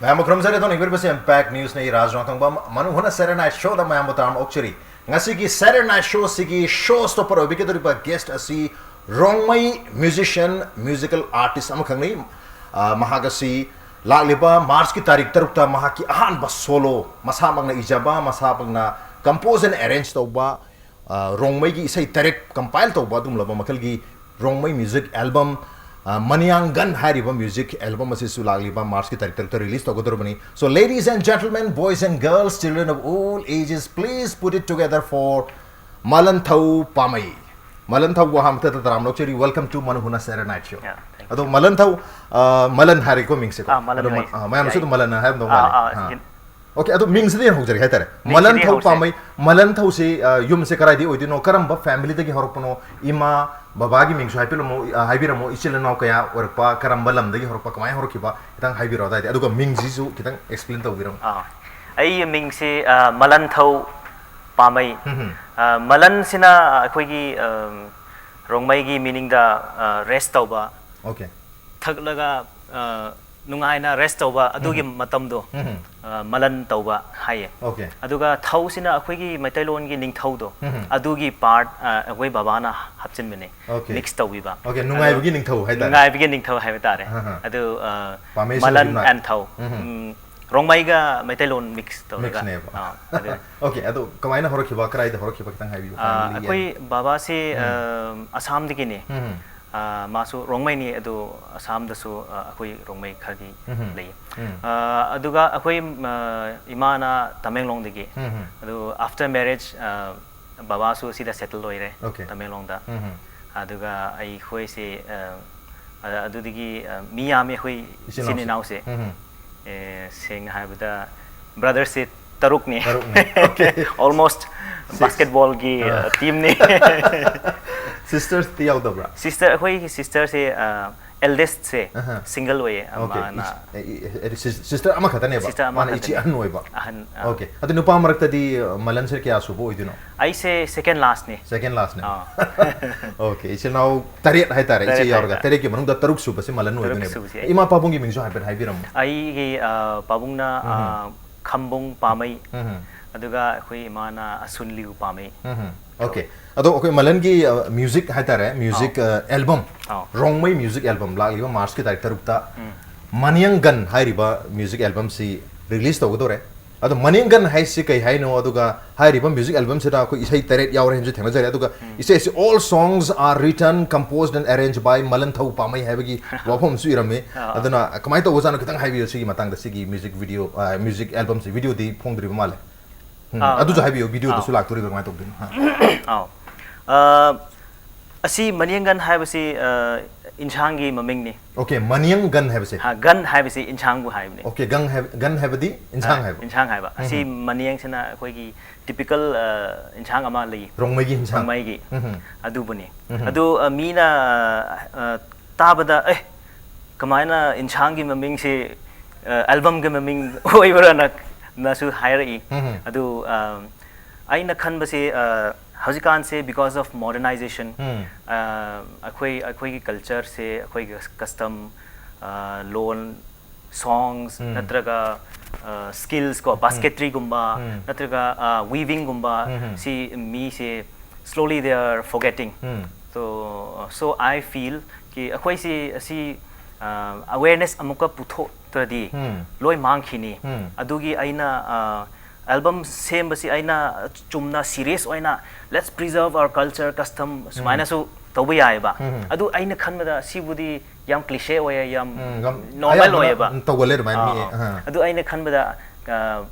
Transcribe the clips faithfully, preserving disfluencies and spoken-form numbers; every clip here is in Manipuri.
ꯃꯌꯥꯝꯕꯨ ꯈꯨꯔꯨꯝꯖꯔꯤ꯫ ꯑꯗꯣꯝꯅ ꯌꯦꯡꯕꯤꯔꯤꯕꯁꯤ Impact Newsꯅꯤ꯫ ꯔꯥꯖ ꯔꯣꯡꯊꯪꯕꯝ, ꯃꯅꯨ ꯍꯨꯅ Saturday Night Showꯗ ꯃꯌꯥꯝꯕꯨ ꯇꯔꯥꯝꯅ ꯑꯣꯛꯆꯔꯤ꯫ ꯉꯁꯤꯒꯤ Saturday Night Showꯁꯤꯒꯤ show stopper ꯑꯣꯏꯕꯤꯒꯗꯧꯔꯤꯕ guest ꯑꯁꯤ ꯔꯣꯡꯃꯩ musician, musical artist ꯑꯃꯈꯛꯅꯤ꯫ ꯑ, ꯃꯍꯥꯛ ꯑꯁꯤ ꯂꯥꯛꯂꯤꯕ Marchꯀꯤ ꯇꯥꯔꯤꯛ ꯇꯔꯨꯛꯇ ꯃꯍꯥꯛꯀꯤ ꯑꯍꯥꯟꯕ solo, ꯃꯁꯥꯃꯛꯅ ꯏꯖꯕ, ꯃꯁꯥꯃꯛꯅ compose and arrange ꯇꯧꯕ, ꯑ, ꯔꯣꯡꯃꯩꯒꯤ ꯏꯁꯩ ꯇꯔꯦꯠ compile ꯇꯧꯕ ꯑꯗꯨꯒꯨꯝꯂꯕ ꯃꯈꯜꯒꯤ ꯔꯣꯡꯃꯩ music album, ꯑ, ꯃꯅꯤꯌꯥꯡꯒꯟ ꯍꯥꯏꯔꯤꯕ music album ꯑꯁꯤꯁꯨ ꯂꯥꯛꯂꯤꯕ Marchꯀꯤ ꯇꯥꯔꯤꯛ ꯇꯔꯨꯛꯇ release ꯇꯧꯒꯗꯧꯔꯕꯅꯤ꯫ So, ladies and gentlemen, boys and girls, children of all ages, please put it together for ꯃꯂꯟꯊꯧ ꯄꯥꯃꯩ꯫ ꯃꯂꯟꯊꯧꯕꯨ ꯑꯍꯥꯟꯕꯗ ꯇꯔꯥꯝꯅ ꯑꯣꯛꯆꯔꯤ꯫ Welcome to ꯃꯅꯨ ꯍꯨꯅ Saturday Night Show꯫ Yeah, thank you. ꯑꯗꯣ ꯃꯂꯟꯊꯧ, ꯑ, ꯃꯂꯟ ꯍꯥꯏꯔꯦꯀꯣ ꯃꯤꯡꯁꯦꯀꯣ? ꯑꯥ, ꯃꯂꯟ ꯑꯗꯣ ꯍꯣꯏ꯫ ꯃ-, ꯑ, ꯃꯌꯥꯝꯅꯁꯨ ꯑꯗꯨꯝ ꯌꯥꯏ꯫ ꯃꯂꯟ ꯍꯥꯏꯔꯝꯗꯧ ꯑꯥ, ꯃꯥꯜꯂꯦ꯫ ꯑꯥ, ꯑꯥ꯫ ꯌꯦꯟ- Okay, ꯑꯗꯣ ꯃꯤꯡꯁꯤꯗꯤ ꯍꯧꯖꯔꯒꯦ ꯍꯥꯏꯇꯥꯔꯦ꯫ ꯃꯤꯡꯁꯤꯗꯤ ꯃꯂꯟꯊꯧ ꯍꯧꯁꯦ꯫ ꯄꯥꯃꯩ, ꯃꯂꯟꯊꯧꯁꯤ, ꯑ, ꯌꯨꯝꯁꯦ ꯀꯗꯥꯏꯗꯒꯤ ꯑꯣꯏꯗꯣꯏꯅꯣ? ꯀꯔꯝꯕ familyꯗꯒꯤ ꯍꯧꯔꯛꯄꯅꯣ? ꯏꯃꯥ, ꯕꯕꯥꯒꯤ ꯃꯤꯡꯁꯨ ꯍꯥꯏꯕꯤꯔꯝꯃꯣ, ꯑ, ꯍꯥꯏꯕꯤꯔꯝꯃꯣ꯫ ꯏꯆꯤꯜ ꯏꯅꯥꯎ ꯀꯌꯥ ꯑꯣꯏꯔꯛꯄ, ꯀꯔꯝꯕ ꯂꯝꯗꯒꯤ ꯍꯧꯔꯛꯄ, ꯀꯃꯥꯏꯅ ꯍꯧꯔꯛꯈꯤꯕ? ꯈꯤꯇꯪ ꯍꯥꯏꯕꯤꯔꯣ ꯑꯗꯥꯏꯗꯤ꯫ ꯑꯗꯨꯒ ꯃꯤꯡꯁꯤꯁꯨ ꯈꯤꯇꯪ explain ꯇꯧꯕꯤꯔꯝꯃꯣ꯫ ꯑꯥ꯫ ꯑꯩꯒꯤ ꯃꯤꯡꯁꯤ, ꯑ, ꯃꯂꯟꯊꯧ ꯄꯥꯃꯩ꯫ ꯍꯝ ꯍꯝ꯫ ꯑ, ꯃꯂꯟꯁꯤꯅ ꯑꯩꯈꯣꯏꯒꯤ, ꯑ, ꯔꯣꯡꯃꯩꯒꯤ meaningꯗ, ꯑ, rest ꯇꯧꯕ꯫ Okay꯫ ꯊꯛꯂꯒ, ꯑ, ꯅꯨꯡꯉꯥꯏꯅ rest ꯇꯧꯕ ꯑꯗꯨꯒꯤ ꯎꯝ꯫ ꯃꯇꯝꯗꯣ, ꯎꯝ꯫ ꯑ, ꯃꯂꯟ ꯇꯧꯕ ꯍꯥꯏꯌꯦ꯫ Okay꯫ ꯑꯗꯨꯒ ꯊꯧꯁꯤꯅ ꯑꯩꯈꯣꯏꯒꯤ ꯃꯩꯇꯩꯂꯣꯟꯒꯤ ꯅꯤꯡꯊꯧꯗꯣ, ꯎꯝ꯫ ꯑꯗꯨꯒꯤ part, ꯑ, ꯑꯩꯈꯣꯏ ꯕꯕꯥꯅ ꯍꯥꯞꯆꯤꯟꯕꯅꯦ, Okay꯫ Mix ꯇꯧꯕꯤꯕ꯫ Okay, ꯑꯗꯣ ꯅꯨꯡꯉꯥꯏꯕꯒꯤ ꯅꯤꯡꯊꯧ ꯍꯥꯏꯇꯥꯔꯦ꯫ ꯅꯨꯡꯉꯥꯏꯕꯒꯤ ꯅꯤꯡꯊꯧ ꯍꯥꯏꯕ ꯇꯥꯔꯦ꯫ ꯑꯍ꯫ ꯑꯗꯨ, ꯑ, ꯄꯥꯝꯃꯩꯁꯤꯅ ꯃꯂꯟ ꯌꯨꯝꯅꯥꯛ꯫ And ꯊꯧ꯫ ꯎꯝ꯫ ꯎꯝ, ꯔꯣꯡꯃꯩꯒ ꯃꯩꯇꯩꯂꯣꯟ mix ꯇꯧꯔꯒ꯫ Mixꯅꯦꯕ꯫ ꯑꯥ, ꯑꯗꯨ꯫ Okay, ꯑꯗꯨ ꯀꯃꯥꯏꯅ ꯍꯧꯔꯛꯈꯤꯕ, ꯀꯗꯥꯏꯗ ꯍꯧꯔꯛꯈꯤꯕ ꯈꯤꯇꯪ ꯍꯥꯏꯕꯤꯌꯨ, ꯑ, family ꯑꯩꯈꯣꯏ ꯌꯥꯝ꯫ ꯕꯕꯥꯁꯤ, ꯎꯝ꯫ ꯑ, ꯑꯁꯥꯝꯗꯒꯤꯅꯦ꯫ ꯎꯝ꯫ ꯑ, ꯃꯥꯁꯨ ꯔꯣꯡꯃꯩꯅꯤ, ꯑꯗꯨ ꯑꯁꯥꯝꯗꯁꯨ, ꯑ, ꯑꯩꯈꯣꯏ ꯔꯣꯡꯃꯩ ꯈꯔꯗꯤ ꯎꯝ꯫ ꯂꯩꯌꯦ꯫ ꯎꯝ꯫ ꯑ, ꯑꯗꯨꯒ ꯑꯩꯈꯣꯏ, ꯑ, ꯏꯃꯥꯅ ꯇꯃꯦꯡꯂꯣꯡꯗꯒꯤ꯫ ꯎꯝ꯫ ꯑꯗꯨ after marriage, ꯑ, ꯕꯕꯥꯁꯨ ꯁꯤꯗ settle ꯑꯣꯏꯔꯦ, Okay꯫ ꯇꯃꯦꯡꯂꯣꯡꯗ꯫ ꯎꯝ꯫ ꯑꯗꯨꯒ ꯑꯩꯈꯣꯏꯁꯦ, ꯑ, ꯑ, ꯑꯗꯨꯗꯒꯤ, ꯑ, ꯃꯤ ꯌꯥꯝꯃꯤ ꯑꯩꯈꯣꯏ ꯏꯆꯤꯟ ꯏꯆꯤꯟ ꯏꯅꯥꯎꯁꯦ꯫ ꯏꯅꯥꯎꯁꯦ꯫ ꯎꯝ꯫ ꯑꯦ, ꯁꯦꯡꯅ ꯍꯥꯏꯕꯗ brotherꯁꯦ ꯇꯔꯨꯛꯅꯤ꯫ ꯇꯔꯨꯛꯅꯤ꯫ Okay꯫ Almost Six꯫ Basketballꯒꯤ, ꯑ, ꯑ꯫ Teamꯅꯤ꯫ Sisters ꯇꯤ ꯌꯥꯎꯗꯕ꯭ꯔꯥ? Sister, ꯑꯩꯈꯣꯏꯒꯤ sister ꯁꯦ, ꯑ, eldest ꯁꯦ ꯑꯍꯥ. single ꯑꯣꯏꯌꯦ꯫ Okay. ꯃꯥꯅ Is- eh, eh, sister ꯑꯃꯈꯛꯇꯅꯦꯕ? Sister ꯃꯥꯅ ꯏꯆꯦ ꯑꯃꯈꯛꯇꯅꯦ꯫ ꯑꯍꯟ ꯑꯣꯏꯕ? ꯑꯍꯟ, ꯑ, Okay. ꯑꯗꯨ ꯅꯨꯄꯥ ꯃꯔꯛꯇꯗꯤ, uh, ꯃꯂꯟꯁꯦ ꯀꯌꯥ ꯁꯨꯕ ꯑꯣꯏꯗꯣꯏꯅꯣ? ꯑꯩꯁꯦ second last ꯅꯦ꯫ Second last ꯅꯦ? ꯑꯥ. Okay. ꯏꯆꯤꯜ ꯏꯅꯥꯎ ꯇꯔꯦꯠ ꯍꯥꯏꯇꯥꯔꯦ, ꯏꯆꯦ ꯇꯔꯦꯠ ꯌꯥꯎꯔꯒ꯫ ꯍꯥꯏꯇꯥꯔꯦ꯫ ꯇꯔꯦꯠꯀꯤ ꯃꯅꯨꯡꯗ ꯇꯔꯨꯛ ꯁꯨꯕꯁꯦ ꯃꯂꯟ ꯇꯔꯨꯛ ꯑꯣꯏꯗꯣꯏꯅꯦꯕ꯫ ꯁꯨꯕꯁꯦ ꯑꯩ꯫ ꯏꯃꯥ ꯄꯥꯕꯨꯡꯒꯤ ꯃꯤꯡꯁꯨ ꯍꯥꯏꯐꯦꯠ ꯍꯥꯏꯕꯤꯔꯝꯃꯣ꯫ ꯑꯩꯒꯤ, ꯑ, ꯄꯥꯕꯨꯡꯅ, ꯑ, ꯈꯝꯕꯣꯡ ꯄꯥꯃꯩ, ꯎꯝ. ꯑꯗꯨꯒ ꯑꯩꯈꯣꯏ ꯏꯃꯥꯅ ꯑꯁꯨꯟ ꯂꯤꯌꯨ ꯄꯥꯃꯩ꯫ ꯎꯝ. Okay. ꯑꯗꯣ ꯑꯩꯈꯣꯏ ꯃꯂꯟꯒꯤ, uh, music ꯍꯥꯏꯇꯥꯔꯦ, music, uh, album, ꯑꯥꯎ꯫ ꯔꯣꯡꯃꯩ music album ꯂꯥꯛꯂꯤꯕ March ꯀꯤ ꯇꯥꯔꯤꯛ ꯇꯔꯨꯛꯇ ꯎꯝ. ꯃꯅꯤꯌꯥꯡꯒꯟ ꯍꯥꯏꯔꯤꯕ music album ꯁꯤ release ꯇꯧꯒꯗꯧꯔꯦ꯫ ꯑꯗꯣ ꯃꯅꯤꯌꯥꯡꯒꯟ ꯍꯥꯏꯁꯤ ꯀꯩ ꯍꯥꯏꯅꯣ, ꯑꯗꯨꯒ ꯍꯥꯏꯔꯤꯕ music album ꯁꯤꯗ ꯑꯩꯈꯣꯏ ꯏꯁꯩ ꯇꯔꯦꯠ ꯌꯥꯎꯔꯦ ꯍꯥꯏꯅꯁꯨ ꯊꯦꯡꯅꯖꯔꯦ꯫ ꯑꯗꯨꯒ ꯏꯁꯩꯁꯤ "All songs are written, composed and arranged by ꯃꯂꯟꯊꯧ ꯄꯥꯃꯩ" ꯍꯥꯏꯕꯒꯤ ꯋꯥꯐꯝ ꯑꯃꯁꯨ ꯏꯔꯝꯃꯤ꯫ ꯑꯥ꯫ ꯑꯗꯨꯅ ꯀꯃꯥꯏꯅ ꯇꯧꯕꯖꯥꯠꯅꯣ, ꯈꯤꯇꯪ ꯍꯥꯏꯕꯤꯌꯨ ꯁꯤꯒꯤ ꯃꯇꯥꯡꯗ꯫ ꯁꯤꯒꯤ music video, ꯑ, music album ꯁꯤ, video ꯗꯤ ꯐꯣꯡꯗ꯭ꯔꯤꯕ ꯃꯥꯜꯂꯦ꯫ ꯎꯝ, ꯑꯥ, ꯑꯗꯨꯁꯨ ꯑꯥ, ꯍꯥꯏꯕꯤꯌꯨ, video ꯗꯁꯨ ꯑꯥ꯫ ꯂꯥꯛꯇꯣꯔꯤꯕ꯭ꯔꯥ, ꯀꯃꯥꯏꯅ ꯇꯧꯗꯣꯏꯅꯣ? ꯍꯥ. ꯑꯥꯎ꯫ ꯑ, ꯑꯁꯤ ꯃꯅꯤꯌꯥꯡꯒꯟ ꯍꯥꯏꯕꯁꯤ, ꯑ, ꯏꯟꯁꯥꯡꯒꯤ ꯃꯃꯤꯡꯅꯤ꯫ Okay, ꯃꯅꯤꯌꯥꯡꯒꯟ ꯍꯥꯏꯕꯁꯦ? ꯍꯥ, ꯒꯟ ꯍꯥꯏꯕꯁꯤ ꯏꯟꯁꯥꯡꯕꯨ ꯍꯥꯏꯕꯅꯤ꯫ Okay, ꯒꯟ ꯍꯥꯏꯕ, ꯒꯟ ꯍꯥꯏꯕꯗꯤ ꯏꯟꯁꯥꯡ ꯑ, ꯍꯥꯏꯕ? ꯏꯟꯁꯥꯡ ꯍꯥꯏꯕ꯫ ꯑꯁꯤ ꯃꯅꯤꯌꯥꯡꯁꯤꯅ ꯑꯩꯈꯣꯏꯒꯤ typical, ꯑ, ꯏꯟꯁꯥꯡ ꯑꯃ ꯂꯩ꯫ ꯔꯣꯡꯃꯩꯒꯤ ꯏꯟꯁꯥꯡ? ꯔꯣꯡꯃꯩꯒꯤ꯫ ꯎꯝ. ꯑꯗꯨꯕꯨꯅꯤ꯫ ꯎꯝ. ꯑꯗꯨ, ꯑ, ꯃꯤꯅ, ꯑ, ꯇꯥꯕꯗ, "ꯑꯦ, ꯀꯃꯥꯏꯅ ꯏꯟꯁꯥꯡꯒꯤ ꯃꯃꯤꯡꯁꯤ, ꯑ, album ꯒꯤ ꯃꯃꯤꯡ ꯑꯣꯏꯕ꯭ꯔꯥꯅ"ꯅꯁꯨ ꯍꯥꯏꯔꯛꯏ꯫ ꯎꯝ. ꯑꯗꯨ, ꯑ, ꯑꯩꯅ ꯈꯟꯕꯁꯦ, ꯑ, ꯍꯧꯖꯤꯛꯀꯥꯟꯁꯦ because of modernization, ꯎꯝ. ꯑ, ꯑꯩꯈꯣꯏ, ꯑꯩꯈꯣꯏꯒꯤ culture ꯁꯦ, ꯑꯩꯈꯣꯏꯒꯤ custom, ꯑ, ꯂꯣꯟ, songs, ꯎꯝ. ꯅꯠꯇ꯭ꯔꯒ, ꯑ, skills ꯀꯣ, basketry ꯒꯨꯝꯕ, ꯎꯝ. ꯅꯠꯇ꯭ꯔꯒ, ꯑ, weaving ꯒꯨꯝꯕ, ꯎꯝ. ꯁꯤ ꯃꯤꯁꯦ slowly they are forgetting꯫ Um. So, so I feel ꯀꯤ ꯑꯩꯈꯣꯏꯁꯤ ꯑꯁꯤ, ꯑ, awareness ꯑꯃꯨꯛꯀ ꯄꯨꯊꯣꯛꯇ꯭ꯔꯗꯤ ꯎꯝ. ꯂꯣꯏ ꯃꯥꯡꯈꯤꯅꯤ꯫ ꯎꯝ. ꯑꯗꯨꯒꯤ ꯑꯩꯅ, ꯑ, album ꯁꯦꯝꯕꯁꯤ ꯑꯩꯅ ꯆꯨꯝꯅ serious ꯑꯣꯏꯅ "Let's preserve our culture, custom" ꯁꯨꯃꯥꯏꯅꯁꯨ ꯇꯧꯕ ꯌꯥꯏꯑꯕ꯫ ꯎꯝ. ꯑꯗꯨ ꯑꯩꯅ ꯈꯟꯕꯗ ꯁꯤꯕꯨꯗꯤ ꯌꯥꯝ cliche ꯑꯣꯏꯌꯦ, ꯌꯥꯝ ꯎꯝ, ꯌꯥꯝ normal ꯑꯌꯥꯝꯕꯅ, ꯑꯣꯏꯌꯦꯕ꯫ ꯎꯝ, ꯇꯧꯒꯜꯂꯦ ꯑꯗꯨꯃꯥꯏꯅ ꯃꯤ, ꯑꯥ, ꯑꯥ꯫ ꯑꯥ꯫ ꯑꯗꯨ ꯑꯩꯅ ꯈꯟꯕꯗ, ꯑ,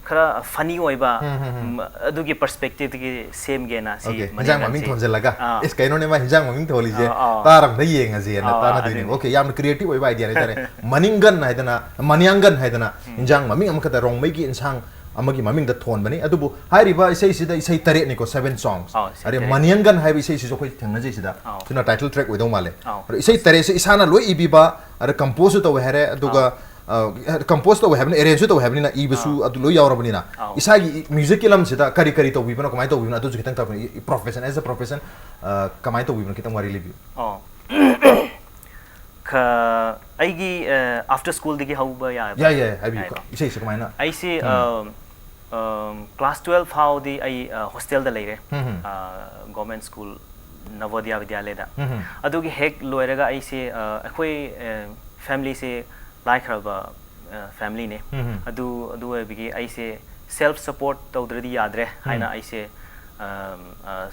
ꯈꯔ funny ꯑꯣꯏꯕ, ꯎꯝ, ꯎꯝ, ꯎꯝ꯫ ꯎꯝ, ꯑꯗꯨꯒꯤ perspective ꯇꯒꯤ ꯁꯦꯝꯒꯦꯅ ꯁꯤ Okay, ꯃꯅꯤꯄꯨꯔ ꯍꯤꯟꯖꯥꯡ ꯃꯃꯤꯡ ꯂꯝꯁꯤ꯫ ꯊꯣꯟꯖꯜꯂꯒ, ꯑꯥ꯫ "ꯏꯁ, ꯀꯩꯅꯣꯅꯦ, ꯃꯥ ꯍꯤꯟꯖꯥꯡ ꯃꯃꯤꯡ ꯊꯣꯜꯂꯤꯁꯦ, ꯑꯥ, ꯑꯥ꯫ ꯇꯥꯔꯝꯗ ꯌꯦꯡꯉꯁꯦꯅ" ꯑꯥ, ꯇꯥꯟꯅꯗꯣꯏꯅꯦꯕ꯫ ꯑꯗꯨꯅꯤ꯫ Okay, ꯌꯥꯝꯅ creative ꯑꯣꯏꯕ idea ꯅꯦ ꯍꯥꯏꯇꯥꯔꯦ꯫ ꯃꯅꯤꯡꯒꯟ ꯍꯥꯏꯗꯅ, ꯃꯅꯤꯌꯥꯡꯒꯟ ꯍꯥꯏꯗꯅ ꯍꯤꯟꯖꯥꯡ ꯃꯃꯤꯡ ꯑꯃꯈꯛꯇ, ꯔꯣꯡꯃꯩꯒꯤ ꯏꯟꯁꯥꯡ, ꯑꯃꯒꯤ ꯃꯃꯤꯡꯗ ꯊꯣꯟꯕꯅꯤ꯫ ꯑꯗꯨꯕꯨ ꯍꯥꯏꯔꯤꯕ ꯏꯁꯩꯁꯤꯗ ꯏꯁꯩ ꯇꯔꯦꯠꯅꯤꯀꯣ, seven songs꯫ ꯑꯥꯎ, ꯏꯁꯩ ꯑꯗꯩ ꯇꯔꯦꯠ꯫ ꯃꯅꯤꯌꯪꯒꯟ ꯍꯥꯏꯕ ꯏꯁꯩꯁꯤꯁꯨ ꯑꯩꯈꯣꯏ ꯊꯦꯡꯅꯖꯩ ꯁꯤꯗ꯫ ꯑꯥꯎ꯫ ꯁꯤꯅ title track ꯑꯣꯏꯗꯧ ꯃꯥꯜꯂꯦ꯫ ꯑꯥꯎ꯫ ꯑꯗꯣ ꯏꯁꯩ ꯇꯔꯦꯠꯁꯦ ꯏꯁꯥꯅ ꯂꯣꯏ ꯏꯕꯤꯕ, ꯑꯗ composeꯁꯨ ꯇꯧꯋꯦ ꯍꯥꯏꯔꯦ, ꯑꯗꯨꯒ compose ꯇꯧꯋꯦ ꯍꯥꯏꯕꯅꯤ, arrangeꯁꯨ ꯇꯧꯋꯦ ꯍꯥꯏꯕꯅꯤꯅ, ꯏꯕꯁꯨ ꯑꯥꯎ꯫ ꯑꯗꯨ ꯂꯣꯏ ꯌꯥꯎꯔꯕꯅꯤꯅ꯫ ꯑꯥꯎ꯫ ꯏꯁꯥꯒꯤ musicꯀꯤ ꯂꯝꯁꯤꯗ ꯀꯔꯤ ꯀꯔꯤ ꯇꯧꯕꯤꯕꯅꯣ, ꯀꯃꯥꯏꯅ ꯇꯧꯕꯤꯕꯅꯣ, ꯑꯗꯨꯁꯨ ꯈꯤꯇꯪ ꯇꯥꯛꯄꯤꯌꯨ꯫ Profession, as a profession, ꯑ, ꯀꯃꯥꯏꯅ ꯇꯧꯕꯤꯕꯅꯣ, ꯈꯤꯇꯪ ꯋꯥꯔꯤ ꯂꯤꯕꯤꯌꯨ꯫ ꯑꯣ꯫ ꯈ-, ꯑꯩꯒꯤ, ꯑ, after schoolꯗꯒꯤ ꯍꯧꯕ ꯌꯥꯕ꯭ꯔꯥ? ꯌꯥꯏ, ꯌꯥꯏ, ꯍꯥꯏꯕꯤꯌꯨ꯫ ꯌꯥꯏꯀꯣ꯫ ꯏꯁꯩꯁꯦ ꯀꯃꯥꯏꯅ? ꯑꯩꯁꯦ, ꯎꯝ꯫ ꯑ, ꯑ, class twelve ꯐꯥꯎꯗꯤ ꯑꯩ, ꯑ, hostelꯗ ꯂꯩꯔꯦ꯫ ꯎꯝ, ꯎꯝ꯫ ꯑ, government school, ꯅꯚꯣꯗꯌꯥ ꯕꯤꯗ꯭ꯌꯥꯂꯌꯗ꯫ ꯎꯝ, ꯎꯝ꯫ ꯑꯗꯨꯒꯤ ꯍꯦꯛ ꯂꯣꯏꯔꯒ ꯑꯩꯁꯦ, ꯑ, ꯑꯩꯈꯣꯏ, ꯑ, familyꯁꯦ ꯂꯥꯏꯈ꯭ꯔꯕ, ꯑ, familyꯅꯦ꯫ ꯎꯝ, ꯎꯝ꯫ ꯑꯗꯨ, ꯑꯗꯨ ꯑꯣꯏꯕꯒꯤ ꯑꯩꯁꯦ self support ꯇꯧꯗ꯭ꯔꯗꯤ ꯌꯥꯗ꯭ꯔꯦ ꯍꯥꯏꯅ ꯎꯝ꯫ ꯑꯩꯁꯦ, ꯑ, ꯑ,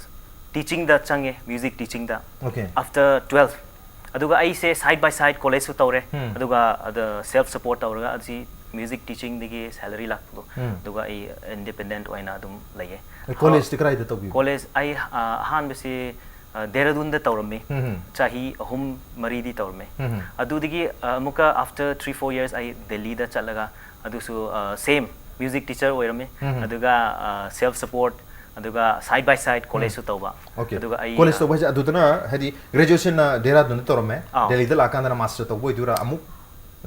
teachingꯗ ꯆꯪꯉꯦ, music teachingꯗ꯫ Okay. After twelve꯫ ꯑꯗꯨꯒ ꯑꯩꯁꯦ side by side collegeꯁꯨ ꯇꯧꯔꯦ꯫ ꯎꯝ꯫ ꯑꯗꯨꯒ ꯑꯗ self support ꯇꯧꯔꯒ ꯑꯁꯤ music teachingꯗꯒꯤ salary ꯂꯥꯛꯄꯗꯣ, ꯎꯝ꯫ ꯑꯗꯨꯒ ꯑꯩ independent ꯑꯣꯏꯅ ꯑꯗꯨꯝ ꯂꯩꯌꯦ꯫ ꯑꯩ collegeꯇꯤ ꯀꯗꯥꯏꯗ ꯇꯧꯕꯤꯕ? College ꯑꯩ, ꯑ, ꯑꯍꯥꯟꯕꯁꯤ, ꯑ, ꯗꯦꯔꯥꯗꯨꯟꯗ ꯇꯧꯔꯝꯃꯤ꯫ ꯎꯝ, ꯎꯝ꯫ ꯆꯍꯤ ꯑꯍꯨꯝ ꯃꯔꯤꯗꯤ ꯇꯧꯔꯝꯃꯤ꯫ ꯎꯝ, ꯎꯝ꯫ ꯑꯗꯨꯗꯒꯤ, ꯑ, ꯑꯃꯨꯛꯀ after three four years ꯑꯩ ꯗꯦꯜꯂꯤꯗ ꯆꯠꯂꯒ ꯑꯗꯨꯁꯨ, ꯑ, same music teacher ꯑꯣꯏꯔꯝꯃꯤ꯫ ꯎꯝ, ꯎꯝ꯫ ꯑꯗꯨꯒ, ꯑ, self support, ꯑꯗꯨꯒ side by side collegeꯁꯨ ꯇꯧꯕ꯫ Okay. ꯑꯗꯨꯒ ꯑꯩ, College ꯑ, ꯇꯧꯕ ꯍꯥꯏꯁꯦ ꯑꯗꯨꯗꯅ ꯍꯥꯏꯗꯤ graduationꯅ ꯗꯦꯔꯥꯗꯨꯟꯗ ꯇꯧꯔꯝꯃꯦ, ꯑꯥꯎ꯫ ꯗꯦꯜꯂꯤꯗ ꯂꯥꯛꯀꯥꯟꯗꯅ master ꯇꯧꯕ ꯑꯣꯏꯗꯣꯏꯔꯥ? ꯑꯃꯨꯛ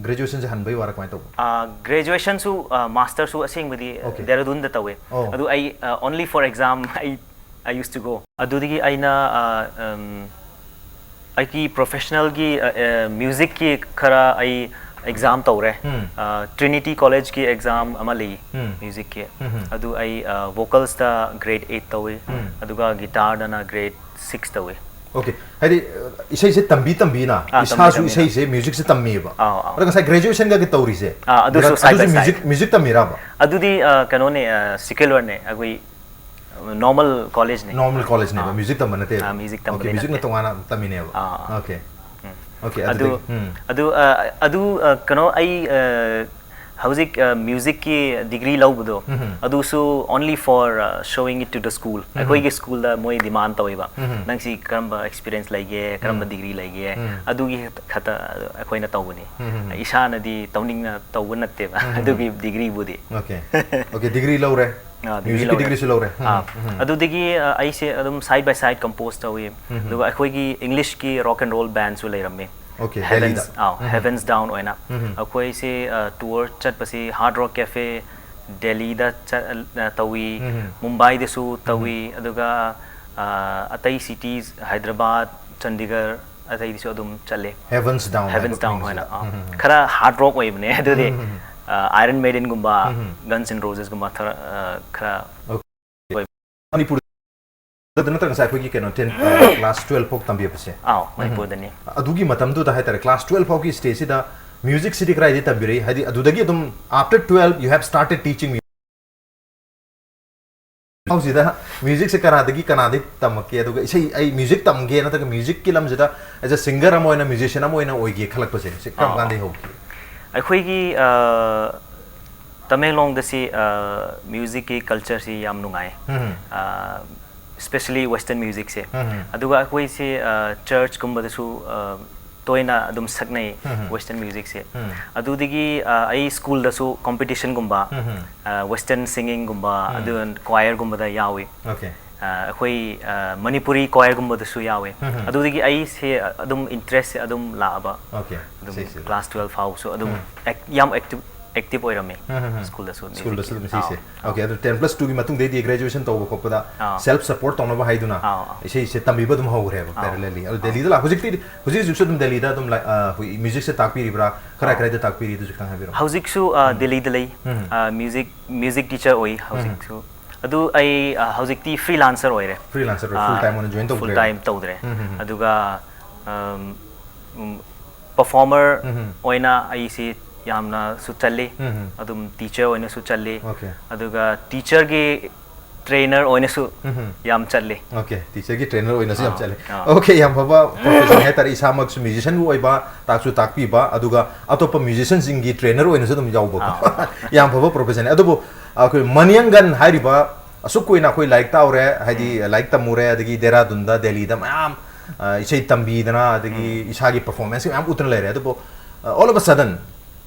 graduationꯁꯦ ꯍꯟꯕꯩ ꯋꯥꯔ ꯀꯃꯥꯏꯅ ꯇꯧꯕ? ꯑ, graduationꯁꯨ, ꯑ, masterꯁꯨ ꯑꯁꯦꯡꯕꯗꯤ, ꯑ, Okay. ꯗꯦꯔꯥꯗꯨꯟꯗ ꯇꯧꯋꯦ꯫ ꯑꯣ꯫ ꯑꯗꯨ ꯑꯩ, ꯑ, only for exam I, I used to go꯫ ꯑꯗꯨꯗꯒꯤ ꯑꯩꯅ, ꯑ, ꯎꯝ, ꯑꯩꯒꯤ professionalꯒꯤ, ꯑ, ꯑ, musicꯀꯤ ꯈꯔ ꯑꯩ exam ꯇꯧꯔꯦ꯫ ꯎꯝ꯫ ꯑ, Trinity Collegeꯀꯤ exam ꯑꯃ ꯂꯩ, ꯎꯝ꯫ musicꯀꯤ꯫ ꯎꯝ, ꯎꯝ꯫ ꯑꯗꯨ ꯑꯩ, ꯑ, vocalsꯇ grade eight ꯇꯧꯏ, ꯎꯝ꯫ ꯑꯗꯨꯒ guitarꯗꯅ grade six ꯇꯧꯏ꯫ Okay, ꯍꯥꯏꯗꯤ, ꯑ, ꯏꯁꯩꯁꯦ ꯇꯝꯕꯤ ꯇꯝꯕꯤꯅ, ꯑꯥ, ꯏꯁꯥꯁꯨ ꯇꯝꯕꯤ ꯇꯝꯕꯤꯅ꯫ ꯏꯁꯩꯁꯦ, musicꯁꯦ ꯇꯝꯃꯤꯕ꯫ ꯑꯥꯎ, ꯑꯥꯎ꯫ ꯑꯗꯣ ꯉꯁꯥꯏ graduationꯒ ꯇꯧꯔꯤꯁꯦ, ꯑꯥ, ꯑꯗꯨꯁꯨ ꯗꯦꯔꯥ-, side by ꯑꯗꯨꯁꯨ side꯫ Music, music ꯇꯝꯃꯤꯔꯕ? ꯑꯗꯨꯗꯤ, ꯑ, ꯀꯩꯅꯣꯅꯦ, ꯑ, secularꯅꯦ, ꯑꯩꯈꯣꯏ, ꯑ, normal collegeꯅꯦ꯫ Normal collegeꯅꯦꯕ, ꯑꯥ꯫ music ꯇꯝꯕ ꯅꯠꯇꯦꯕ? ꯑꯥ, music ꯇꯝꯕꯗꯤ Okay, musicꯅ ꯅꯠꯇꯦ꯫ ꯇꯣꯉꯥꯟꯅ ꯇꯝꯃꯤꯅꯦꯕ? ꯑꯥ, ꯑꯥ꯫ Okay. ꯎꯝ꯫ Okay, ꯑꯗꯨ, ꯑꯗꯨꯗꯤ, ꯎꯝ꯫ ꯑꯗꯨ, ꯑ, ꯑꯗꯨ, ꯑ, ꯀꯩꯅꯣ, ꯑꯩ, ꯑ, ꯍꯧꯖꯤꯛ ꯃ꯭ꯌꯨꯖꯤꯛꯀꯤ ꯗꯤꯒ꯭ꯔꯤ ꯂꯧꯕꯗꯣ, ꯑꯗꯨꯁꯨ only for showing it to the school. ꯑꯩꯈꯣꯏꯒꯤ ꯁ꯭ꯀꯨꯜꯗ ꯃꯣꯏ ꯗꯤꯃꯥꯟ ꯇꯧꯋꯦꯕ, "ꯅꯪꯁꯤ ꯀꯔꯝꯕ ꯑꯦꯛꯁꯄꯤꯔꯤꯌꯦꯟꯁ ꯂꯩꯒꯦ, ꯀꯔꯝꯕ ꯗꯤꯒ꯭ꯔꯤ ꯂꯩꯒꯦ?" ꯑꯗꯨꯒꯤ ꯈꯛꯇ ꯑꯩꯈꯣꯏꯅ ꯇꯧꯕꯅꯤ꯫ ꯏꯁꯥꯅꯗꯤ ꯇꯧꯅꯤꯡꯅ ꯇꯧꯕ ꯅꯠꯇꯦꯕ ꯑꯗꯨꯒꯤ ꯗꯤꯒ꯭ꯔꯤꯕꯨꯗꯤ꯫ Okay, okay, ꯗꯤꯒ꯭ꯔꯤ ꯂꯧꯔꯦ꯫ ꯑꯥ, ꯗꯤꯒ꯭ꯔꯤ ꯃ꯭ꯌꯨꯖꯤꯛꯀꯤ ꯂꯧꯔꯦ꯫ ꯗꯤꯒ꯭ꯔꯤꯁꯨ ꯂꯧꯔꯦ꯫ ꯑꯥ, ꯑꯗꯨꯗꯒꯤ ꯑ, ꯑꯩꯁꯦ ꯑꯗꯨꯝ side by side compose ꯇꯧꯏ꯫ ꯑꯗꯨꯒ ꯑꯩꯈꯣꯏꯒꯤ ꯏꯪꯂꯤꯁꯀꯤ rock and roll bandꯁꯨ ꯂꯩꯔꯝꯃꯤ꯫ Okay, Heavens, ꯗꯦꯜꯂꯤꯗ꯫ ꯑꯥꯎ, Heavens Down ꯑꯣꯏꯅ꯫ ꯑꯩꯈꯣꯏꯁꯦ ꯇꯨꯔ ꯆꯠꯄꯁꯤ Hard Rock Cafe, ꯗꯦꯜꯂꯤꯗ ꯆꯠ-, ꯑ, ꯇꯧꯏ, ꯃꯨꯝꯕꯥꯏꯗꯁꯨ ꯇꯧꯏ, ꯑꯗꯨꯒ ꯑ, ꯑꯇꯩ cities, ꯍꯥꯏꯗ꯭ꯔꯕꯥꯗ, ꯆꯟꯗꯤꯒꯔ, ꯑꯇꯩꯗꯁꯨ ꯑꯗꯨꯝ ꯆꯠꯂꯦ꯫ Heavens Down Heavens ꯍꯥꯏꯕ Down ꯃꯤꯡꯁꯤꯗ꯫ ꯑꯣꯏꯅ, ꯑꯥ꯫ ꯈꯔ hard rock ꯑꯣꯏꯕꯅꯦ ꯑꯗꯨꯗꯤ꯫ ꯑ, Iron Maidenꯒꯨꯝꯕ, Guns N' Rosesꯀꯨꯝꯕ ꯈꯔ, ꯑ, ꯈꯔ ꯃꯅꯤꯄꯨꯔꯗ ꯅꯠꯇ꯭ꯔꯒ ꯉꯁꯥꯏ ꯑꯩꯈꯣꯏꯒꯤ ꯀꯩꯅꯣ ten, class twelve ꯐꯥꯎ ꯇꯝꯕꯤꯕꯁꯦ? ꯑꯥꯎ, ꯃꯅꯤꯄꯨꯔꯗꯅꯤ꯫ ꯑꯗꯨꯒꯤ ꯃꯇꯝꯗꯨꯗ ꯍꯥꯏꯇꯥꯔꯦ, class twelve ꯐꯥꯎꯒꯤ stageꯁꯤꯗ ꯃ꯭ꯌꯨꯖꯤꯛꯁꯤꯗꯤ ꯀꯗꯥꯏꯗꯒꯤ ꯇꯝꯕꯤꯔꯛꯏ? ꯍꯥꯏꯗꯤ ꯑꯗꯨꯗꯒꯤ ꯑꯗꯨꯝ after twelve you have started teaching music. ꯍꯧꯖꯤꯛꯗ ꯃ꯭ꯌꯨꯖꯤꯛꯁꯦ ꯀꯅꯥꯗꯒꯤ ꯀꯅꯥꯗꯒꯤ ꯇꯝꯃꯛꯀꯦ? ꯑꯗꯨꯒ ꯏꯁꯩ, ꯑꯩ ꯃ꯭ꯌꯨꯖꯤꯛ ꯇꯝꯒꯦ ꯅꯠꯇ꯭ꯔꯒ ꯃ꯭ꯌꯨꯖꯤꯛꯀꯤ ꯂꯝꯁꯤꯗ as a singer ꯑꯃ ꯑꯣꯏꯅ, musician ꯑꯃ ꯑꯣꯏꯅ ꯑꯣꯏꯒꯦ ꯈꯜꯂꯛꯄꯁꯦ ꯁꯤ ꯀꯔꯝ ꯑꯥ꯫ ꯀꯥꯟꯗꯒꯤ ꯍꯧꯈꯤ? ꯑꯩꯈꯣꯏꯒꯤ, ꯑ, ꯇꯃꯦꯡꯂꯣꯡꯗꯁꯤ, ꯑ, ꯃ꯭ꯌꯨꯖꯤꯛꯀꯤ ꯀꯜꯆꯔꯁꯤ ꯌꯥꯝ ꯅꯨꯡꯉꯥꯏ꯫ ꯑ, especially western musicꯁꯦ꯫ ꯑꯗꯨꯒ ꯑꯩꯈꯣꯏꯁꯦ, ꯑ, churchꯀꯨꯝꯕꯗꯁꯨ, ꯑ, ꯇꯣꯏꯅ ꯑꯗꯨꯝ ꯁꯛꯅꯩ western musicꯁꯦ꯫ ꯑꯗꯨꯗꯒꯤ, ꯑ, ꯑꯩ ꯁ꯭ꯀꯨꯜꯗꯁꯨ competitionꯒꯨꯝꯕ, ꯑ, western singingꯒꯨꯝꯕ, ꯑꯗꯨ choirꯒꯨꯝꯕꯗ ꯌꯥꯎꯏ꯫ Okay. ꯑ, ꯑꯩꯈꯣꯏ, ꯑ, ꯃꯅꯤꯄꯨꯔꯤ choirꯒꯨꯝꯕꯗꯁꯨ ꯌꯥꯎꯋꯦ꯫ ꯑꯗꯨꯗꯒꯤ ꯑꯩꯁꯦ ꯑꯗꯨꯝ interestꯁꯦ ꯑꯗꯨꯝ ꯂꯥꯛꯑꯕ꯫ Okay. ꯑꯗꯨꯝ ꯁꯤ, ꯁꯤ꯫ class twelve ꯐꯥꯎꯁꯨ ꯑꯗꯨꯝ act-, ꯌꯥꯝ active, active ꯑꯣꯏꯔꯝꯃꯤ ꯁ꯭ꯀꯨꯜꯗꯁꯨ꯫ ꯁ꯭ꯀꯨꯜꯗꯁꯨ ꯑꯗꯨꯝ Musicꯀꯤ꯫ ꯁꯤꯁꯦ꯫ ꯑꯥꯎ꯫ Okay, ꯑꯗꯨ ten plus twoꯒꯤ ꯃꯇꯨꯡꯗꯩꯗꯤ graduation ꯇꯧꯕ ꯈꯣꯠꯄꯗ ꯑꯥꯎ꯫ Self support ꯇꯧꯅꯕ ꯍꯥꯏꯗꯨꯅ ꯑꯥꯎ, ꯑꯥꯎ꯫ ꯏꯁꯩꯁꯦ ꯇꯝꯕꯤꯕ ꯑꯗꯨꯝ ꯍꯧꯈ꯭ꯔꯦꯕ ꯑꯥꯎ꯫ Parallelly꯫ ꯑꯗꯨ ꯗꯦꯜꯂꯤꯗ ꯂꯥꯛ-, ꯍꯧꯖꯤꯛꯇꯤ, ꯍꯧꯖꯤꯛ ꯍꯧꯖꯤꯛꯁꯨ ꯑꯗꯨꯝ ꯗꯦꯜꯂꯤꯗ ꯑꯗꯨꯝ ꯂꯥꯏ-, ꯑ, ꯑꯩꯈꯣꯏ ꯃ꯭ꯌꯨꯖꯤꯛꯁꯦ ꯇꯥꯛꯄꯤꯔꯤꯕ꯭ꯔꯥ? ꯀꯔꯥꯏ ꯀꯔꯥꯏꯗ ꯇꯥꯛꯄꯤꯔꯤ? ꯑꯗꯨꯁꯨ ꯈꯤꯇꯪ ꯍꯥꯏꯕꯤꯔꯝꯃꯣ꯫ ꯍꯧꯖꯤꯛꯁꯨ, ꯑ, ꯗꯦꯜꯂꯤꯗ ꯂꯩ꯫ ꯑ, music, music teacher ꯑꯣꯏ ꯍꯧꯖꯤꯛꯁꯨ꯫ ꯑꯗꯨ ꯑꯩ, ꯑ, ꯍꯧꯖꯤꯛꯇꯤ freelancer ꯑꯣꯏꯔꯦ꯫ Freelancer ꯑꯣꯏ, ꯑ, full time ꯑꯣꯏꯅ join ꯇꯧꯗ꯭ꯔꯦ? Full time ꯇꯧꯗ꯭ꯔꯦ꯫ ꯑꯗꯨꯒ, ꯑꯝ, ꯎꯝ, performer ꯑꯣꯏꯅ ꯑꯩꯁꯤ ꯌꯥꯝꯅꯁꯨ ꯆꯠꯂꯤ꯫ ꯑꯗꯨꯝ teacher ꯑꯣꯏꯅꯁꯨ ꯆꯠꯂꯤ꯫ Okay. ꯑꯗꯨꯒ teacherꯒꯤ ꯇ꯭ꯔꯦꯅꯔ ꯑꯣꯏꯅꯁꯨ ꯌꯥꯝ ꯆꯠꯂꯤ꯫ ꯑꯣꯀꯦ, ꯇꯤꯆꯔꯒꯤ ꯇ꯭ꯔꯦꯅꯔ ꯑꯣꯏꯅꯁꯨ ꯌꯥꯝ ꯑꯥ, ꯆꯠꯂꯤ꯫ ꯑꯥ꯫ ꯑꯣꯀꯦ, ꯌꯥꯝ ꯐꯕ ꯄ꯭ꯔꯣꯐꯦꯁꯟ ꯍꯥꯏꯇꯥꯔꯦ꯫ ꯏꯁꯥꯃꯛꯁꯨ ꯃ꯭ꯌꯨꯖꯤꯁꯤꯌꯥꯟꯕꯨ ꯑꯣꯏꯕ, ꯇꯥꯛꯁꯨ ꯇꯥꯛꯄꯤꯕ, ꯑꯗꯨꯒ ꯑꯇꯣꯞꯄ ꯃ꯭ꯌꯨꯖꯤꯁꯤꯌꯥꯟꯁꯤꯡꯒꯤ ꯇ꯭ꯔꯦꯅꯔ ꯑꯣꯏꯅꯁꯨ ꯑꯗꯨꯝ ꯌꯥꯎꯕꯀꯣ꯫ ꯑꯥ꯫ ꯌꯥꯝ ꯐꯕ ꯄ꯭ꯔꯣꯐꯦꯁꯟꯅꯤ꯫ ꯑꯗꯨꯕꯨ ꯑꯩꯈꯣꯏ ꯃꯅꯤꯌꯥꯡꯒꯟ ꯍꯥꯏꯔꯤꯕ, ꯑꯁꯨꯛ ꯀꯨꯏꯅ ꯑꯩꯈꯣꯏ ꯂꯥꯏꯔꯤꯛ ꯇꯥꯎꯔꯦ, ꯍꯥꯏꯗꯤ ꯂꯥꯏꯔꯤꯛ ꯇꯝꯃꯨꯔꯦ, ꯑꯗꯒꯤ ꯗꯦꯔꯥꯗꯨꯟꯗ, ꯗꯦꯜꯂꯤꯗ ꯃꯌꯥꯝ, ꯑ, ꯏꯁꯩ ꯇꯝꯕꯤꯗꯅ, ꯑꯗꯒꯤ ꯏꯁꯥꯒꯤ ꯄꯔꯐꯣꯔꯃꯦꯟꯁ ꯃꯌꯥꯝ ꯎꯠꯇꯅ ꯂꯩꯔꯦ꯫ ꯑꯗꯨꯕꯨ, ꯑ, all of a sudden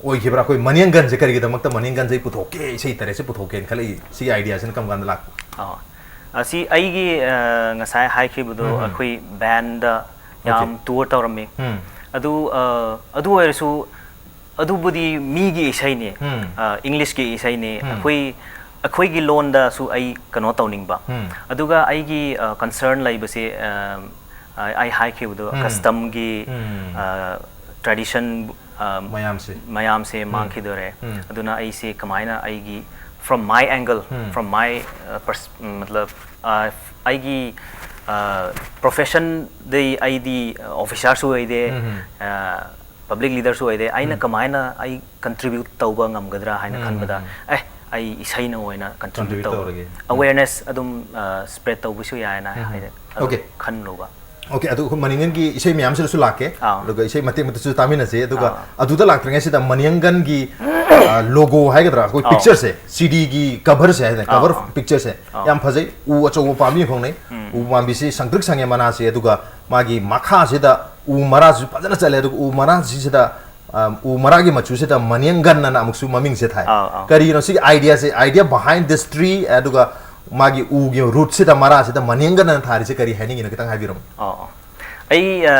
ꯑꯣꯏꯈꯤꯕ꯭ꯔꯥ? ꯑꯩꯈꯣꯏ ꯃꯅꯤꯌꯥꯡꯒꯟꯁꯦ ꯀꯔꯤꯒꯤꯗꯃꯛꯇ ꯃꯅꯤꯌꯥꯡꯒꯟꯁꯦ ꯑꯩ ꯄꯨꯊꯣꯛꯀꯦ, ꯏꯁꯩ ꯇꯔꯦꯠꯁꯦ ꯄꯨꯊꯣꯛꯀꯦꯅ ꯈꯜꯂꯛꯏ? ꯁꯤꯒꯤ ꯑꯥꯏꯗꯤꯌꯥꯁꯤꯅ ꯀꯔꯝ ꯀꯥꯟꯗ ꯂꯥꯛꯄ? ꯑꯥ꯫ ꯑꯁꯤ ꯑꯩꯒꯤ, ꯑ, ꯉꯁꯥꯏ ꯍꯥꯏꯈꯤꯕꯗꯣ, ꯎꯝ, ꯎꯝ꯫ ꯑꯩꯈꯣꯏ ꯕꯦꯟꯗ ꯑꯣꯀꯦ꯫ ꯌꯥꯝ ꯇꯨꯔ ꯇꯧꯔꯝꯃꯤ꯫ ꯎꯝ꯫ ꯑꯗꯨ, ꯑ, ꯑꯗꯨ ꯑꯣꯏꯔꯁꯨ, ꯑꯗꯨꯕꯨꯗꯤ ꯃꯤꯒꯤ ꯏꯁꯩꯅꯤ, ꯎꯝ꯫ ꯑ, ꯏꯪꯂꯤꯁꯀꯤ ꯏꯁꯩꯅꯤ꯫ ꯎꯝ꯫ ꯑꯩꯈꯣꯏ, ꯑꯩꯈꯣꯏꯒꯤ ꯂꯣꯟꯗꯁꯨ ꯑꯩ ꯀꯩꯅꯣ ꯇꯧꯅꯤꯡꯕ꯫ ꯎꯝ꯫ ꯑꯗꯨꯒ ꯑꯩꯒꯤ, ꯑ, ꯀꯟꯁꯔꯟ ꯂꯩꯕꯁꯦ, ꯑ, ꯑ, ꯑꯩ ꯍꯥꯏꯈꯤꯕꯗꯣ, ꯎꯝ꯫ ꯀꯁꯇꯝꯒꯤ, ꯎꯝ꯫ ꯑ, ꯇ꯭ꯔꯦꯗꯤꯁꯟ, ꯑ, ꯃꯌꯥꯝꯁꯦ꯫ ꯃꯌꯥꯝꯁꯦ ꯃꯥꯡꯈꯤꯗꯣꯔꯦ꯫ ꯎꯝ꯫ ꯑꯗꯨꯅ ꯑꯩꯁꯦ ꯀꯃꯥꯏꯅ ꯑꯩꯒꯤ, from my angle, um. from my, ꯑ, pers-, ꯎꯝ, ꯃꯇꯂꯕ, ꯑ, ꯑꯩꯒꯤ, ꯑ, ꯄ꯭ꯔꯣꯐꯦꯁꯟꯗꯩ ꯑꯩꯗꯤ ꯑꯣꯐꯤꯁꯥꯔꯁꯨ ꯑꯣꯏꯗꯦ, ꯎꯝ, ꯎꯝ꯫ ꯑ, ꯄꯕ꯭ꯂꯤꯛ ꯂꯤꯗꯔꯁꯨ ꯑꯣꯏꯗꯦ꯫ ꯑꯩꯅ ꯎꯝ꯫ ꯀꯃꯥꯏꯅ ꯑꯩ ꯀꯟꯇ꯭ꯔꯤꯕ꯭ꯌꯨꯠ ꯇꯧꯕ ꯉꯝꯒꯗ꯭ꯔꯥ ꯍꯥꯏꯅ ꯎꯝ, ꯈꯟꯕꯗ, ꯎꯝ, ꯎꯝ꯫ ꯑꯦ, ꯑꯩ ꯏꯁꯩꯅ ꯑꯣꯏꯅ ꯀꯟꯇ꯭ꯔꯤꯕ꯭ꯌꯨꯠ Contribute ꯇꯧꯔꯒꯦ꯫ ꯇꯧꯔꯒꯦ꯫ ꯎꯝ꯫ ꯑꯋꯦꯔꯅꯦꯁ ꯑꯗꯨꯝ, ꯑ, ꯁ꯭ꯄ꯭ꯔꯦꯗ ꯇꯧꯕꯁꯨ ꯌꯥꯏꯅ ꯎꯝ, ꯎꯝ꯫ ꯍꯥꯏꯅ ꯑꯗꯨꯝ ꯑꯣꯀꯦ꯫ ꯈꯟꯂꯨꯕ꯫ ꯑꯣꯀꯦ, ꯑꯗꯨ ꯑꯩꯈꯣꯏ ꯃꯅꯤꯡꯒꯟꯒꯤ ꯏꯁꯩ ꯃꯌꯥꯝꯁꯤꯗꯁꯨ ꯂꯥꯛꯀꯦ, ꯑꯥ꯫ ꯑꯗꯨꯒ ꯏꯁꯩ ꯃꯇꯦꯛ ꯃꯇꯦꯛꯁꯨ ꯇꯥꯃꯤꯟꯅꯁꯦ꯫ ꯑꯗꯨꯒ ꯑꯥ꯫ ꯑꯗꯨꯗ ꯂꯥꯛꯇ꯭ꯔꯤꯉꯩꯁꯤꯗ ꯃꯅꯤꯡꯒꯟꯒꯤ, ꯑ, ꯂꯣꯒꯣ ꯍꯥꯏꯒꯗ꯭ꯔꯥ, ꯑꯩꯈꯣꯏ ꯑꯥ꯫ ꯄꯤꯛꯆꯔꯁꯦ, ꯁꯤꯗꯤꯒꯤ ꯀꯚꯔꯁꯦ ꯍꯥꯏꯇꯥꯔꯦ, ꯑꯥ, ꯀꯚꯔ ꯑꯥ꯫ ꯄꯤꯛꯆꯔꯁꯦ ꯑꯥ꯫ ꯌꯥꯝ ꯐꯖꯩ꯫ ꯎ ꯑꯆꯧꯕ ꯄꯥꯝꯕꯤ ꯑꯃ ꯐꯪꯅꯩ꯫ ꯎꯝ꯫ ꯎ ꯄꯥꯝꯕꯤꯁꯤ ꯁꯪꯇ꯭ꯔꯤꯛ ꯁꯪꯉꯦ ꯃꯅꯥꯁꯦ, ꯑꯗꯨꯒ ꯃꯥꯒꯤ ꯃꯈꯥꯁꯤꯗ ꯎ ꯃꯔꯥꯁꯤꯁꯨ ꯐꯖꯅ ꯆꯠꯂꯦ, ꯑꯗꯨꯒ ꯎ ꯃꯔꯥꯁꯤꯁꯤꯗ, ꯑ, ꯎ ꯃꯔꯥꯒꯤ ꯃꯆꯨꯁꯤꯗ ꯃꯅꯤꯡꯒꯟ ꯑꯅ ꯑꯃꯨꯛꯁꯨ ꯃꯃꯤꯡꯁꯦ ꯊꯥꯏ꯫ ꯑꯥ, ꯑꯥ꯫ ꯀꯔꯤꯅꯣ ꯁꯤꯒꯤ ꯑꯥꯏꯗꯤꯌꯥꯁꯦ, idea behind this tree, ꯑꯗꯨꯒ ꯃꯥꯒꯤ ꯎꯒꯤ ꯔꯨꯠꯁꯤꯗ, ꯃꯔꯥꯁꯤꯗ ꯃꯅꯤꯡꯒꯟ ꯑꯅ ꯊꯥꯔꯤꯁꯦ ꯀꯔꯤ ꯍꯥꯏꯅꯤꯡꯉꯤꯅꯣ? ꯈꯤꯇꯪ ꯍꯥꯏꯕꯤꯔꯝꯃꯨ꯫ ꯑꯣ, ꯑꯣ꯫ ꯑꯩ, ꯑ,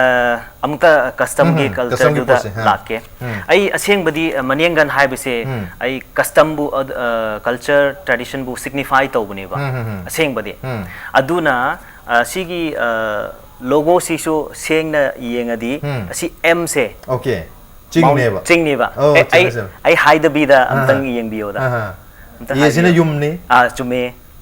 ꯑꯃꯨꯛꯇ ꯀꯁꯇꯝꯒꯤ ꯎꯝ, ꯍꯝ, ꯀꯜꯆꯔꯗꯨꯗ ꯀꯁꯇꯝꯒꯤ ꯄꯣꯠꯁꯦ, ꯍꯥ꯫ ꯂꯥꯛꯀꯦ꯫ ꯎꯝ꯫ ꯑꯩ ꯑꯁꯦꯡꯕꯗꯤ, ꯑ, ꯃꯅꯤꯌꯥꯡꯒꯟ ꯍꯥꯏꯕꯁꯦ ꯎꯝ꯫ ꯑꯩ ꯀꯁꯇꯝꯕꯨ, ꯑ, ꯑ, ꯀꯜꯆꯔ, ꯇ꯭ꯔꯦꯗꯤꯁꯟꯕꯨ ꯁꯤꯒꯅꯤꯐꯥꯏ ꯇꯧꯕꯅꯦꯕ, ꯎꯝ, ꯎꯝ, ꯎꯝ꯫ ꯑꯁꯦꯡꯕꯗꯤ꯫ ꯎꯝ꯫ ꯑꯗꯨꯅ, ꯑ, ꯁꯤꯒꯤ, ꯑ, ꯂꯣꯒꯣꯁꯤꯁꯨ ꯁꯦꯡꯅ ꯌꯦꯡꯉꯗꯤ, ꯎꯝ꯫ ꯑꯁꯤ ꯑꯦꯝꯁꯦ ꯑꯣꯀꯦ꯫ ꯆꯤꯡꯅꯦꯕ꯫ ꯆꯤꯡꯅꯦꯕ꯫ ꯑꯣ, ꯑꯦ, ꯑꯩ, ꯆꯤꯡꯅꯦꯕ꯫ ꯑꯩ ꯍꯥꯏꯗꯕꯤꯗ ꯑꯝꯇꯪ ꯑꯍꯥ꯫ ꯌꯦꯡꯕꯤꯌꯣꯗ꯫ ꯑꯍꯥ꯫ ꯑꯝꯇ ꯑꯦꯁꯤꯅ ꯍꯥꯏꯕꯤꯌꯣ꯫ ꯌꯨꯝꯅꯤ꯫ ꯑꯥ, ꯆꯨꯝꯃꯦ꯫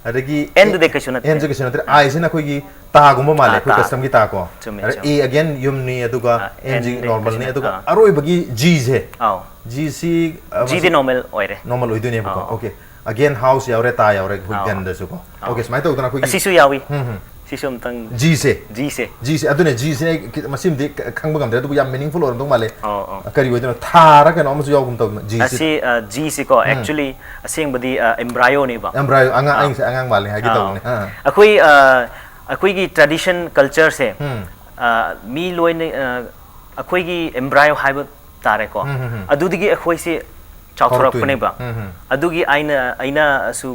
ꯑꯗꯒꯤ ꯑꯦꯟꯗꯨꯗꯤ ꯀꯩꯁꯨ ꯅꯠꯇꯦ꯫ ꯑꯦꯟꯁꯨ ꯀꯩꯁꯨ ꯅꯠꯇ꯭ꯔꯦ꯫ ꯑꯥꯏꯁꯤꯅ ꯑꯩꯈꯣꯏꯒꯤ ꯇꯥꯒꯨꯝꯕ ꯃꯥꯜꯂꯦ, ꯑꯥ, ꯑꯩꯈꯣꯏ ꯇꯥ꯫ ꯀꯁꯇꯝꯒꯤ ꯇꯥꯀꯣ꯫ ꯆꯨꯝꯃꯦ, ꯑꯗ ꯆꯨꯝꯃꯦ꯫ ꯑꯦ again ꯌꯨꯝꯅꯤ, ꯑꯗꯨꯒ ꯑꯥ, ꯑꯦꯟꯁꯤ ꯑꯦꯟꯗꯤ ꯅꯣꯔꯃꯦꯜꯅꯤ, ꯀꯩꯁꯨ ꯑꯗꯨꯒ ꯅꯠꯇꯦ꯫ ꯑꯥ꯫ ꯑꯔꯣꯏꯕꯒꯤ ꯖꯤꯁꯦ꯫ ꯑꯥꯎ꯫ ꯖꯤꯁꯤ, ꯑ, ꯖꯤꯗꯤ ꯃꯁꯤ ꯅꯣꯔꯃꯦꯜ ꯑꯣꯏꯔꯦ꯫ ꯅꯣꯔꯃꯦꯜ ꯑꯣꯏꯗꯣꯏꯅꯦꯕꯀꯣ꯫ ꯑꯥꯎ꯫ ꯑꯣꯀꯦ꯫ ꯑꯒꯦꯟ ꯍꯥꯎꯁ ꯌꯥꯎꯔꯦ, ꯇꯥ ꯌꯥꯎꯔꯦ, ꯑꯩꯈꯣꯏ ꯑꯥꯎ꯫ ꯒꯟꯗꯁꯨ ꯀꯣ꯫ ꯑꯥꯎ꯫ ꯑꯣꯀꯦ, ꯁꯨꯃꯥꯏꯅ ꯇꯧꯗꯅ ꯑꯩꯈꯣꯏꯒꯤ ꯑꯁꯤꯁꯨ ꯌꯥꯎꯏ꯫ ꯎꯝ, ꯎꯝ꯫ ꯁꯤꯁꯨ ꯑꯝꯇꯪ ꯖꯤꯁꯦ꯫ ꯖꯤꯁꯦ꯫ ꯖꯤꯁꯦ꯫ ꯑꯗꯨꯅꯦ, ꯖꯤꯁꯤꯅ ꯑꯩ ꯈꯤ-, ꯃꯁꯤꯃꯗꯤ ꯈ-, ꯈꯪꯕ ꯉꯝꯗ꯭ꯔꯦ, ꯑꯗꯨꯕꯨ ꯌꯥꯝ ꯃꯤꯅꯤꯡꯐꯨꯜ ꯑꯣꯏꯔꯝꯗꯧ ꯃꯥꯜꯂꯦ꯫ ꯑꯣ, ꯑꯣ꯫ ꯀꯔꯤ ꯑꯣꯏꯗꯣꯏꯅꯣ? ꯊꯥꯔ ꯀꯩꯅꯣ ꯑꯃꯁꯨ ꯌꯥꯎꯒꯨꯝ ꯇꯧꯕꯅꯦ, ꯖꯤꯁꯤ꯫ ꯑꯁꯤ, ꯑ, ꯖꯤꯁꯤꯀꯣ, actually, ꯑꯁꯦꯡꯕꯗꯤ, ꯑ, embryoꯅꯦꯕ꯫ ꯑꯦꯝꯕ꯭ꯔꯥꯏꯑꯣ, ꯑꯉꯥꯡ, ꯑꯥ꯫ ꯑꯩꯁꯦ ꯑꯉꯥꯡ ꯃꯥꯜꯂꯦ ꯍꯥꯏꯒꯦ ꯑꯥ꯫ ꯇꯧꯕꯅꯦ꯫ ꯑꯥ꯫ ꯑꯩꯈꯣꯏ, ꯑ, ꯑꯩꯈꯣꯏꯒꯤ tradition cultureꯁꯦ, ꯎꯝ꯫ ꯑ, ꯃꯤ ꯂꯣꯏꯅ, ꯑ, ꯑꯩꯈꯣꯏꯒꯤ embryo ꯍꯥꯏꯕ ꯇꯥꯔꯦꯀꯣ꯫ ꯎꯝ, ꯎꯝ, ꯎꯝ꯫ ꯑꯗꯨꯗꯒꯤ ꯑꯩꯈꯣꯏꯁꯦ ꯆꯥꯎꯊꯣꯔꯛꯄꯅꯦꯕ꯫ ꯎꯝ, ꯎꯝ꯫ ꯑꯗꯨꯒꯤ ꯑꯩꯅ, ꯑꯩꯅꯁꯨ,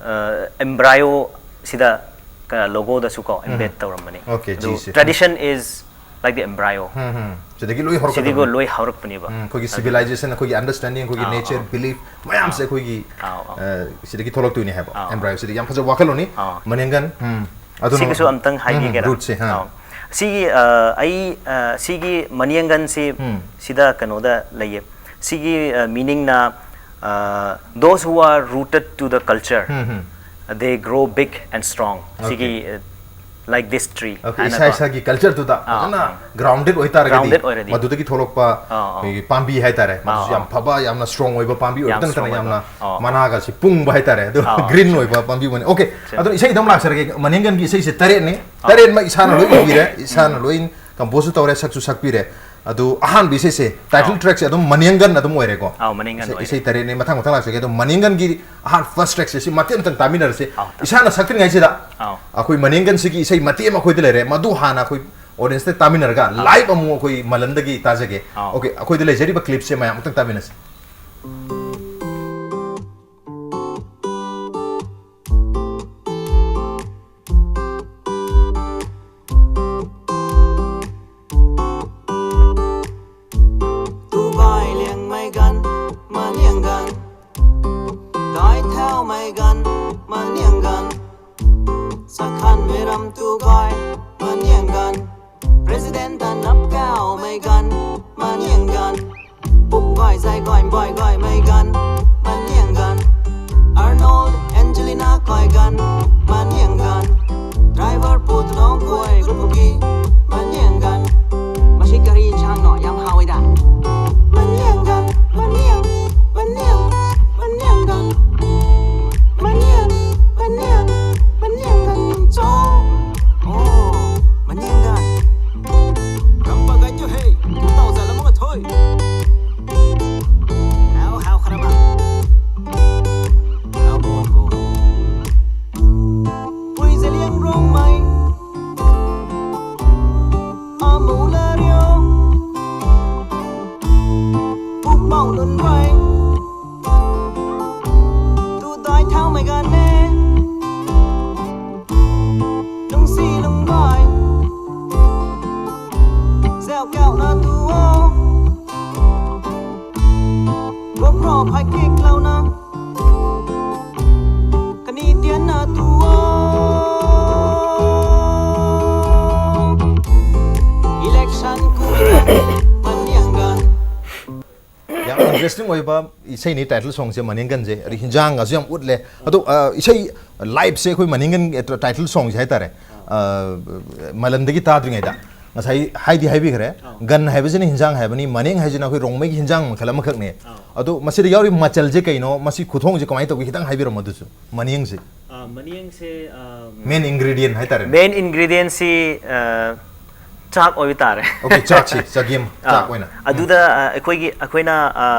ꯑ, embryo ꯁꯤꯗ ꯀ-, logoꯗꯁꯨ ꯀꯣ, embed ꯇꯧꯔꯝꯕꯅꯤ꯫ Okay, ꯑꯗꯨ ꯖꯤꯁꯦ꯫ Tradition is like the embryo꯫ ꯎꯝ, ꯎꯝ꯫ ꯁꯤꯗꯒꯤ ꯂꯣꯏ ꯁꯤꯗꯤꯒꯣ ꯍꯧꯔꯛꯀꯗꯕꯅꯤ꯫ ꯂꯣꯏ ꯍꯧꯔꯛꯄꯅꯦꯕ꯫ ꯎꯝ, ꯑꯩꯈꯣꯏꯒꯤ ꯑꯗꯨ civilization, ꯑꯩꯈꯣꯏꯒꯤ understanding, ꯑꯩꯈꯣꯏꯒꯤ ꯑꯥꯎ, nature, ꯑꯥꯎ꯫ belief ꯃꯌꯥꯝꯁꯦ ꯑꯥꯎ꯫ ꯑꯩꯈꯣꯏꯒꯤ, ꯑꯥꯎ, ꯑꯥꯎ꯫ ꯑ, ꯁꯤꯗꯒꯤ ꯊꯣꯛꯂꯛꯇꯣꯏꯅꯦ ꯍꯥꯏꯕ꯫ ꯑꯥꯎ꯫ Embryo ꯁꯤꯗꯒꯤ ꯌꯥꯝ ꯐꯖꯕ ꯋꯥꯈꯜꯂꯣꯟꯅꯤ꯫ ꯑꯥꯎ꯫ ꯃꯅꯦꯡꯒꯟ, ꯎꯝ, ꯑꯗꯨꯅ, ꯁꯤꯒꯤꯁꯨ ꯑꯝꯇꯪ ꯎꯝ, ꯍꯥꯏꯕꯤꯒꯦꯔꯥ? Rootꯁꯦ, ꯍꯥ꯫ ꯑꯥꯎ꯫ ꯁꯤꯒꯤ, ꯑ, ꯑꯩ, ꯑ, ꯁꯤꯒꯤ ꯃꯅꯤꯌꯪꯒꯟꯁꯤ ꯎꯝ꯫ ꯁꯤꯗ ꯀꯩꯅꯣꯗ ꯂꯩꯌꯦ꯫ ꯁꯤꯒꯤ, ꯑ, meaningꯅ, ꯑ, those who are rooted to the culture, um, um. they grow big and strong꯫ Okay꯫ ꯁꯤꯒꯤ, ꯑ, like this tree Okay, ꯍꯥꯏꯅꯀꯣ꯫ ꯏꯁꯥ ꯏꯁꯥꯒꯤ cultureꯗꯨꯗ ꯑꯥ, ꯐꯖꯅ ꯑꯥ꯫ Grounded ꯑꯣꯏꯇꯥꯔꯒꯗꯤ, Grounded ꯑꯣꯏꯔꯗꯤ꯫ ꯃꯗꯨꯗꯒꯤ ꯊꯣꯛꯂꯛꯄ ꯑꯥ, ꯑꯥ꯫ ꯑꯩꯈꯣꯏꯒꯤ ꯄꯥꯝꯕꯤ ꯍꯥꯏꯇꯥꯔꯦ, ꯃꯗꯨꯁꯨ ꯑꯥ, ꯌꯥꯝ ꯑꯥ꯫ ꯐꯕ, ꯌꯥꯝꯅ strong ꯑꯣꯏꯕ ꯄꯥꯝꯕꯤ ꯑꯣꯏꯕꯇ ꯌꯥꯝ ꯅꯠꯇꯅ strong ꯌꯥꯝꯅ ꯑꯣꯏꯕ꯫ ꯑꯥ꯫ ꯃꯅꯥꯒꯁꯤ ꯄꯨꯡꯕ ꯍꯥꯏꯇꯥꯔꯦ, ꯑꯗꯨ ꯑꯥ, ꯑꯥ, green ꯆꯨꯝꯃꯤ꯫ ꯑꯣꯏꯕ ꯄꯥꯝꯕꯤ ꯑꯣꯏꯅ꯫ Okay, ꯆꯨꯝꯃꯤ꯫ ꯑꯗꯨꯅ ꯏꯁꯩꯗ ꯑꯃꯨꯛ ꯂꯥꯛꯆꯔꯒꯦ, ꯃꯅꯤꯡꯒꯟꯒꯤ ꯏꯁꯩꯁꯦ ꯇꯔꯦꯠꯅꯤ, ꯇꯔꯦꯠꯃꯛ ꯏꯁꯥꯅ ꯂꯣꯏ ꯏꯕꯤꯔꯦ, ꯏꯁꯥꯅ ꯂꯣꯏ composeꯁꯨ ꯇꯧꯔꯦ, ꯁꯛꯁꯨ ꯁꯛꯄꯤꯔꯦ꯫ ꯑꯗꯨ ꯑꯍꯥꯟꯕ ꯏꯁꯩꯁꯦ, title ꯑꯥ꯫ trackꯁꯦ ꯑꯗꯨꯝ ꯃꯅꯤꯡꯒꯟ ꯑꯗꯨꯝ ꯑꯣꯏꯔꯦꯀꯣ꯫ ꯑꯥꯎ, ꯃꯅꯤꯡꯒꯟ ꯏꯁꯩ, ꯑꯣꯏꯔꯦ꯫ ꯏꯁꯩ ꯇꯔꯦꯠꯅꯤ, ꯃꯊꯪ ꯃꯊꯪ ꯂꯥꯛꯆꯒꯦ꯫ ꯑꯗꯣ ꯃꯅꯤꯡꯒꯟꯒꯤ ꯑꯍꯥꯟꯕ first trackꯁꯦ ꯁꯤ ꯃꯇꯦꯛ ꯑꯃꯇꯪ ꯇꯥꯃꯤꯟꯅꯔꯁꯦ꯫ ꯑꯥꯎ, ꯇꯥ- ꯏꯁꯥꯅ ꯁꯛꯇ꯭ꯔꯤꯉꯩꯁꯤꯗ ꯑꯥꯎ꯫ ꯑꯩꯈꯣꯏ ꯃꯅꯤꯡꯒꯟꯁꯤꯒꯤ ꯏꯁꯩ ꯃꯇꯦꯛ ꯑꯃ ꯑꯩꯈꯣꯏꯗ ꯂꯩꯔꯦ, ꯃꯗꯨ ꯍꯥꯟꯅ ꯑꯩꯈꯣꯏ audienceꯇ ꯇꯥꯃꯤꯟꯅꯔꯒ, ꯑꯥꯎ꯫ Live ꯑꯃꯨꯛ ꯑꯩꯈꯣꯏ ꯃꯂꯟꯗꯒꯤ ꯇꯥꯖꯒꯦ꯫ ꯑꯥꯎ꯫ Okay, ꯑꯩꯈꯣꯏꯗ ꯂꯩꯖꯔꯤꯕ clipꯁꯦ ꯃꯌꯥꯝ ꯑꯃꯨꯛꯇꯪ ꯇꯥꯃꯤꯟꯅꯁꯦ꯫ Tugai liang mai gan, ma liang gan. Dai thao mai gan, ma liang gan. Sakhan meram tugai, ma liang gan. President dan nap kao mai gan, ma liang gan. Puk gai zai gai bai gai mai gan, ma liang gan. Arnold, Angelina kai gan, ma liang gan. Driver pu tu dong kuai group ki, ma liang gan. Masi gari chang no yam hawai da. Ma liang gan, ma liang, ma liang, ma liang gan. Hai kik launa kani tian na tuo election ku maniang gan. ꯌꯥꯝ ꯏꯟꯇꯔꯦꯁꯇꯤꯡ ꯑꯣꯏꯕ ꯏꯁꯩꯅꯤ ꯇꯥꯏꯇꯜ ꯁꯣꯡꯁꯦ ꯃꯅꯤꯡꯒꯟꯁꯦ, ꯑꯗꯩ ꯍꯤꯟꯖꯥꯡꯒꯁꯨ ꯌꯥꯝ ꯎꯠꯂꯦ꯫ ꯑꯗꯣ ꯑ, ꯏꯁꯩ ꯂꯥꯏꯞꯁꯦ ꯑꯩꯈꯣꯏ ꯃꯅꯤꯡꯒꯟ ꯇꯥꯏꯇꯜ ꯁꯣꯡꯁꯦ ꯍꯥꯏꯇꯥꯔꯦ, ꯑ, ꯃꯂꯟꯗꯒꯤ ꯇꯥꯗ꯭ꯔꯤꯉꯩꯗ ꯉꯁꯥꯏ ꯍꯥꯏꯗꯤ ꯍꯥꯏꯕꯤꯈ꯭ꯔꯦ꯫ ꯒꯟ ꯍꯥꯏꯕꯁꯤꯅ ꯍꯤꯟꯖꯥꯡ ꯍꯥꯏꯕꯅꯤ, ꯃꯅꯤꯡ ꯍꯥꯏꯁꯤꯅ ꯑꯩꯈꯣꯏ ꯔꯣꯡꯃꯩꯒꯤ ꯍꯤꯟꯖꯥꯡ ꯃꯈꯜ ꯑꯃꯈꯛꯅꯦ꯫ ꯑꯗꯣ ꯃꯁꯤꯗ ꯌꯥꯎꯔꯤꯕ ꯃꯆꯜꯁꯦ ꯀꯩꯅꯣ, ꯃꯁꯤ ꯈꯨꯊꯣꯡꯁꯦ ꯀꯃꯥꯏꯅ ꯇꯧꯒꯦ, ꯈꯤꯇꯪ ꯍꯥꯏꯕꯤꯔꯝꯃꯣ ꯑꯗꯨꯁꯨ꯫ ꯃꯅꯤꯡꯁꯦ ꯑ, ꯃꯅꯤꯡꯁꯦ ꯑ, ꯃꯦꯟ ꯏꯟꯒ꯭ꯔꯤꯗꯤꯌꯦꯟ ꯍꯥꯏꯇꯥꯔꯦꯅꯦ꯫ ꯃꯦꯟ ꯏꯟꯒ꯭ꯔꯤꯗꯤꯌꯦꯟꯁꯤ ꯑ, ꯆꯥꯛ ꯑꯣꯏꯕ ꯇꯥꯔꯦ꯫ ꯑꯣꯀꯦ, ꯆꯥꯛꯁꯤ, ꯆꯒꯦꯝ, ꯑ, ꯆꯥꯛ ꯑꯣꯏꯅ꯫ ꯑꯗꯨꯗ ꯑ, ꯑꯩꯈꯣꯏꯒꯤ ꯑꯩꯈꯣꯏꯅ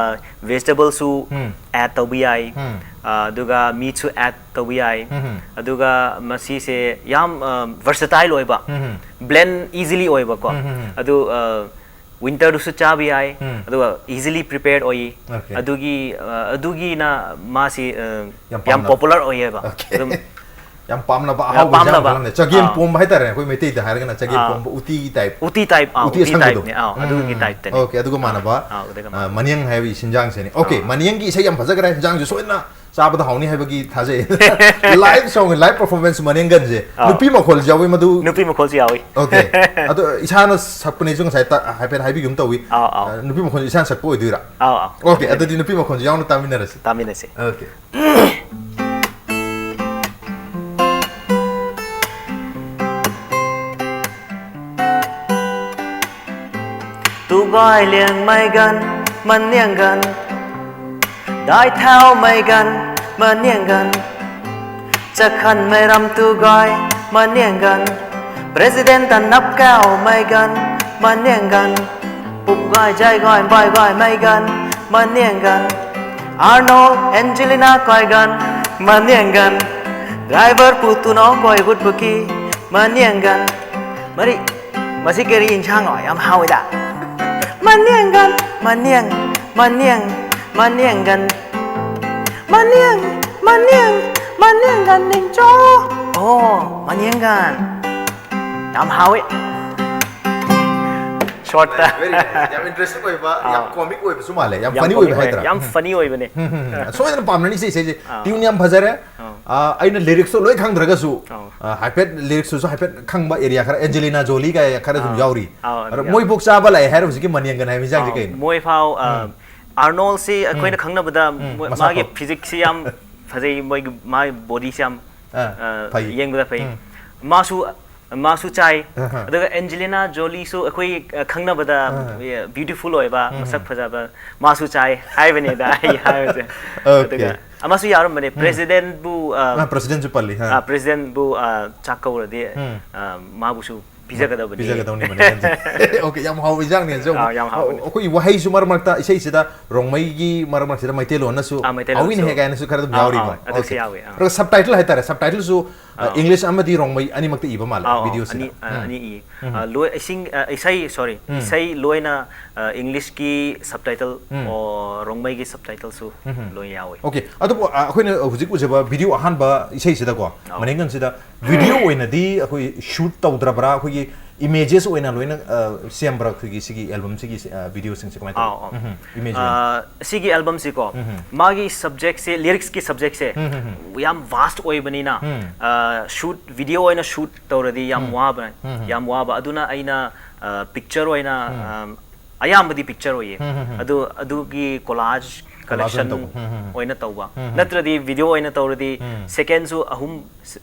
ꯚꯦꯖꯤꯇꯦꯕꯜꯁꯨ ꯎꯝ꯫ ꯑꯦꯗ ꯇꯧꯕ ꯌꯥꯏ꯫ ꯎꯝ꯫ ꯑ, ꯑꯗꯨꯒ ꯃꯤꯠꯁꯨ ꯑꯦꯗ ꯇꯧꯕ ꯌꯥꯏ꯫ ꯎꯝ꯫ ꯑꯗꯨꯒ ꯃꯁꯤꯁꯦ ꯌꯥꯝ ꯚꯔꯁꯇꯥꯏꯜ ꯑꯣꯏꯕ, ꯎꯝ꯫ ꯕ꯭ꯂꯦꯟ ꯏꯖꯤꯂꯤ ꯑꯣꯏꯕꯀꯣ꯫ ꯎꯝ, ꯎꯝ, ꯎꯝ꯫ ꯑꯗꯨ ꯋꯤꯟꯇꯔꯗꯁꯨ ꯆꯥꯕ ꯌꯥꯏ꯫ ꯎꯝ꯫ ꯑꯗꯨꯒ ꯏꯖꯤꯂꯤ ꯄ꯭ꯔꯤꯄꯦꯌꯔ ꯑꯣꯏ꯫ ꯑꯣꯀꯦ꯫ ꯑꯗꯨꯒꯤ ꯑ, ꯑꯗꯨꯒꯤꯅ ꯃꯥꯁꯤ ꯑ, ꯌꯥꯝ ꯌꯥꯝ ꯄꯥꯝꯅꯕ꯫ ꯄꯣꯄꯨꯂꯔ ꯑꯣꯏꯌꯦꯕ꯫ ꯑꯣꯀꯦ꯫ ꯑꯗꯨꯝ ꯌꯥꯝ ꯄꯥꯝꯅꯕ ꯌꯥꯝ ꯑꯍꯥꯎꯕ ꯏꯟꯁꯥꯡ ꯄꯥꯝꯅꯕ꯫ ꯃꯈꯜ ꯑꯃꯅꯦ꯫ ꯆꯒꯦꯝ ꯑꯥ꯫ ꯄꯣꯝꯕ ꯍꯥꯏꯇꯥꯔꯦ, ꯑꯩꯈꯣꯏ ꯃꯩꯇꯩꯗ ꯍꯥꯏꯔꯒꯅ ꯆꯒꯦꯝ ꯑꯥ꯫ ꯄꯣꯝꯕ, ꯎꯇꯤꯒꯤ ꯇꯥꯏꯞ꯫ ꯎꯇꯤ ꯇꯥꯏꯞ, ꯑꯥ, ꯎꯇꯤ ꯎꯇꯤ ꯑꯁꯪꯕꯗꯣ꯫ ꯇꯥꯏꯞꯅꯦ, ꯑꯥ, ꯑꯗꯨꯒꯤ ꯎꯝ꯫ ꯇꯥꯏꯞꯇꯅꯦ꯫ ꯑꯣꯀꯦ, ꯑꯗꯨꯒ ꯃꯥꯟꯅꯕ ꯑꯥ, ꯑꯗꯨꯒ ꯑ, ꯃꯥꯟꯅꯕ꯫ ꯃꯅꯤꯡ ꯍꯥꯏꯕ ꯏꯟꯖꯥꯡꯁꯤꯅꯦ꯫ ꯑꯣꯀꯦ, ꯑꯥ꯫ ꯃꯅꯤꯡꯒꯤ ꯏꯁꯩ ꯌꯥꯝ ꯐꯖꯈ꯭ꯔꯦ, ꯏꯟꯖꯥꯡꯁꯨ ꯁꯣꯏꯗꯅ ꯆꯥꯕꯗ ꯍꯥꯎꯅꯤ ꯍꯥꯏꯕꯒꯤ ꯊꯥꯖꯩ꯫ ꯂꯥꯏꯚ ꯁꯣꯡ, ꯂꯥꯏꯚ ꯄꯔꯐꯣꯔꯃꯦꯟꯁ ꯃꯅꯤꯡꯒꯟꯁꯦ꯫ ꯑꯥ꯫ ꯅꯨꯄꯤ ꯃꯈꯣꯜꯁꯨ ꯌꯥꯎꯋꯤ ꯃꯗꯨ꯫ ꯅꯨꯄꯤ ꯃꯈꯣꯜꯁꯨ ꯌꯥꯎꯏ꯫ ꯑꯣꯀꯦ꯫ ꯑꯗꯣ ꯏꯁꯥꯅ ꯁꯛꯄꯅꯦꯁꯨ ꯉꯁꯥꯏ ꯇ-, ꯍꯥꯏꯐꯦꯠ ꯍꯥꯏꯕꯤꯒꯨꯝ ꯇꯧꯋꯤ꯫ ꯑꯥꯎ, ꯑꯥꯎ꯫ ꯑ, ꯅꯨꯄꯤ ꯃꯈꯣꯜꯁꯨ ꯏꯁꯥꯅ ꯁꯛꯄ ꯑꯣꯏꯗꯣꯏꯔꯥ? ꯑꯥꯎ, ꯑꯥꯎ꯫ ꯑꯣꯀꯦ, ꯑꯗꯨꯗꯤ ꯅꯨꯄꯤ ꯃꯈꯣꯜꯁꯨ ꯌꯥꯎꯅ ꯇꯥꯃꯤꯟꯅꯔꯁꯤ꯫ ꯇꯥꯃꯤꯟꯅꯁꯦ꯫ ꯑꯣꯀꯦ꯫ ꯇꯨꯒꯥꯏ ꯂꯦꯡ ꯃꯩꯒꯟ ꯃꯅꯤꯡꯒꯟ, ꯗꯥꯏ ꯊꯥꯎ ꯃꯩꯒꯟ ꯃꯅꯤꯡꯒꯟ, ꯆꯈꯟ ꯃꯩꯔꯝ ꯇꯨꯒꯥꯏ ꯃꯅꯤꯡꯒꯟ, ꯄ꯭ꯔꯦꯁꯤꯗꯦꯟꯇ ꯅꯞꯀꯥꯎ ꯃꯩꯒꯟ ꯃꯅꯤꯡꯒꯟ, ꯄꯨꯞꯒꯥꯏ ꯖꯥꯏꯒꯥꯏ ꯕꯥꯏ ꯕꯥꯏ ꯃꯩꯒꯟ ꯃꯅꯤꯡꯒꯟ, ꯑꯥꯔꯅꯣꯜ ꯑꯦꯟꯖꯦꯂꯤꯅꯥ ꯀꯣꯏꯒꯟ ꯃꯅꯤꯡꯒꯟ, ꯗ꯭ꯔꯥꯏꯚꯔ ꯄꯨꯇꯨꯅꯣ ꯀꯣꯏ ꯒꯨꯠꯕꯨꯀꯤ ꯃꯅꯤꯡꯒꯟ꯫ ꯃꯔꯤ, ꯃꯁꯤ ꯀꯔꯤ ꯏꯟꯁꯥꯡꯅꯣ? ꯌꯥꯝ ꯍꯥꯎꯋꯤꯗ꯫ ꯃꯅꯤꯡꯒꯟ, ꯃꯅꯤꯡ, ꯃꯅꯤꯡ, ꯃꯅꯤꯡꯒꯟ꯫ ꯃꯅꯤꯡ, ꯃꯅꯤꯡ, ꯃꯅꯤꯡꯒꯟ ꯅꯤꯡꯆꯣ꯫ ꯑꯣ, ꯃꯅꯤꯡꯒꯟ꯫ ꯌꯥꯝ ꯍꯥꯎꯋꯤ꯫ ꯁꯣꯔꯠꯇ꯫ Very nice. ꯌꯥꯝ ꯏꯟꯇꯔꯦꯁꯇꯤꯡ ꯑꯣꯏꯕ, ꯌꯥꯝ ꯀꯣꯃꯤꯛ ꯑꯣꯏꯕꯁꯨ ꯃꯥꯜꯂꯦ, ꯌꯥꯝ ꯐꯅꯤ ꯀꯣꯃꯤꯛ ꯑꯣꯏꯕ ꯑꯣꯏ- ꯍꯥꯏꯇꯥꯔꯦ꯫ ꯌꯥꯝ ꯐꯅꯤ ꯑꯣꯏꯕꯅꯦ꯫ ꯎꯝ, ꯎꯝ, ꯎꯝ. ꯁꯣꯏꯗꯅ ꯄꯥꯝꯅꯅꯤ ꯁꯤ ꯏꯁꯩꯁꯦ꯫ ꯇ꯭ꯌꯨꯟ ꯌꯥꯝ ꯐꯖꯔꯦ. ꯑꯥ, ꯑꯩꯅ ꯂꯤꯔꯤꯛꯁꯇꯣ ꯂꯣꯏ ꯈꯪꯗ꯭ꯔꯒꯁꯨ, ꯑꯥ. ꯑꯥ, ꯍꯥꯏꯐꯦꯠ ꯂꯤꯔꯤꯛꯁꯇꯨꯁꯨ ꯍꯥꯏꯐꯦꯠ ꯈꯪꯕ ꯑꯦꯔꯤꯌꯥ ꯈꯔ, ꯑꯦꯟꯖꯦꯂꯤꯅꯥ ꯖꯣꯂꯤ ꯀꯥꯏ ꯈꯔ ꯑꯗꯨꯝ ꯑꯥ. ꯌꯥꯎꯔꯤ. ꯑꯥ, ꯑꯗꯨꯝ ꯑꯗꯣ ꯌꯥꯎꯔꯤ. ꯃꯣꯏ ꯄꯣꯛ ꯆꯥꯕ ꯂꯥꯛꯑꯦ ꯍꯥꯏꯔ ꯍꯧꯖꯤꯛꯀꯤ ꯃꯅꯤꯡꯒꯟ ꯍꯥꯏꯕ ꯏꯟꯖꯥꯡꯁꯦ ꯑꯥ, ꯀꯩꯅꯣ? ꯃꯣꯏ ꯐꯥꯎ, ꯑꯥ, ꯑꯥꯔꯅꯣꯜꯁꯤ ꯑꯩꯈꯣꯏꯅ ꯈꯪꯅꯕꯗ ꯎꯝ, ꯃꯣꯏ- ꯃꯁꯥ ꯃꯥꯒꯤ ꯐꯥꯎ. ꯐꯤꯖꯤꯛꯁꯤ ꯌꯥꯝ ꯐꯖꯩ, ꯃꯣꯏꯒꯤ ꯃꯥꯒꯤ ꯕꯣꯗꯤꯁꯤ ꯌꯥꯝ, ꯑꯥ, ꯑꯥ, ꯐꯩ. ꯌꯦꯡꯕꯗ ꯐꯩ. ꯎꯝ. ꯃꯥꯁꯨ ꯃꯥꯁꯨ ꯆꯥꯏ. ꯑꯍ. ꯑꯗꯨꯒ ꯑꯦꯟꯖꯦꯂꯤꯅꯥ ꯖꯣꯂꯤꯁꯨ ꯑꯩꯈꯣꯏ, ꯑ, ꯈꯪꯅꯕꯗ, ꯑꯍ. ꯑ, ꯕ꯭ꯌꯨꯇꯤꯐꯨꯜ ꯑꯣꯏꯕ, ꯎꯝ. ꯃꯁꯛ ꯐꯖꯕ, ꯃꯥꯁꯨ ꯆꯥꯏ ꯍꯥꯏꯕꯅꯤꯗ ꯑꯩ ꯍꯥꯏꯕꯁꯦ. Okay. ꯑꯗꯨꯒ ꯑꯃꯁꯨ ꯌꯥꯎꯔꯝꯕꯅꯦ, ꯎꯝ. ꯄ꯭ꯔꯦꯁꯤꯗꯦꯟꯕꯨ, ꯑ, ꯑꯥ, ꯄ꯭ꯔꯦꯁꯤꯗꯦꯟꯁꯨ ꯄꯜꯂꯤ, ꯍꯥ. ꯑ, ꯄ꯭ꯔꯦꯁꯤꯗꯦꯟꯕꯨ, ꯑ, ꯆꯥꯛ ꯀꯧꯔꯗꯤ, ꯎꯝ. ꯑ, ꯃꯥꯕꯨꯁꯨ ꯄꯤꯖꯒꯗꯕꯅꯤ. ꯄꯤꯖꯒꯗꯕꯅꯤ ꯃꯅꯤꯄꯨꯔꯁꯦ. Okay, ꯌꯥꯝ ꯍꯥꯎꯕ ꯏꯟꯖꯥꯡꯅꯦ ꯑꯗꯨꯁꯨ. ꯑꯥ, ꯌꯥꯝ ꯍꯥꯎꯕꯅꯦ. ꯑꯩꯈꯣꯏꯒꯤ ꯋꯥꯍꯩꯁꯨ ꯃꯔꯛ ꯃꯔꯛꯇ ꯏꯁꯩꯁꯤꯗ ꯔꯣꯡꯃꯩꯒꯤ ꯃꯔꯛ ꯃꯔꯛꯁꯤꯗ ꯃꯩꯇꯩꯂꯣꯟꯅꯁꯨ ꯑꯥ, ꯃꯩꯇꯩꯂꯣꯟꯁꯨ. ꯍꯥꯎꯏꯅꯦ ꯍꯦ ꯀꯥꯏꯅꯁꯨ ꯈꯔ ꯑꯗꯨꯝ ꯑꯥ, ꯌꯥꯎꯔꯤꯀꯣ. ꯑꯥ, ꯑꯗꯨꯁꯨ Okay. ꯌꯥꯎꯋꯦ, ꯑꯥ. ꯑꯗꯨꯒ ꯁꯕꯇꯥꯏꯇꯜ ꯍꯥꯏꯇꯥꯔꯦ, ꯁꯕꯇꯥꯏꯇꯜꯁꯨ, ꯑ, ꯑꯥ. ꯏꯪꯂꯤꯁ ꯑꯃꯗꯤ ꯔꯣꯡꯃꯩ ꯑꯅꯤꯃꯛꯇ ꯏꯕ ꯃꯥꯜꯂꯦ, ꯑꯥꯎ, ꯑꯥꯎ, ꯚꯤꯗꯤꯑꯣꯁꯤꯗ. ꯑꯅꯤ, ꯑ, ꯎꯝ. ꯑꯅꯤ ꯏ. ꯑ, ꯂꯣꯏ, ꯏꯁꯤꯡ, ꯑ, ꯏꯁꯩ, ꯁꯣꯔꯤ, ꯎꯝ. ꯏꯁꯩ ꯂꯣꯏꯅ, ꯑ, ꯏꯪꯂꯤꯁꯀꯤ ꯁꯕꯇꯥꯏꯇꯜ, ꯎꯝ. ꯑꯣ, ꯔꯣꯡꯃꯩꯒꯤ ꯁꯕꯇꯥꯏꯇꯜꯁꯨ ꯎꯝ. ꯂꯣꯏ ꯌꯥꯎꯋꯦ. Okay, ꯑꯗꯨꯕꯨ, ꯑ, ꯑꯩꯈꯣꯏꯅ ꯍꯧꯖꯤꯛ ꯎꯖꯕ ꯚꯤꯗꯤꯑꯣ ꯑꯍꯥꯟꯕ ꯏꯁꯩꯁꯤꯗꯀꯣ, ꯑꯥꯎ. ꯃꯅꯤꯡꯒꯟꯁꯤꯗ ꯚꯤꯗꯤꯑꯣ ꯑꯣꯏꯅꯗꯤ ꯑꯩꯈꯣꯏ ꯁꯨꯠ ꯇꯧꯗ꯭ꯔꯕ꯭ꯔꯥ, ꯑꯩꯈꯣꯏꯒꯤ ꯏꯃꯦꯖꯦꯁ ꯑꯣꯏꯅ ꯂꯣꯏꯅ, ꯑ, ꯁꯦꯝꯕ꯭ꯔꯥ, ꯑꯩꯈꯣꯏꯒꯤ ꯁꯤꯒꯤ ꯑꯦꯜꯕꯝꯁꯤꯒꯤ, ꯑ, ꯚꯤꯗꯤꯑꯣꯁꯤꯡꯁꯦ ꯀꯃꯥꯏꯅ ꯑꯥꯎ, ꯇꯧꯋꯤ? ꯑꯥꯎ. ꯎꯝ, ꯏꯃꯦꯖ ꯑ, ꯑꯣꯏꯅ. ꯁꯤꯒꯤ ꯑꯦꯜꯕꯝꯁꯤꯀꯣ, ꯎꯝ. ꯃꯥꯒꯤ ꯁꯕꯖꯦꯛꯁꯦ, ꯂꯤꯔꯤꯛꯁꯀꯤ ꯁꯕꯖꯦꯛꯁꯦ ꯎꯝ, ꯎꯝ, ꯎꯝ. ꯌꯥꯝ ꯚꯥꯁ ꯑꯣꯏꯕꯅꯤꯅ, ꯎꯝ. ꯑ, ꯁꯨꯠ, ꯚꯤꯗꯤꯑꯣ ꯑꯣꯏꯅ ꯁꯨꯠ ꯇꯧꯔꯗꯤ ꯌꯥꯝ ꯎꯝ. ꯋꯥꯕ, ꯎꯝ, ꯎꯝ. ꯌꯥꯝ ꯋꯥꯕ꯫ ꯑꯗꯨꯅ ꯑꯩꯅ, ꯑ, ꯄꯤꯛꯆꯔ ꯑꯣꯏꯅ, ꯎꯝ. ꯑ, ꯑꯌꯥꯝꯕꯗꯤ ꯄꯤꯛꯆꯔ ꯑꯣꯏꯌꯦ꯫ ꯎꯝ, ꯎꯝ, ꯎꯝ. ꯑꯗꯨ, ꯑꯗꯨꯒꯤ ꯀꯣꯂꯥꯖ ꯀꯣꯂꯥꯖ ꯑꯣꯏꯅ ꯀꯂꯦꯛꯁꯟ ꯇꯧꯕ. ꯎꯝ, ꯎꯝ, ꯎꯝ. ꯑꯣꯏꯅ ꯇꯧꯕ꯫ ꯎꯝ, ꯎꯝ. ꯅꯠꯇ꯭ꯔꯗꯤ ꯚꯤꯗꯤꯑꯣ ꯑꯣꯏꯅ ꯇꯧꯔꯗꯤ ꯎꯝ. ꯁꯦꯀꯦꯟꯁꯨ ꯑꯍꯨꯝ,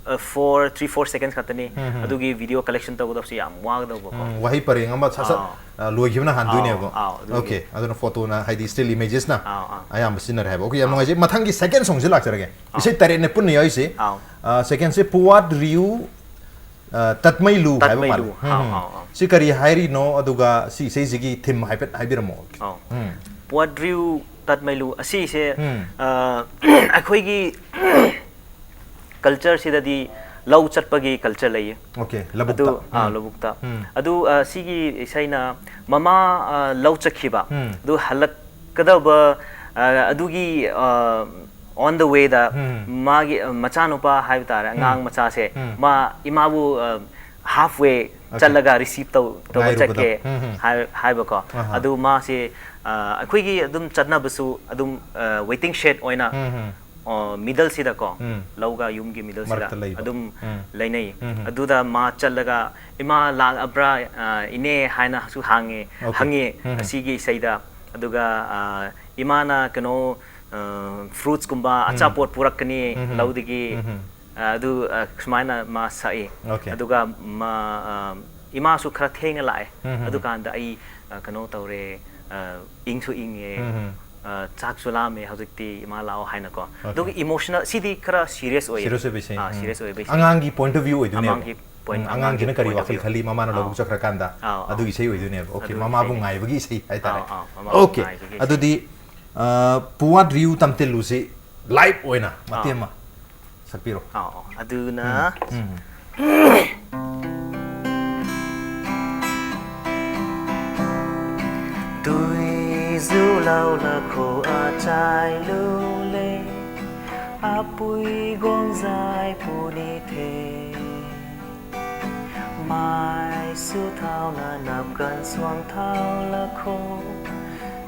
ꯑ, four, three, four seconds ꯈꯛꯇꯅꯤ꯫ ꯎꯝ, ꯎꯝ. ꯑꯗꯨꯒꯤ ꯚꯤꯗꯤꯑꯣ ꯀꯂꯦꯛꯁꯟ ꯇꯧꯒꯗꯕꯁꯦ ꯌꯥꯝ ꯋꯥꯒꯗꯧꯕꯀꯣ꯫ ꯎꯝ, ꯋꯥꯍꯩ ꯄꯔꯦꯡ ꯑꯃ ꯁꯠ ꯁꯠ, ꯑꯥꯎ. ꯑ, ꯂꯣꯏꯈꯤꯕꯅ ꯍꯥꯟꯗꯣꯏꯅꯦꯕ꯫ ꯑꯥꯎ, ꯑꯥꯎ, ꯑꯗꯨꯒꯤ. Okay, ꯑꯗꯨꯅ ꯐꯣꯇꯣꯅ ꯍꯥꯏꯗꯤ ꯁ꯭ꯇꯤꯜ ꯏꯃꯦꯖꯦꯁꯅ ꯑꯥꯎ, ꯑꯥꯎ. ꯑꯌꯥꯝꯕ ꯁꯤꯖꯤꯟꯅꯔꯦ ꯍꯥꯏꯕ꯫ Okay, ꯌꯥꯝ ꯑꯥꯎ. ꯅꯨꯡꯉꯥꯏꯖꯩ꯫ ꯃꯊꯪꯒꯤ ꯁꯦꯀꯦꯟ ꯁꯣꯡꯁꯦ ꯂꯥꯛꯆꯔꯒꯦ꯫ ꯑꯥꯎ. ꯏꯁꯩ ꯇꯔꯦꯠꯅꯦ ꯄꯨꯟꯅ ꯌꯥꯎꯔꯤꯁꯦ꯫ ꯑꯥꯎ. ꯑ, ꯁꯦꯀꯦꯟꯁꯦ ꯄꯨꯋꯥꯠ ꯔꯤꯌꯨ, ꯑ, ꯇꯠꯃꯩꯂꯨ ꯍꯥꯏꯕ ꯃꯥꯜꯂꯦ꯫ ꯇꯠꯃꯩꯂꯨ. ꯑꯥꯎ, ꯎꯝ. ꯑꯥꯎ, ꯑꯥꯎ. ꯁꯤ ꯀꯔꯤ ꯍꯥꯏꯔꯤꯅꯣ, ꯑꯗꯨꯒ ꯁꯤ ꯏꯁꯩꯁꯤꯒꯤ ꯊꯤꯝ ꯍꯥꯏꯐꯦꯠ ꯍꯥꯏꯕꯤꯔꯝꯃꯣ꯫ ꯑꯥꯎ. ꯎꯝ. ꯄꯨꯋꯥꯠ ꯔꯤꯌꯨ ꯇꯠꯃꯩꯂꯨ ꯑꯁꯤꯁꯦ, ꯎꯝ. ꯑ, ꯑꯩꯈꯣꯏꯒꯤ ꯀꯜꯆꯔꯁꯤꯗꯗꯤ ꯂꯧ ꯆꯠꯄꯒꯤ ꯀꯜꯆꯔ ꯂꯩꯌꯦ꯫ Okay, ꯑꯗꯨ, ꯂꯧꯕꯨꯛꯇ. ꯑ, ꯎꯝ. ꯂꯧꯕꯨꯛꯇ꯫ ꯎꯝ. ꯑꯗꯨ, ꯑ, ꯁꯤꯒꯤ ꯏꯁꯩꯅ ꯃꯃꯥ, ꯑ, ꯂꯧ ꯆꯠꯈꯤꯕ, ꯎꯝ. ꯑꯗꯨ ꯍꯜꯂꯛꯀꯗꯧꯕ, ꯑ, ꯑꯗꯨꯒꯤ, ꯑ, on the way ꯗ ꯎꯝ. ꯃꯥꯒꯤ, ꯑ, ꯃꯆꯥꯅꯨꯄꯥ ꯍꯥꯏꯕ ꯇꯥꯔꯦ, ꯑꯉꯥꯡ ꯎꯝ. ꯃꯆꯥꯁꯦ, ꯎꯝ. ꯃꯥ ꯏꯃꯥꯕꯨ, ꯑ, halfway Okay. ꯆꯠꯂꯒ receive ꯇꯧ ꯇꯧꯕ ꯉꯥꯏꯔꯨꯕꯗꯣ. ꯆꯠꯀꯦ ꯎꯝ, ꯎꯝ. ꯍꯥꯏ- ꯍꯥꯏꯕꯀꯣ꯫ ꯑꯍꯥ. ꯑꯗꯨ ꯃꯥꯁꯦ ꯑ, ꯑꯩꯈꯣꯏꯒꯤ ꯑꯗꯨꯝ ꯆꯠꯅꯕꯁꯨ ꯑꯗꯨꯝ waiting shed ꯑꯣꯏꯅ ꯎꯝ, ꯎꯝ. ꯑ, middleꯁꯤꯗꯀꯣ, ꯎꯝ. ꯂꯧꯒ ꯌꯨꯝꯒꯤ middleꯁꯤꯗ ꯃꯔꯛꯇ ꯂꯩꯕ. ꯑꯗꯨꯝ ꯎꯝ. ꯂꯩꯅꯩ꯫ ꯎꯝ, ꯎꯝ. ꯑꯗꯨꯗ ꯃꯥ ꯆꯠꯂꯒ "ꯏꯃꯥ ꯂꯥꯛꯑꯕ꯭ꯔꯥ, ꯑ, ꯏꯅꯦ?" ꯍꯥꯏꯅꯁꯨ ꯍꯪꯉꯦ Okay. ꯍꯪꯉꯦ ꯎꯝ, ꯎꯝ. ꯑꯁꯤꯒꯤ ꯏꯁꯩꯗ꯫ ꯑꯗꯨꯒ ꯑ, ꯏꯃꯥꯅ ꯀꯩꯅꯣ, ꯑ, fruitsꯀꯨꯝꯕ ꯑꯆꯥꯄꯣꯠ ꯄꯨꯔꯛꯀꯅꯤ ꯎꯝ, ꯎꯝ. ꯂꯧꯗꯒꯤ꯫ ꯎꯝ, ꯎꯝ. ꯑ, ꯑꯗꯨ ꯑ, ꯁꯨꯃꯥꯏꯅ ꯃꯥ ꯁꯛꯏ꯫ Okay. ꯑꯗꯨꯒ ꯃꯥ, ꯑ, ꯏꯃꯥꯁꯨ ꯈꯔ ꯊꯦꯡꯅ ꯂꯥꯛꯑꯦ꯫ ꯎꯝ, ꯎꯝ. ꯑꯗꯨꯀꯥꯟꯗ ꯑꯩ, ꯑ, ꯀꯩꯅꯣ ꯇꯧꯔꯦ, ꯑ, ꯏꯪꯁꯨ ꯏꯪꯉꯦ, ꯎꯝ, ꯎꯝ. ꯑ, ꯆꯥꯛꯁꯨ ꯂꯥꯝꯃꯦ ꯍꯧꯖꯤꯛꯇꯤ, ꯏꯃꯥ ꯂꯥꯛꯑꯣ ꯍꯥꯏꯅꯀꯣ꯫ Okay. ꯑꯗꯨꯒ emotional, ꯁꯤꯗꯤ ꯈꯔ serious ꯑꯣꯏꯌꯦ꯫ Serious ꯑꯣꯏꯕ ꯏꯁꯩ꯫ ꯑꯥ, ꯎꯝ. serious ꯑꯣꯏꯕ ꯏꯁꯩ꯫ ꯑꯉꯥꯡꯒꯤ point of view ꯑꯣꯏꯗꯣꯏꯅꯦꯕ꯫ ꯑꯉꯥꯡꯒꯤ point, ꯎꯝ, ꯑꯉꯥꯡꯒꯤ ꯑꯉꯥꯡꯁꯤꯅ ꯀꯔꯤ point of ꯋꯥꯈꯜ view꯫ ꯈꯜꯂꯤ, ꯃꯃꯥꯅ ꯑꯥ. ꯂꯧꯕꯨꯛ ꯆꯠꯈ꯭ꯔꯀꯥꯟꯗ ꯑꯥ, ꯑꯥ. ꯑꯗꯨꯒꯤ ꯏꯁꯩ ꯑꯣꯏꯗꯣꯏꯅꯦꯕ꯫ Okay, ꯑꯗꯨꯒꯤ ꯃꯃꯥꯕꯨ ꯏꯁꯩ꯫ ꯉꯥꯏꯕꯒꯤ ꯏꯁꯩ ꯍꯥꯏꯇꯥꯔꯦ꯫ ꯑꯥ, ꯑꯥ, ꯃꯃꯥꯕꯨ Okay, ꯉꯥꯏꯕꯒꯤ ꯏꯁꯩ꯫ ꯑꯗꯨꯗꯤ ꯑ, ꯄꯨꯋꯥꯠ ꯔꯤꯎ ꯇꯝꯇꯦꯂꯨꯁꯤ live ꯑꯣꯏꯅ ꯃꯇꯦꯛ ꯑꯥ. ꯑꯃ ꯁꯛꯄꯤꯔꯣ꯫ ꯑꯥ, ꯑꯥ. ꯑꯗꯨꯅ ꯎꯝ. Tui zu lau la kho a chai lu le, a pui gong zai pu ni the. Mai su thau na nap gan suang thau la kho,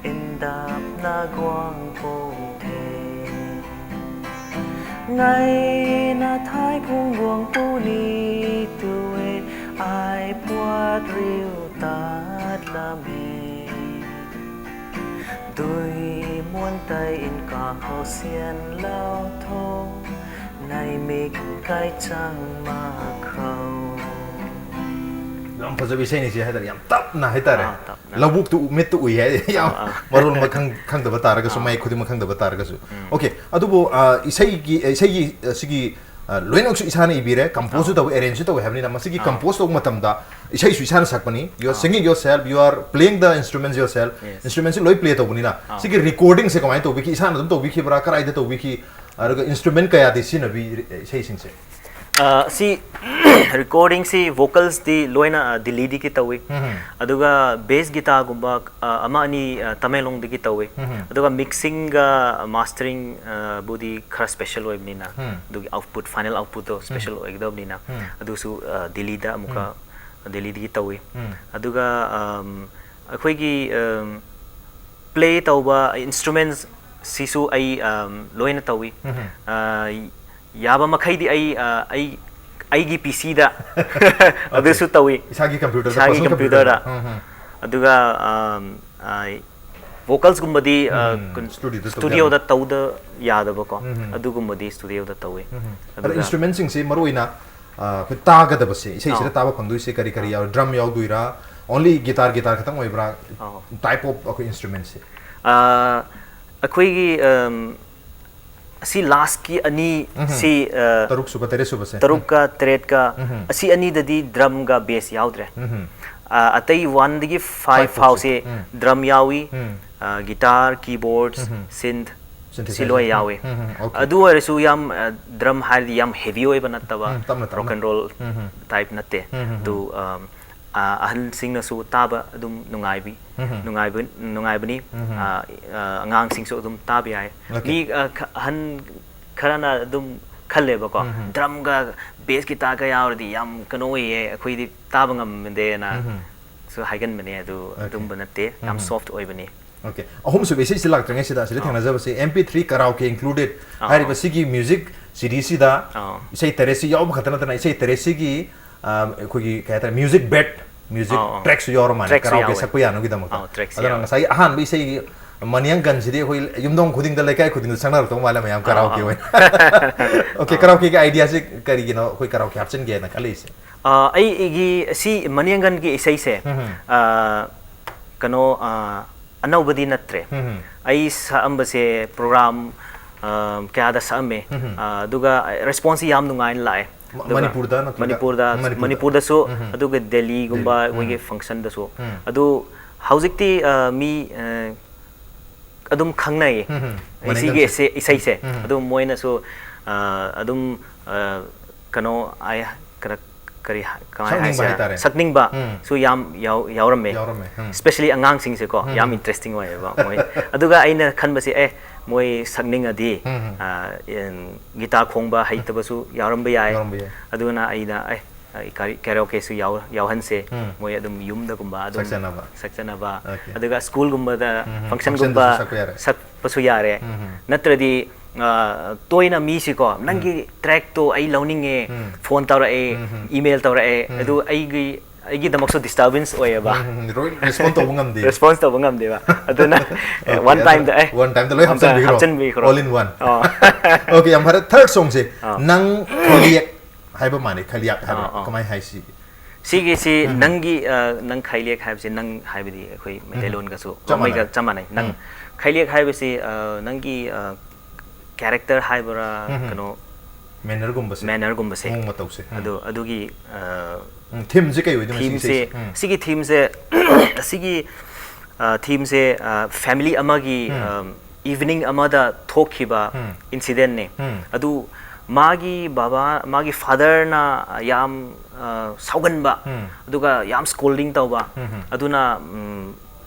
in dap na guang pong the. Ngai na thai kung guang pu ni tu e, ai puat riu tat la me. Dui muan tai in ka khau sian lau tho, nai mik kai chang ma khau. ꯌꯥꯝ ꯐꯖꯕ ꯏꯁꯩꯅꯤ ꯁꯤ ꯍꯥꯏꯇꯥꯔꯦ, ꯌꯥꯝ ꯇꯞꯅ ꯍꯥꯏꯇꯥꯔꯦ꯫ ꯑꯥ, ꯇꯞꯅ꯫ ꯂꯧꯕꯨꯛꯇꯨ ꯃꯤꯠꯇ ꯎꯏ ꯍꯥꯏ, ꯌꯥꯝ ꯑꯥ, ꯑꯥ꯫ ꯃꯔꯣꯜ ꯃꯈꯪ ꯈꯪꯗꯕ ꯇꯥꯔꯒꯁꯨ, ꯑꯥ. ꯃꯌꯦꯛ ꯈꯨꯗꯤꯡꯃꯛ ꯈꯪꯗꯕ ꯇꯥꯔꯒꯁꯨ꯫ Okay, ꯑꯗꯨꯕꯨ ꯑ, ꯏꯁꯩꯒꯤ, ꯏꯁꯩꯒꯤ ꯑ, ꯁꯤꯒꯤ ꯑ, ꯂꯣꯏꯅꯃꯛꯁꯨ ꯏꯁꯥꯅ ꯏꯕꯤꯔꯦ, composeꯁꯨ ꯑꯥ. ꯇꯧꯋꯦ, arrangeꯁꯨ ꯇꯧꯋꯦ ꯍꯥꯏꯕꯅꯤꯅ ꯃꯁꯤꯒꯤ ꯑꯥ. Compose ꯇꯧꯕ ꯃꯇꯝꯗ ꯏꯁꯩꯁꯨ ꯏꯁꯥꯅ ꯁꯛꯄꯅꯤ, you are ah. Singing yourself, you are playing the instruments yourself, Yes. Instrumentsꯁꯨ ꯂꯣꯏ play ꯇꯧꯕꯅꯤꯅ ꯑꯥ. ꯁꯤꯒꯤ recordingꯁꯦ ꯀꯃꯥꯏꯅ ꯇꯧꯕꯤꯈꯤ, ꯏꯁꯥꯅ ꯑꯗꯨꯝ ꯇꯧꯕꯤꯈꯤꯕ꯭ꯔꯥ, ꯀꯗꯥꯏꯗ ꯇꯧꯕꯤꯈꯤ, ꯑꯗꯨꯒ instrument ꯀꯌꯥꯗꯤ ꯁꯤꯖꯤꯟꯅꯕꯤꯔꯦ ꯏꯁꯩꯁꯤꯡꯁꯦ? ꯑ, ꯁꯤ ꯔꯤꯀꯣꯔꯗꯤꯡꯁꯤ ꯚꯣꯀꯜꯁꯇꯤ ꯂꯣꯏꯅ, ꯑ, ꯗꯤꯜꯂꯤꯗꯒꯤ ꯇꯧꯏ꯫ ꯑꯗꯨꯒ ꯕꯦꯁ ꯒꯤꯇꯥꯔꯒꯨꯝꯕ, ꯑ, ꯑꯃ ꯑꯅꯤ, ꯑ, ꯇꯃꯦꯡꯂꯣꯡꯗꯒꯤ ꯇꯧꯏ꯫ ꯑꯗꯨꯒ ꯃꯤꯛꯁꯤꯡꯒ ꯃꯥꯁꯇꯔꯤꯡ, ꯑ, ꯕꯨꯗꯤ ꯈꯔ ꯁ꯭ꯄꯦꯁꯦꯜ ꯑꯣꯏꯕꯅꯤꯅ, ꯑꯗꯨꯒꯤ ꯑꯥꯎꯠꯄꯨꯠ, ꯐꯥꯏꯅꯦꯜ ꯑꯥꯎꯠꯄꯨꯠꯇꯣ ꯁ꯭ꯄꯦꯁꯦꯜ ꯑꯣꯏꯒꯗꯕꯅꯤꯅ, ꯑꯗꯨꯁꯨ, ꯑ, ꯗꯤꯜꯂꯤꯗ ꯑꯃꯨꯛꯀ, ꯗꯤꯜꯂꯤꯗꯒꯤ ꯇꯧꯏ꯫ ꯑꯗꯨꯒ, ꯑꯝ, ꯑꯩꯈꯣꯏꯒꯤ, ꯑꯝ, ꯄ꯭ꯂꯦ ꯇꯧꯕ ꯏꯟꯁꯇ꯭ꯔꯨꯃꯦꯟꯁ ꯁꯤꯁꯨ ꯑꯩ, ꯑꯝ, ꯂꯣꯏꯅ ꯇꯧꯏ꯫ ꯑ, ꯌꯥꯕ ꯃꯈꯩꯗꯤ ꯑꯩ, ꯑ, ꯑꯩ, ꯑꯩꯒꯤ ꯄꯤ ꯁꯤꯗ ꯑꯗꯨꯁꯨ ꯇꯧꯏ꯫ ꯏꯁꯥꯒꯤ ꯀꯝꯄ꯭ꯌꯨꯇꯔꯗ, ꯏꯁꯥꯒꯤ personal ꯀꯝꯄ꯭ꯌꯨꯇꯔꯗ꯫ ꯀꯝꯄ꯭ꯌꯨꯇꯔꯗ꯫ ꯑꯗꯨꯒ, ꯑꯝ, ꯑ, ꯚꯣꯀꯜꯁꯀꯨꯝꯕꯗꯤ, ꯑ, ꯎꯝ, ꯀꯨꯟ-, ꯁ꯭ꯇꯨꯗꯤꯑꯣꯗ ꯇꯧꯗ ꯁ꯭ꯇꯨꯗꯤꯑꯣꯗ ꯌꯥꯔꯣꯏ꯫ ꯇꯧꯗ ꯌꯥꯗꯕꯀꯣ꯫ ꯎꯝ꯫ ꯑꯗꯨꯒꯨꯝꯕꯗꯤ ꯁ꯭ꯇꯨꯗꯤꯑꯣꯗ ꯇꯧꯏ꯫ ꯎꯝ꯫ ꯑꯗꯣ ꯑꯗꯨꯒ ꯏꯟꯁꯇ꯭ꯔꯨꯃꯦꯟꯁꯤꯡꯁꯤ ꯃꯔꯨ ꯑꯣꯏꯅ, ꯑ, ꯑꯩꯈꯣꯏ ꯇꯥꯒꯗꯕꯁꯦ, ꯏꯁꯩꯁꯤꯗ ꯑꯥ꯫ ꯇꯥꯕ ꯐꯪꯗꯣꯏꯁꯦ ꯀꯔꯤ ꯀꯔꯤ ꯑꯥ꯫ ꯌꯥꯎꯏ? ꯗ꯭ꯔꯝ ꯌꯥꯎꯗꯣꯏꯔꯥ? ꯑꯣꯟꯂꯤ ꯒꯤꯇꯥꯔ, ꯒꯤꯇꯥꯔ ꯈꯛꯇꯪ ꯑꯣꯏꯕ꯭ꯔꯥ? ꯑꯥ꯫ ꯇꯥꯏꯞ ꯑꯣꯐ ꯑꯩꯈꯣꯏ ꯏꯟꯁꯇ꯭ꯔꯨꯃꯦꯟꯁꯦ꯫ ꯑ, ꯑꯩꯈꯣꯏꯒꯤ, ꯑꯝ, ꯑꯁꯤ ꯂꯥꯁꯀꯤ ꯑꯅꯤ ꯎꯝꯍꯨꯝ꯫ ꯁꯤ, ꯑ, ꯇꯔꯨꯛ ꯁꯨꯕ, ꯇꯔꯦꯠ ꯁꯨꯕꯁꯦ꯫ ꯇꯔꯨꯛꯀ ꯇꯔꯦꯠꯀ ꯎꯝꯍꯨꯝ꯫ ꯑꯁꯤ ꯑꯅꯤꯗꯗꯤ ꯗ꯭ꯔꯝꯒ ꯕꯦꯁ ꯌꯥꯎꯗ꯭ꯔꯦ꯫ ꯎꯝꯍꯨꯝ꯫ ꯑ, ꯑꯇꯩ ꯋꯥꯟꯗꯒꯤ ꯐꯥꯏꯚ ꯐꯥꯏꯚ ꯐꯥꯎꯁꯦ ꯐꯥꯎꯁꯦ꯫ ꯎꯝ꯫ ꯗ꯭ꯔꯝ ꯌꯥꯎꯏ, ꯎꯝ꯫ ꯑ, ꯒꯤꯇꯥꯔ, ꯀꯤꯕꯣꯔꯗꯁ, ꯎꯝꯍꯨꯝ꯫ ꯁꯤꯟꯊ, ꯁꯤ ꯁꯤꯟꯊꯦꯁꯥꯏꯖꯔ꯫ ꯂꯣꯏ ꯌꯥꯎꯏ꯫ ꯎꯝ, ꯎꯝ, ꯎꯝ, ꯑꯣꯀꯦ꯫ ꯑꯗꯨ ꯑꯣꯏꯔꯁꯨ ꯌꯥꯝ, ꯑ, ꯗ꯭ꯔꯝ ꯍꯥꯏꯔꯗꯤ ꯌꯥꯝ ꯍꯦꯚꯤ ꯑꯣꯏꯕ ꯅꯠꯇꯕ, ꯎꯝ, ꯇꯞꯅ, ꯇꯞꯅ꯫ ꯔꯣꯛ ꯑꯦꯟ ꯔꯣꯜ ꯎꯝ, ꯎꯝ꯫ ꯇꯥꯏꯞ ꯅꯠꯇꯦ꯫ ꯎꯝ, ꯎꯝ, ꯎꯝ꯫ ꯑꯗꯨ, ꯑ, ꯑ, ꯑꯍꯟꯁꯤꯡꯅꯁꯨ ꯇꯥꯕ ꯑꯗꯨꯝ ꯅꯨꯡꯉꯥꯏꯕꯤ, ꯎꯝ, ꯎꯝ꯫ ꯅꯨꯡꯉꯥꯏꯕ, ꯅꯨꯡꯉꯥꯏꯕꯅꯤ꯫ ꯎꯝ, ꯎꯝ꯫ ꯑ, ꯑ, ꯑꯉꯥꯡꯁꯤꯡꯁꯨ ꯑꯗꯨꯝ ꯇꯥꯕ ꯌꯥꯏ꯫ ꯑꯣꯀꯦ꯫ ꯃꯤ, ꯑ, ꯈ-, ꯑꯍꯟ ꯈꯔꯅ ꯑꯗꯨꯝ ꯈꯜꯂꯦꯕꯀꯣ, ꯎꯝ, ꯎꯝ꯫ ꯗ꯭ꯔꯝꯒ ꯕꯦꯁ ꯒꯤꯇꯥꯔꯒ ꯌꯥꯎꯔꯗꯤ ꯌꯥꯝ ꯀꯩꯅꯣ ꯑꯣꯏꯌꯦ, ꯑꯩꯈꯣꯏꯗꯤ ꯇꯥꯕ ꯉꯝꯗꯦꯅ ꯎꯝ, ꯎꯝ꯫ ꯁꯨ ꯍꯥꯏꯒꯟꯕꯅꯦ꯫ ꯑꯗꯨ ꯑꯣꯀꯦ꯫ ꯑꯗꯨꯝꯕ ꯅꯠꯇꯦ, ꯌꯥꯝ ꯎꯝ, ꯎꯝ꯫ ꯁꯣꯐ ꯑꯣꯏꯕꯅꯤ꯫ ꯑꯣꯀꯦ꯫ ꯑꯍꯨꯝꯁꯨꯕ ꯏꯁꯩꯁꯤ ꯂꯥꯛꯇ꯭ꯔꯤꯉꯩꯁꯤꯗ ꯑꯁꯤꯗ ꯑꯥ꯫ ꯊꯦꯡꯅꯖꯕꯁꯤ ꯑꯦꯝ ꯄꯤ ꯊ꯭ꯔꯤ ꯀꯔꯥꯎꯀꯦ ꯏꯟꯀ꯭ꯂꯨꯗꯦꯗ ꯑꯥ, ꯍꯥꯏꯔꯤꯕ ꯑꯥ꯫ ꯁꯤꯒꯤ ꯃ꯭ꯌꯨꯖꯤꯛ ꯁꯤ ꯗꯤꯁꯤꯗ ꯑꯥ꯫ ꯏꯁꯩ ꯇꯔꯦꯠꯁꯤ ꯌꯥꯎꯕ ꯈꯛꯇ ꯅꯠꯇꯅ ꯏꯁꯩ ꯇꯔꯦꯠꯁꯤꯒꯤ, ꯑ, ꯑꯩꯈꯣꯏꯒꯤ ꯀꯩ ꯍꯥꯏꯇꯥꯔꯦ, ꯃ꯭ꯌꯨꯖꯤꯛ ꯕꯦꯠ, ꯃ꯭ꯌꯨꯖꯤꯛ ꯑꯥ, ꯑꯥ꯫ ꯇ꯭ꯔꯦꯛꯁꯨ ꯌꯥꯎꯔ ꯃꯥꯜꯂꯦ, ꯇ꯭ꯔꯦꯛꯁꯨ ꯀꯔꯥꯎꯀꯦ ꯌꯥꯎꯋꯦ꯫ ꯁꯛꯄ ꯌꯥꯅꯕꯒꯤꯗꯃꯛꯇ꯫ ꯑꯥ, ꯇ꯭ꯔꯦꯛꯁꯨ ꯑꯗꯨꯅ ꯌꯥꯎꯋꯦ꯫ ꯉꯁꯥꯏꯒꯤ ꯑꯍꯥꯟꯕ ꯏꯁꯩꯒꯤ ꯃꯅꯤꯌꯥꯡꯒꯟꯁꯤꯗꯤ ꯑꯩꯈꯣꯏ ꯌꯨꯝꯊꯣꯡ ꯈꯨꯗꯤꯡꯗ, ꯂꯩꯀꯥꯏ ꯈꯨꯗꯤꯡꯗ ꯁꯛꯅꯔꯛꯇꯧ ꯃꯥꯜꯂꯦ ꯃꯌꯥꯝ ꯑꯥ, ꯀꯔꯥꯎꯀꯦ ꯑꯥ꯫ ꯑꯣꯏꯅ꯫ ꯑꯣꯀꯦ, ꯑꯥ꯫ ꯀꯔꯥꯎꯀꯦꯒꯤ ꯑꯥꯏꯗꯤꯌꯥꯁꯤ ꯀꯔꯤꯒꯤꯅꯣ ꯑꯩꯈꯣꯏ ꯀꯔꯥꯎꯀꯦ ꯍꯥꯞꯆꯤꯟꯒꯦꯅ ꯈꯜꯂꯛꯏꯁꯦ? ꯑꯥ, ꯑꯩꯒꯤ ꯁꯤ ꯃꯅꯤꯌꯥꯡꯒꯟꯒꯤ ꯏꯁꯩꯁꯦ, ꯎꯝ, ꯎꯝ꯫ ꯑꯥ, ꯀꯩꯅꯣ, ꯑꯥ, ꯑꯅꯧꯕꯗꯤ ꯅꯠꯇ꯭ꯔꯦ꯫ ꯎꯝ, ꯎꯝ꯫ ꯑꯩ ꯁꯛꯑꯝꯕꯁꯦ ꯄ꯭ꯔꯣꯒ꯭ꯔꯥꯝ, ꯑꯥ, ꯀꯌꯥꯗ ꯁꯛꯑꯝꯃꯦ꯫ ꯎꯝ, ꯎꯝ꯫ ꯑꯥ, ꯑꯗꯨꯒ ꯔꯦꯁꯄꯣꯟꯁꯁꯤ ꯌꯥꯝ ꯅꯨꯡꯉꯥꯏꯅ ꯂꯥꯛꯑꯦ꯫ ꯃ-, ꯑꯗꯨꯒ ꯃꯅꯤꯄꯨꯔꯗ ꯅꯠꯇ꯭ꯔꯒ? ꯃꯅꯤꯄꯨꯔꯗ, ꯃꯅꯤꯄꯨꯔꯗ꯫ ꯃꯅꯤꯄꯨꯔꯗꯁꯨ, ꯎꯝ, ꯎꯝ꯫ ꯑꯗꯨꯒ ꯗꯦꯜꯂꯤꯒꯨꯝꯕ ꯗꯦꯜꯂꯤ꯫ ꯑꯩꯈꯣꯏꯒꯤ ꯎꯝ꯫ ꯐꯪꯁꯟꯗꯁꯨ꯫ ꯎꯝ꯫ ꯑꯗꯨ ꯍꯧꯖꯤꯛꯇꯤ, ꯑꯥ, ꯃꯤ, ꯑꯥ, ꯑꯗꯨꯝ ꯈꯪꯅꯩꯌꯦ꯫ ꯎꯝ, ꯎꯝ꯫ ꯑꯩ ꯁꯤꯒꯤ ꯃꯅꯤꯡꯗꯁꯨ꯫ ꯏꯁꯩ-, ꯏꯁꯩꯁꯦ꯫ ꯎꯝ, ꯎꯝ꯫ ꯑꯗꯨ ꯃꯣꯏꯅꯁꯨ, ꯑꯥ, ꯑꯗꯨꯝ, ꯑꯥ, ꯀꯩꯅꯣ ꯑꯩ ꯀꯔ- ꯀꯔꯤ ꯍꯥ- ꯀꯃꯥꯏꯅ ꯁꯛꯅꯤꯡꯕ ꯍꯥꯏꯁꯤꯔꯥ? ꯍꯥꯏꯇꯥꯔꯦ. ꯁꯛꯅꯤꯡꯕ ꯎꯝ. ꯁꯨ ꯌꯥꯝ ꯌꯥꯎ- ꯌꯥꯎꯔꯝꯃꯦ. ꯌꯥꯎꯔꯝꯃꯦ. ꯎꯝ. Especially ꯑꯉꯥꯡꯁꯤꯡꯁꯦꯀꯣ, ꯌꯥꯝ interesting ꯑꯣꯏꯌꯦꯕ ꯃꯣꯏ. ꯑꯗꯨꯒ ꯑꯩꯅ ꯈꯟꯕꯁꯦ, ꯑꯦ, ꯃꯣꯏ ꯁꯛꯅꯤꯡꯉꯗꯤ ꯎꯝ. ꯒꯤꯇꯥꯔ ꯈꯣꯡꯕ ꯍꯩꯇꯕꯁꯨ ꯌꯥꯎꯔꯝꯕ ꯌꯥꯏ. ꯌꯥꯎꯔꯝꯕ ꯌꯥꯏ. ꯑꯗꯨꯅ ꯑꯩꯅ, ꯑꯦ, ꯀꯦꯔꯣꯀꯦꯁꯨ ꯌꯥꯎꯍꯟꯁꯦ. ꯎꯝ. ꯃꯣꯏ ꯑꯗꯨꯝ ꯌꯨꯝꯗꯒꯨꯝꯕ ꯑꯗꯨꯝ ꯁꯛꯆꯅꯕ. ꯁꯛꯆꯅꯕ. Okay. ꯑꯗꯨꯒ ꯁ꯭ꯀꯨꯜꯒꯨꯝꯕꯗ ꯎꯝ. ꯐꯪꯁꯟꯒꯨꯝꯕ ꯐꯪꯁꯟꯗꯁꯨ ꯁꯛꯄ ꯌꯥꯔꯦ. ꯁꯛꯄꯁꯨ ꯌꯥꯔꯦ. ꯎꯝ. ꯅꯠꯇ꯭ꯔꯗꯤ, ꯑ, ꯇꯣꯏꯅ ꯃꯤꯁꯤꯀꯣ, "ꯅꯪꯒꯤ ꯇ꯭ꯔꯦꯛꯇꯣ ꯑꯩ ꯂꯧꯅꯤꯡꯉꯦ", ꯎꯝ. ꯐꯣꯟ ꯇꯧꯔꯛꯑꯦ, ꯎꯝ. ꯏꯃꯦꯜ ꯇꯧꯔꯛꯑꯦ, ꯎꯝ. ꯑꯗꯨ ꯑꯩꯒꯤ ꯑꯩꯒꯤꯗꯃꯛꯁꯨ disturbance ꯑꯣꯏꯌꯦꯕ. ꯎꯝ, ꯂꯣꯏ respond ꯇꯧꯕ ꯉꯝꯗꯦ. Response ꯇꯧꯕ ꯉꯝꯗꯦꯕ. ꯑꯗꯨꯅ Okay, one time ꯗ, ꯑꯦ, one time ꯗ ꯂꯣꯏ one time ꯍꯥꯞꯆꯤꯟꯕꯤꯈ꯭ꯔꯣ? ꯍꯥꯞꯆꯤꯟꯕꯤꯈ꯭ꯔꯣ꯫ All in one. Ah. Okay, ꯌꯥꯝ ꯐꯔꯦ. Third song ꯁꯦ ꯑꯥ. ꯅꯪ ꯈꯩꯂꯦꯛ ꯍꯥꯏꯕ ꯃꯥꯜꯂꯦ, ꯈꯩꯂꯦꯛ ꯍꯥꯏꯕ꯭ꯔꯥ? ꯑꯥ, ꯑꯥ. ꯀꯃꯥꯏ ꯍꯥꯏꯁꯤ? ꯁꯤꯒꯤꯁꯤ ꯅꯪꯒꯤ, ꯑ, ꯅꯪ ꯈꯩꯂꯦꯛ ꯍꯥꯏꯕꯁꯤ, ꯅꯪ ꯍꯥꯏꯕꯗꯤ ꯑꯩꯈꯣꯏ ꯃꯩꯇꯩꯂꯣꯟꯒꯁꯨ ꯆꯞ ꯃꯩꯒ ꯃꯥꯟꯅꯩ. ꯆꯞ ꯃꯥꯟꯅꯩ. ꯅꯪ ꯎꯝ. ꯈꯩꯂꯦꯛ ꯍꯥꯏꯕꯁꯤ, ꯑ, ꯅꯪꯒꯤ, ꯑ, character ꯍꯥꯏꯕ꯭ꯔꯥ, ꯎꯝ. ꯀꯩꯅꯣ, Manner ꯒꯨꯝꯕꯁꯦ. Manner ꯒꯨꯝꯕꯁꯦ. ꯃꯑꯣꯡ ꯃꯇꯧꯁꯦ. ꯎꯝ. ꯑꯗꯨ, ꯑꯗꯨꯒꯤ, ꯑ, ꯎꯝ, theme ꯁꯦ ꯀꯩ ꯑꯣꯏꯗꯣꯏꯅꯣ ꯁꯤ theme ꯁꯦ, ꯏꯁꯩꯁꯦ? ꯎꯝ. ꯁꯤꯒꯤ theme ꯁꯦ, ꯁꯤꯒꯤ, ꯑ, theme ꯁꯦ, ꯑ, family ꯑꯃꯒꯤ, ꯎꯝ. ꯑ, evening ꯑꯃꯗ ꯊꯣꯛꯈꯤꯕ ꯎꯝ. incident ꯅꯦ. ꯎꯝ. ꯑꯗꯨ ꯃꯥꯒꯤ ꯕꯕꯥ, ꯃꯥꯒꯤ father ꯅ ꯌꯥꯝ, ꯑ, ꯁꯥꯎꯒꯟꯕ, ꯎꯝ. ꯑꯗꯨꯒ ꯌꯥꯝ scolding ꯇꯧꯕ. ꯎꯝ. ꯑꯗꯨꯅ, ꯎꯝ,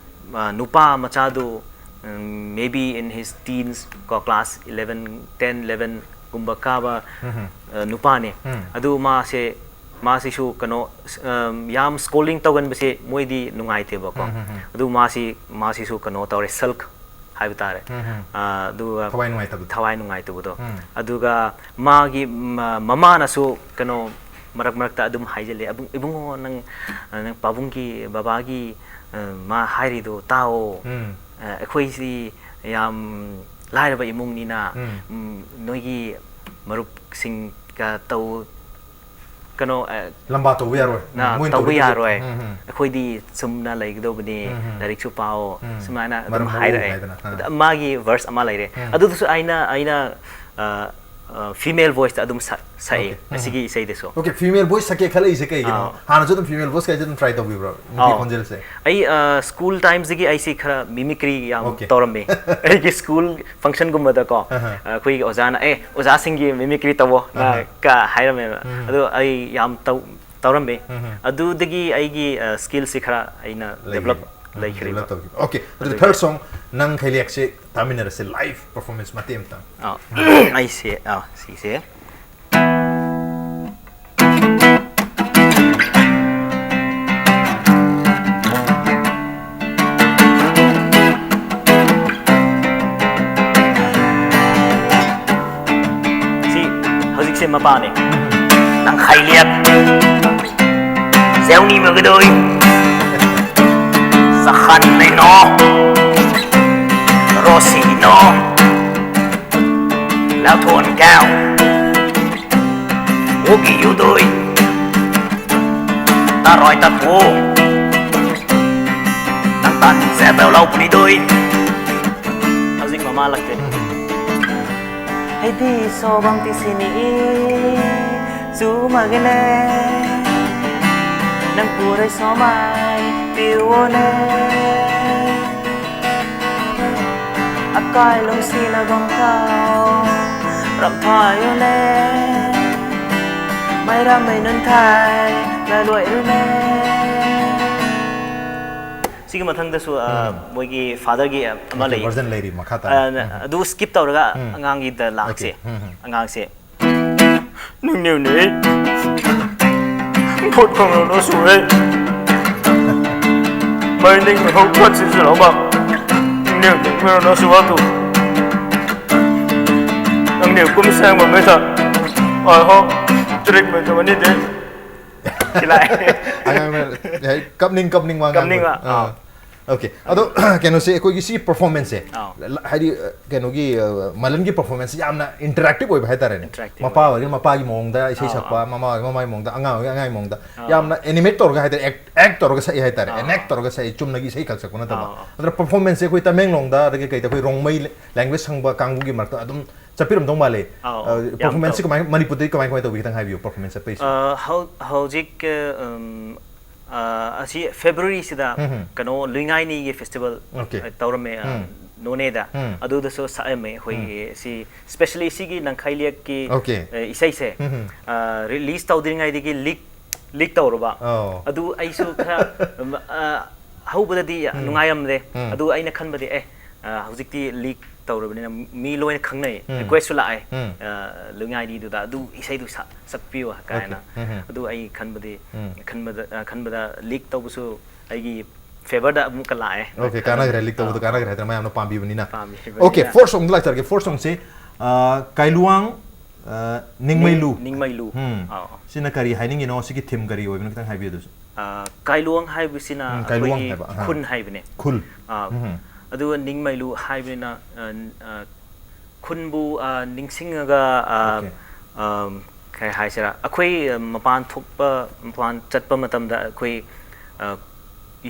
ꯑ, ꯅꯨꯄꯥ ꯃꯆꯥꯗꯨ, ꯎꯝ, maybe in his teens ꯀꯣ, class eleven, ten, eleven ꯒꯨꯝꯕ ꯀꯥꯕ, ꯎꯝ. ꯑ, ꯅꯨꯄꯥꯅꯦ. ꯎꯝ. ꯑꯗꯨ ꯃꯥꯁꯦ, ꯃꯥꯁꯤꯁꯨ ꯀꯩꯅꯣ, ꯑ, ꯌꯥꯝ scolding ꯇꯧꯒꯟꯕꯁꯦ ꯃꯣꯏꯗꯤ ꯅꯨꯡꯉꯥꯏꯇꯦꯕꯀꯣ. ꯎꯝ, ꯎꯝ, ꯎꯝ. ꯑꯗꯨ ꯃꯥꯁꯤ, ꯃꯥꯁꯤꯁꯨ ꯀꯩꯅꯣ ꯇꯧꯔꯦ, sulk ꯍꯥꯏꯕ ꯇꯥꯔꯦ. ꯎꯝ, ꯎꯝ. ꯑ, ꯑꯗꯨꯒ ꯊꯋꯥꯏ ꯅꯨꯡꯉꯥꯏꯇꯕꯗꯣ. ꯊꯋꯥꯏ ꯅꯨꯡꯉꯥꯏꯇꯕꯗꯣ. ꯎꯝ. ꯑꯗꯨꯒ ꯃꯥꯒꯤ ꯃ-, ꯃꯃꯥꯅꯁꯨ ꯀꯩꯅꯣ ꯃꯔꯛ ꯃꯔꯛꯇ ꯑꯗꯨꯝ ꯍꯥꯏꯖꯤꯜꯂꯦ, "ꯑꯕꯨꯡ-, ꯏꯕꯨꯡꯉꯣ, ꯅꯪ, ꯅꯪ ꯄꯥꯕꯨꯡꯒꯤ, ꯕꯕꯥꯒꯤ, ꯑ, ꯃꯥ ꯍꯥꯏꯔꯤꯗꯣ ꯇꯥꯎꯑꯣ꯫ ꯎꯝ. ꯑ, ꯑꯩꯈꯣꯏꯁꯤ ꯌꯥꯝ ꯂꯥꯏꯔꯕ ꯏꯃꯨꯡꯅꯤꯅ, ꯎꯝ. ꯎꯝ, ꯅꯣꯏꯒꯤ ꯃꯔꯨꯞꯁꯤꯡꯒ ꯇꯧ-, ꯀꯩꯅꯣ, ꯑ, ꯂꯝꯕꯥ ꯇꯧꯕ ꯌꯥꯔꯣꯏ꯫ ꯅ ꯎꯝ, ꯃꯣꯏꯅ ꯇꯧꯕ ꯇꯧꯔꯤꯗꯨꯗꯤ. ꯌꯥꯔꯣꯏ꯫ ꯎꯝ, ꯎꯝ. ꯑꯩꯈꯣꯏꯗꯤ ꯆꯨꯝꯅ ꯂꯩꯒꯗꯧꯕꯅꯤ꯫ ꯎꯝ, ꯎꯝ. ꯂꯥꯏꯔꯤꯛꯁꯨ ꯄꯥꯎ", ꯎꯝ. ꯁꯨꯃꯥꯏꯅ ꯑꯗꯨꯝ ꯃꯔꯝ ꯃꯣꯛꯎ ꯍꯥꯏꯔꯛꯑꯦ꯫ ꯍꯥꯏꯗꯅ, ꯑꯥ. ꯑꯗ ꯃꯥꯒꯤ verse ꯑꯃ ꯂꯩꯔꯦ꯫ ꯎꯝ. ꯑꯗꯨꯗꯨꯁꯨ ꯑꯩꯅ, ꯑꯩꯅ, ꯑ, ꯐꯤꯃꯦꯜ ꯚꯣꯏꯁꯇ ꯑꯗꯨꯝ ꯁꯛ ꯁꯛꯑꯦ ꯑꯁꯤꯒꯤ ꯏꯁꯩꯗꯁꯨ꯫ ꯑꯣꯀꯦ, ꯐꯤꯃꯦꯜ ꯚꯣꯏꯁ ꯁꯛꯀꯦ ꯈꯜꯂꯛꯏꯁꯦ ꯀꯩꯒꯤꯅꯣ? ꯍꯥꯟꯅꯁꯨ ꯑꯗꯨꯝ ꯐꯤꯃꯦꯜ ꯚꯣꯏꯁ ꯀꯥꯏꯁꯦ ꯑꯗꯨꯝ ꯇ꯭ꯔꯥꯏ ꯇꯧꯕꯤꯕ꯭ꯔꯣ, ꯅꯨꯄꯤ ꯑꯥꯎ꯫ ꯈꯣꯟꯖꯦꯜꯁꯦ? ꯑꯩ ꯁ꯭ꯀꯨꯜ ꯇꯥꯏꯝꯁꯤꯒꯤ ꯑꯩꯁꯤ ꯈꯔ ꯃꯤꯃꯤꯀ꯭ꯔꯤ ꯌꯥꯝ Okay. ꯇꯧꯔꯝꯃꯦ꯫ ꯑꯩꯒꯤ ꯁ꯭ꯀꯨꯜ ꯐꯪꯁꯟꯒꯨꯝꯕꯗꯀꯣ Uh-huh. ꯑꯩꯈꯣꯏꯒꯤ ꯑꯣꯖꯥꯅ, "ꯑꯦ, ꯑꯣꯖꯥꯁꯤꯡꯒꯤ ꯃꯤꯃꯤꯀ꯭ꯔꯤ ꯇꯧꯋꯣ" ꯅ Uh-huh. ꯀ ꯍꯥꯏꯔꯝꯃꯦꯕ꯫ ꯑꯗꯣ ꯑꯩ ꯌꯥꯝ ꯇꯧ ꯇꯧꯔꯝꯃꯦ꯫ ꯑꯗꯨꯗꯒꯤ ꯑꯩꯒꯤ ꯁ꯭ꯀꯤꯜꯁꯤ ꯈꯔ ꯑꯩꯅ ꯗꯦꯕꯂꯞ ꯂꯩꯈ꯭ꯔꯤꯕ꯫ ꯗꯦꯕꯂꯞ ꯇꯧꯈꯤꯕ꯫ ꯑꯣꯀꯦ, ꯑꯗꯨꯗꯤ ꯊꯥꯔꯠ ꯁꯣꯡ ꯅꯪ ꯈꯩꯂꯦꯛꯁꯦ ꯇꯥꯃꯤꯟꯅꯔꯁꯦ, ꯂꯥꯏꯚ ꯄꯔꯐꯣꯔꯃꯦꯟꯁ ꯃꯇꯦꯛ ꯑꯃꯇꯪ꯫ ꯑꯥ, ꯑꯩꯁꯦ ꯑꯥ, ꯁꯤꯁꯦ꯫ ꯁꯤ ꯍꯧꯖꯤꯛꯁꯦ ꯃꯄꯥꯅꯦ꯫ ꯅꯪ ꯈꯩꯂꯦꯛ ꯖꯦꯎꯅꯤ ꯃꯒꯗꯣꯏ ꯆꯈꯥꯟ ꯂꯩꯅꯣ ꯔꯣꯁꯤꯅꯣ ꯂꯥꯊꯣꯟ ꯀꯥꯎ ꯑꯣꯒꯤ ꯌꯨꯗꯣꯏ ꯇꯔꯣꯏ ꯇꯠꯄꯨ ꯅꯪ ꯇꯥꯟ ꯁꯦꯕꯦꯎ ꯂꯧꯄꯅꯤꯗꯣꯏ꯫ ꯍꯧꯖꯤꯛ ꯃꯃꯥ ꯂꯥꯛꯇꯣꯏꯅꯦ꯫ ꯍꯩꯗꯤ ꯁꯣꯕꯝ ꯇꯤꯁꯤꯅꯤ ꯆꯨꯃꯒꯅꯦ ꯅꯪ ꯄꯨꯔꯩ ꯁꯣꯃꯥꯏ ꯄꯤꯔꯨꯑꯣꯅꯦ꯫ ꯑꯀꯥꯏ ꯂꯣꯡꯁꯤꯅ ꯒꯣꯡꯊꯥꯎ ꯔꯝꯊꯥꯏꯌꯨꯅꯦ꯫ ꯃꯩꯔꯥꯃꯩ ꯅꯨꯟꯊꯥꯏ ꯂꯥꯂꯣꯏꯔꯨꯅꯦ꯫ ꯁꯤꯒꯤ ꯃꯊꯪꯗꯁꯨ ꯑ, ꯃꯣꯏꯒꯤ ꯐꯥꯗꯔꯒꯤ ꯑꯃ ꯂꯩ꯫ ꯚꯔꯖꯟ ꯂꯩꯔꯤ ꯃꯈꯥ ꯇꯥꯅ꯫ ꯑ, ꯑꯗꯨ ꯁ꯭ꯀꯤꯞ ꯇꯧꯔꯒ ꯑꯉꯥꯡꯒꯤꯗ ꯂꯥꯛꯁꯦ꯫ Okay. ꯎꯝ, ꯎꯝ. ꯑꯉꯥꯡꯁꯦ꯫ ꯅꯪꯅꯦꯅꯦ ꯚꯣꯠ ꯐꯪꯂꯣꯅꯣ ꯁꯨꯔꯦ꯫ ꯃꯩ ꯅꯤꯡ ꯍꯧ ꯐꯠ ꯁꯤꯖꯤꯜꯂꯣꯕ꯫ ꯅꯪꯅꯦ ꯃꯤꯔꯣꯅꯣ ꯁꯨꯋꯥꯇꯨ꯫ ꯅꯪꯅꯦ ꯀꯨꯝ ꯁꯦꯡꯕ ꯃꯩꯊ꯫ ꯑ ꯍꯣ, ꯇ꯭ꯔꯤꯛ ꯃꯩꯊ ꯃꯅꯤꯗꯦ꯫ ꯁꯤ ꯂꯥꯛꯑꯦ꯫ ꯑꯉꯥꯡꯅ ꯍꯦꯛ ꯀꯞꯅꯤꯡ ꯀꯞꯅꯤꯡ ꯋꯥ ꯉꯥꯡꯕ꯫ ꯀꯞꯅꯤꯡꯕ, ꯑꯥ. ꯑꯥ꯫ ꯑꯣꯀꯦ, ꯑꯗꯣ ꯀꯩꯅꯣꯁꯦ, ꯑꯩꯈꯣꯏꯒꯤ ꯁꯤꯒꯤ ꯄꯔꯐꯣꯔꯃꯦꯟꯁꯁꯦ, ꯑꯥꯎ꯫ ꯍꯥꯏꯗꯤ, ꯑ, ꯀꯩꯅꯣꯒꯤ, ꯑ, ꯃꯂꯟꯒꯤ ꯄꯔꯐꯣꯔꯃꯦꯟꯁꯁꯦ ꯌꯥꯝꯅ ꯏꯟꯇꯔꯦꯛꯇꯤꯚ ꯑꯣꯏꯕ ꯍꯥꯏꯇꯥꯔꯦꯅꯦ꯫ Interactive ꯃꯄꯥ ꯑꯣꯏꯔꯒꯅ ꯃꯄꯥꯒꯤ ꯃꯑꯣꯡꯗ ꯏꯁꯩ ꯑꯥꯎ, ꯁꯛꯄ, ꯃꯃꯥ ꯑꯣꯏꯔꯒꯅ ꯃꯃꯥꯒꯤ ꯃꯑꯣꯡꯗ, ꯑꯉꯥꯡ ꯑꯣꯏꯔꯒꯅ ꯑꯉꯥꯡꯒꯤ ꯃꯑꯣꯡꯗ, ꯑꯥꯎ꯫ ꯌꯥꯝꯅ ꯑꯦꯅꯤꯃꯦꯠ ꯇꯧꯔꯒ ꯍꯥꯏꯇꯥꯔꯦ, ꯑꯦꯛ ꯑꯦꯛ ꯇꯧꯔꯒ ꯁꯛꯏ ꯍꯥꯏꯇꯥꯔꯦ꯫ ꯑꯥꯎ꯫ ꯑꯦꯅꯦꯛ ꯇꯧꯔꯒ ꯁꯛꯏ, ꯆꯨꯝꯅꯒꯤ ꯏꯁꯩ ꯈꯛ ꯁꯛꯄ ꯅꯠꯇꯕ꯫ ꯑꯥꯎ, ꯑꯥꯎ꯫ ꯑꯗꯨꯅ ꯄꯔꯐꯣꯔꯃꯦꯟꯁꯁꯦ ꯑꯩꯈꯣꯏ ꯇꯃꯦꯡꯂꯣꯡꯗ, ꯑꯗꯒꯤ ꯀꯩꯗ, ꯑꯩꯈꯣꯏ ꯔꯣꯡꯃꯩ ꯂꯦꯡꯒ꯭ꯋꯦꯖ ꯈꯪꯕ ꯀꯥꯡꯕꯨꯒꯤ ꯃꯔꯛꯇ ꯑꯗꯨꯝ ꯆꯠꯄꯤꯔꯝꯗꯧ ꯃꯥꯜꯂꯦ꯫ ꯑꯥꯎ, ꯑ, ꯌꯥꯝ ꯄꯔꯐꯣꯔꯃꯦꯟꯁꯁꯦ ꯇꯧ- ꯀꯃꯥꯏ, ꯃꯅꯤꯄꯨꯔꯗꯗꯤ ꯀꯃꯥꯏ ꯀꯃꯥꯏ ꯇꯧꯕꯤ, ꯈꯤꯇꯪ ꯍꯥꯏꯕꯤꯌꯨ, ꯄꯔꯐꯣꯔꯃꯦꯟꯁ ꯆꯠꯄꯩꯁꯦ꯫ ꯑ, ꯍꯧ- ꯍꯧꯖꯤꯛ, ꯑ, ꯎꯝ, ꯑ, ꯑꯁꯤ ꯐꯦꯕ꯭ꯔꯨꯋꯥꯔꯤꯁꯤꯗ ꯎꯝ, ꯎꯝ꯫ ꯀꯩꯅꯣ, ꯂꯨꯏꯉꯥꯏꯅꯤꯒꯤ ꯐꯦꯁꯇꯤꯚꯦꯜ, ꯑꯣꯀꯦ꯫ ꯑ, ꯇꯧꯔꯝꯃꯦ, ꯑ, ꯎꯝ꯫ ꯅꯣꯅꯦꯗ꯫ ꯎꯝ꯫ ꯑꯗꯨꯗꯁꯨ ꯁꯛꯑꯝꯃꯦ ꯑꯩꯈꯣꯏꯒꯤ ꯁꯤ, ꯁ꯭ꯄꯦꯁꯦꯜꯂꯤ ꯁꯤꯒꯤ ꯅꯪꯈꯩ ꯂꯦꯛꯀꯤ, ꯑꯣꯀꯦ꯫ ꯑ, ꯏꯁꯩꯁꯦ, ꯎꯝ, ꯎꯝ꯫ ꯑ, ꯔꯤꯂꯤꯁ ꯇꯧꯗ꯭ꯔꯤꯉꯩꯗꯒꯤ ꯂꯤꯛ, ꯂꯤꯛ ꯇꯧꯔꯕ꯫ ꯑꯣ꯫ ꯑꯗꯨ ꯑꯩꯁꯨ ꯈꯔ, ꯎꯝ, ꯑ, ꯍꯧꯕꯗꯗꯤ ꯎꯝ꯫ ꯅꯨꯡꯉꯥꯏꯔꯝꯗꯦ꯫ ꯎꯝ꯫ ꯑꯗꯨ ꯑꯩꯅ ꯈꯟꯕꯗꯤ, ꯑꯦ, ꯑ, ꯍꯧꯖꯤꯛꯇꯤ ꯂꯤꯛ ꯇꯧꯔꯕꯅꯤꯅ ꯃꯤ ꯂꯣꯏꯅ ꯈꯪꯅꯩ, ꯎꯝ꯫ ꯔꯤꯀ꯭ꯋꯦꯁꯁꯨ ꯂꯥꯛꯑꯦ, ꯎꯝ꯫ ꯑ, ꯂꯨꯏꯉꯥꯏꯅꯤꯗꯨꯗ ꯑꯗꯨ ꯏꯁꯩꯗꯨ ꯁꯛ-, ꯁꯛꯄꯤꯌꯨ ꯀꯥꯏꯅ꯫ ꯑꯣꯀꯦ꯫ ꯎꯝ, ꯎꯝ꯫ ꯑꯗꯨ ꯑꯩ ꯈꯟꯕꯗꯤ, ꯎꯝ꯫ ꯈꯟꯕꯗ, ꯑ, ꯈꯟꯕꯗ ꯂꯤꯛ ꯇꯧꯕꯁꯨ ꯑꯩꯒꯤ ꯐꯦꯚꯔꯗ ꯑꯃꯨꯛꯀ ꯂꯥꯛꯑꯦ꯫ ꯑꯣꯀꯦ, ꯀꯥꯟꯅꯈ꯭ꯔꯦ, ꯂꯤꯛ ꯇꯧꯕꯗꯣ ꯑꯥ꯫ ꯀꯥꯟꯅꯈ꯭ꯔꯦ ꯍꯥꯏꯗꯅ ꯃꯌꯥꯝꯅ ꯄꯥꯝꯕꯤꯕꯅꯤꯅ꯫ ꯄꯥꯝꯕꯤꯕꯅꯤꯅ꯫ ꯑꯣꯀꯦ, ꯐꯣꯔꯠ ꯁꯣꯡꯗ ꯂꯥꯛꯆꯔꯒꯦ꯫ ꯐꯣꯔꯠ ꯁꯣꯡꯁꯦ, ꯑ, ꯀꯥꯏꯂꯨꯋꯥꯡ, ꯑ, ꯅꯤꯡꯃꯩꯂꯨ꯫ ꯅꯤꯡ-, ꯅꯤꯡꯃꯩꯂꯨ꯫ ꯎꯝ꯫ ꯑꯥꯎ꯫ ꯁꯤꯅ ꯀꯔꯤ ꯍꯥꯏꯅꯤꯡꯉꯤꯅꯣ? ꯁꯤꯒꯤ ꯊꯤꯝ ꯀꯔꯤ ꯑꯣꯏꯕꯅꯣ? ꯈꯤꯇꯪ ꯍꯥꯏꯕꯤꯌꯨ ꯑꯗꯨꯁꯨ꯫ ꯑ, ꯀꯥꯏꯂꯨꯋꯥꯡ ꯍꯥꯏꯕꯁꯤꯅ ꯎꯝ, ꯀꯥꯏꯂꯨꯋꯥꯡ ꯑꯩꯈꯣꯏꯒꯤ ꯍꯥꯏꯕ, ꯑꯍꯥ꯫ ꯈꯨꯟ ꯍꯥꯏꯕꯅꯦ꯫ ꯈꯨꯜ꯫ ꯑꯥ, ꯎꯝ꯫ ꯑꯗꯨꯒ ꯅꯤꯡꯃꯩꯂꯨ ꯍꯥꯏꯕꯅꯤꯅ, ꯑ, ꯑ, ꯈꯨꯟꯕꯨ, ꯑ, ꯅꯤꯡꯁꯤꯡꯉꯒ, ꯑ, ꯑꯣꯀꯦ꯫ ꯑꯝ, ꯀꯩ ꯍꯥꯏꯁꯤꯔꯥ, ꯑꯩꯈꯣꯏ, ꯑ, ꯃꯄꯥꯟ ꯊꯣꯛꯄ, ꯃꯄꯥꯟ ꯆꯠꯄ ꯃꯇꯝꯗ ꯑꯩꯈꯣꯏ, ꯑ,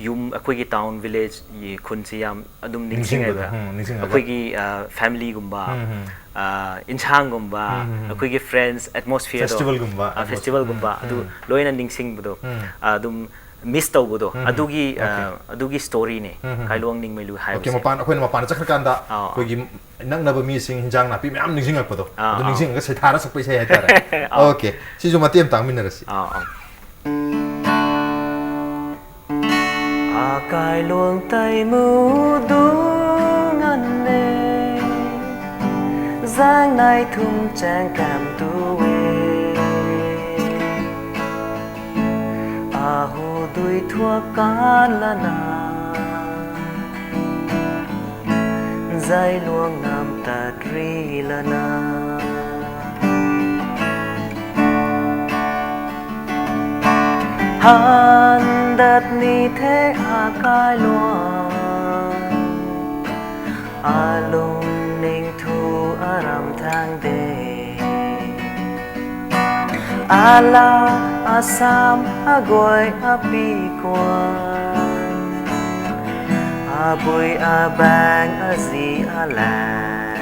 ꯌꯨꯝ, ꯑꯩꯈꯣꯏꯒꯤ ꯇꯥꯎꯟ, ꯚꯤꯂꯦꯖ, ꯈꯨꯟꯁꯤ ꯌꯥꯝ ꯑꯗꯨꯝ ꯅꯤꯡꯁꯤꯡꯕꯗꯣ, ꯅꯤꯡꯁꯤꯡꯉꯦꯕ꯫ ꯎꯝ, ꯅꯤꯡꯁꯤꯡꯉꯒ꯫ ꯑꯩꯈꯣꯏꯒꯤ, ꯑ, ꯐꯦꯃꯤꯂꯤꯒꯨꯝꯕ, ꯎꯝ, ꯎꯝ꯫ ꯑ, ꯏꯟꯁꯥꯡꯒꯨꯝꯕ, ꯎꯝ, ꯎꯝ, ꯎꯝ꯫ ꯑꯩꯈꯣꯏꯒꯤ ꯐ꯭ꯔꯦꯟꯁ, ꯑꯦꯠꯃꯣꯁꯐꯤꯌꯔꯗꯣ, ꯐꯦꯁꯇꯤꯚꯦꯜꯒꯨꯝꯕ, ꯑ, ꯑꯦꯠꯃꯣꯁꯐꯤꯌꯔ꯫ ꯎꯝ, ꯑꯗꯨ ꯎꯝ꯫ ꯂꯣꯏꯅ ꯅꯤꯡꯁꯤꯡꯕꯗꯣ, ꯎꯝ꯫ ꯑ, ꯑꯗꯨꯝ ꯃꯤꯁ ꯇꯧꯕꯗꯣ, ꯎꯝ, ꯎꯝ꯫ ꯑꯗꯨꯒꯤ, ꯑ, ꯑꯣꯀꯦ꯫ ꯑꯗꯨꯒꯤ ꯁ꯭ꯇꯣꯔꯤꯅꯦ, ꯎꯝ, ꯎꯝ, ꯎꯝ꯫ ꯀꯥꯏꯂꯨꯋꯥꯡ ꯅꯤꯡꯃꯩꯂꯨ ꯑꯣꯀꯦ, ꯍꯥꯏꯕꯁꯦ꯫ ꯃꯄꯥꯟ, ꯑꯩꯈꯣꯏꯅ ꯃꯄꯥꯟꯗ ꯆꯠꯈ꯭ꯔꯀꯥꯟꯗ ꯑꯥꯎ, ꯑꯩꯈꯣꯏꯒꯤ ꯅꯛꯅꯕ ꯃꯤꯁꯤꯡ, ꯍꯤꯟꯖꯥꯡ ꯅꯥꯄꯤ ꯃꯌꯥꯝ ꯅꯤꯡꯁꯤꯡꯉꯛꯄꯗꯣ, ꯑꯥ, ꯑꯗꯨ ꯑꯥ꯫ ꯅꯤꯡꯁꯤꯡꯉꯒ ꯁꯩꯊꯥꯔ ꯁꯛꯄ ꯏꯁꯩ ꯍꯥꯏꯇꯥꯔꯦ꯫ ꯑꯥꯎ꯫ ꯑꯣꯀꯦ, ꯁꯤꯁꯨ ꯃꯇꯦꯛ ꯑꯃ ꯇꯥꯡꯃꯤꯟꯅꯔꯁꯤ꯫ ꯑꯥꯎ, ꯑꯥꯎ꯫ ꯑꯀꯥꯏꯂꯣꯡ ꯇꯩꯃꯨꯗꯨ ꯉꯟꯅꯦ, ꯖꯥꯡꯅꯥꯏ ꯊꯨꯝ ꯆꯦꯡ ꯀꯥꯝ ꯇꯨꯋꯦ꯫ ꯑꯍꯨ ꯗꯨꯏ ꯊꯨꯑ ꯀꯥꯟꯂꯅ, ꯖꯥꯏ ꯂꯨꯋꯪ ꯅꯥꯝ ꯇꯠꯔꯤ ꯂꯅ꯫ ꯍꯟꯗꯠ ꯅꯤꯊꯦ ꯑꯀꯥꯏ ꯂꯨꯋꯪ ꯑꯂꯥ ꯑꯁꯥꯝ ꯑꯒꯣꯏ ꯑꯄꯤꯀꯣꯟ ꯑꯕꯨꯏ ꯑꯕꯥꯡ ꯑꯖꯤ ꯑꯂꯥꯡ꯫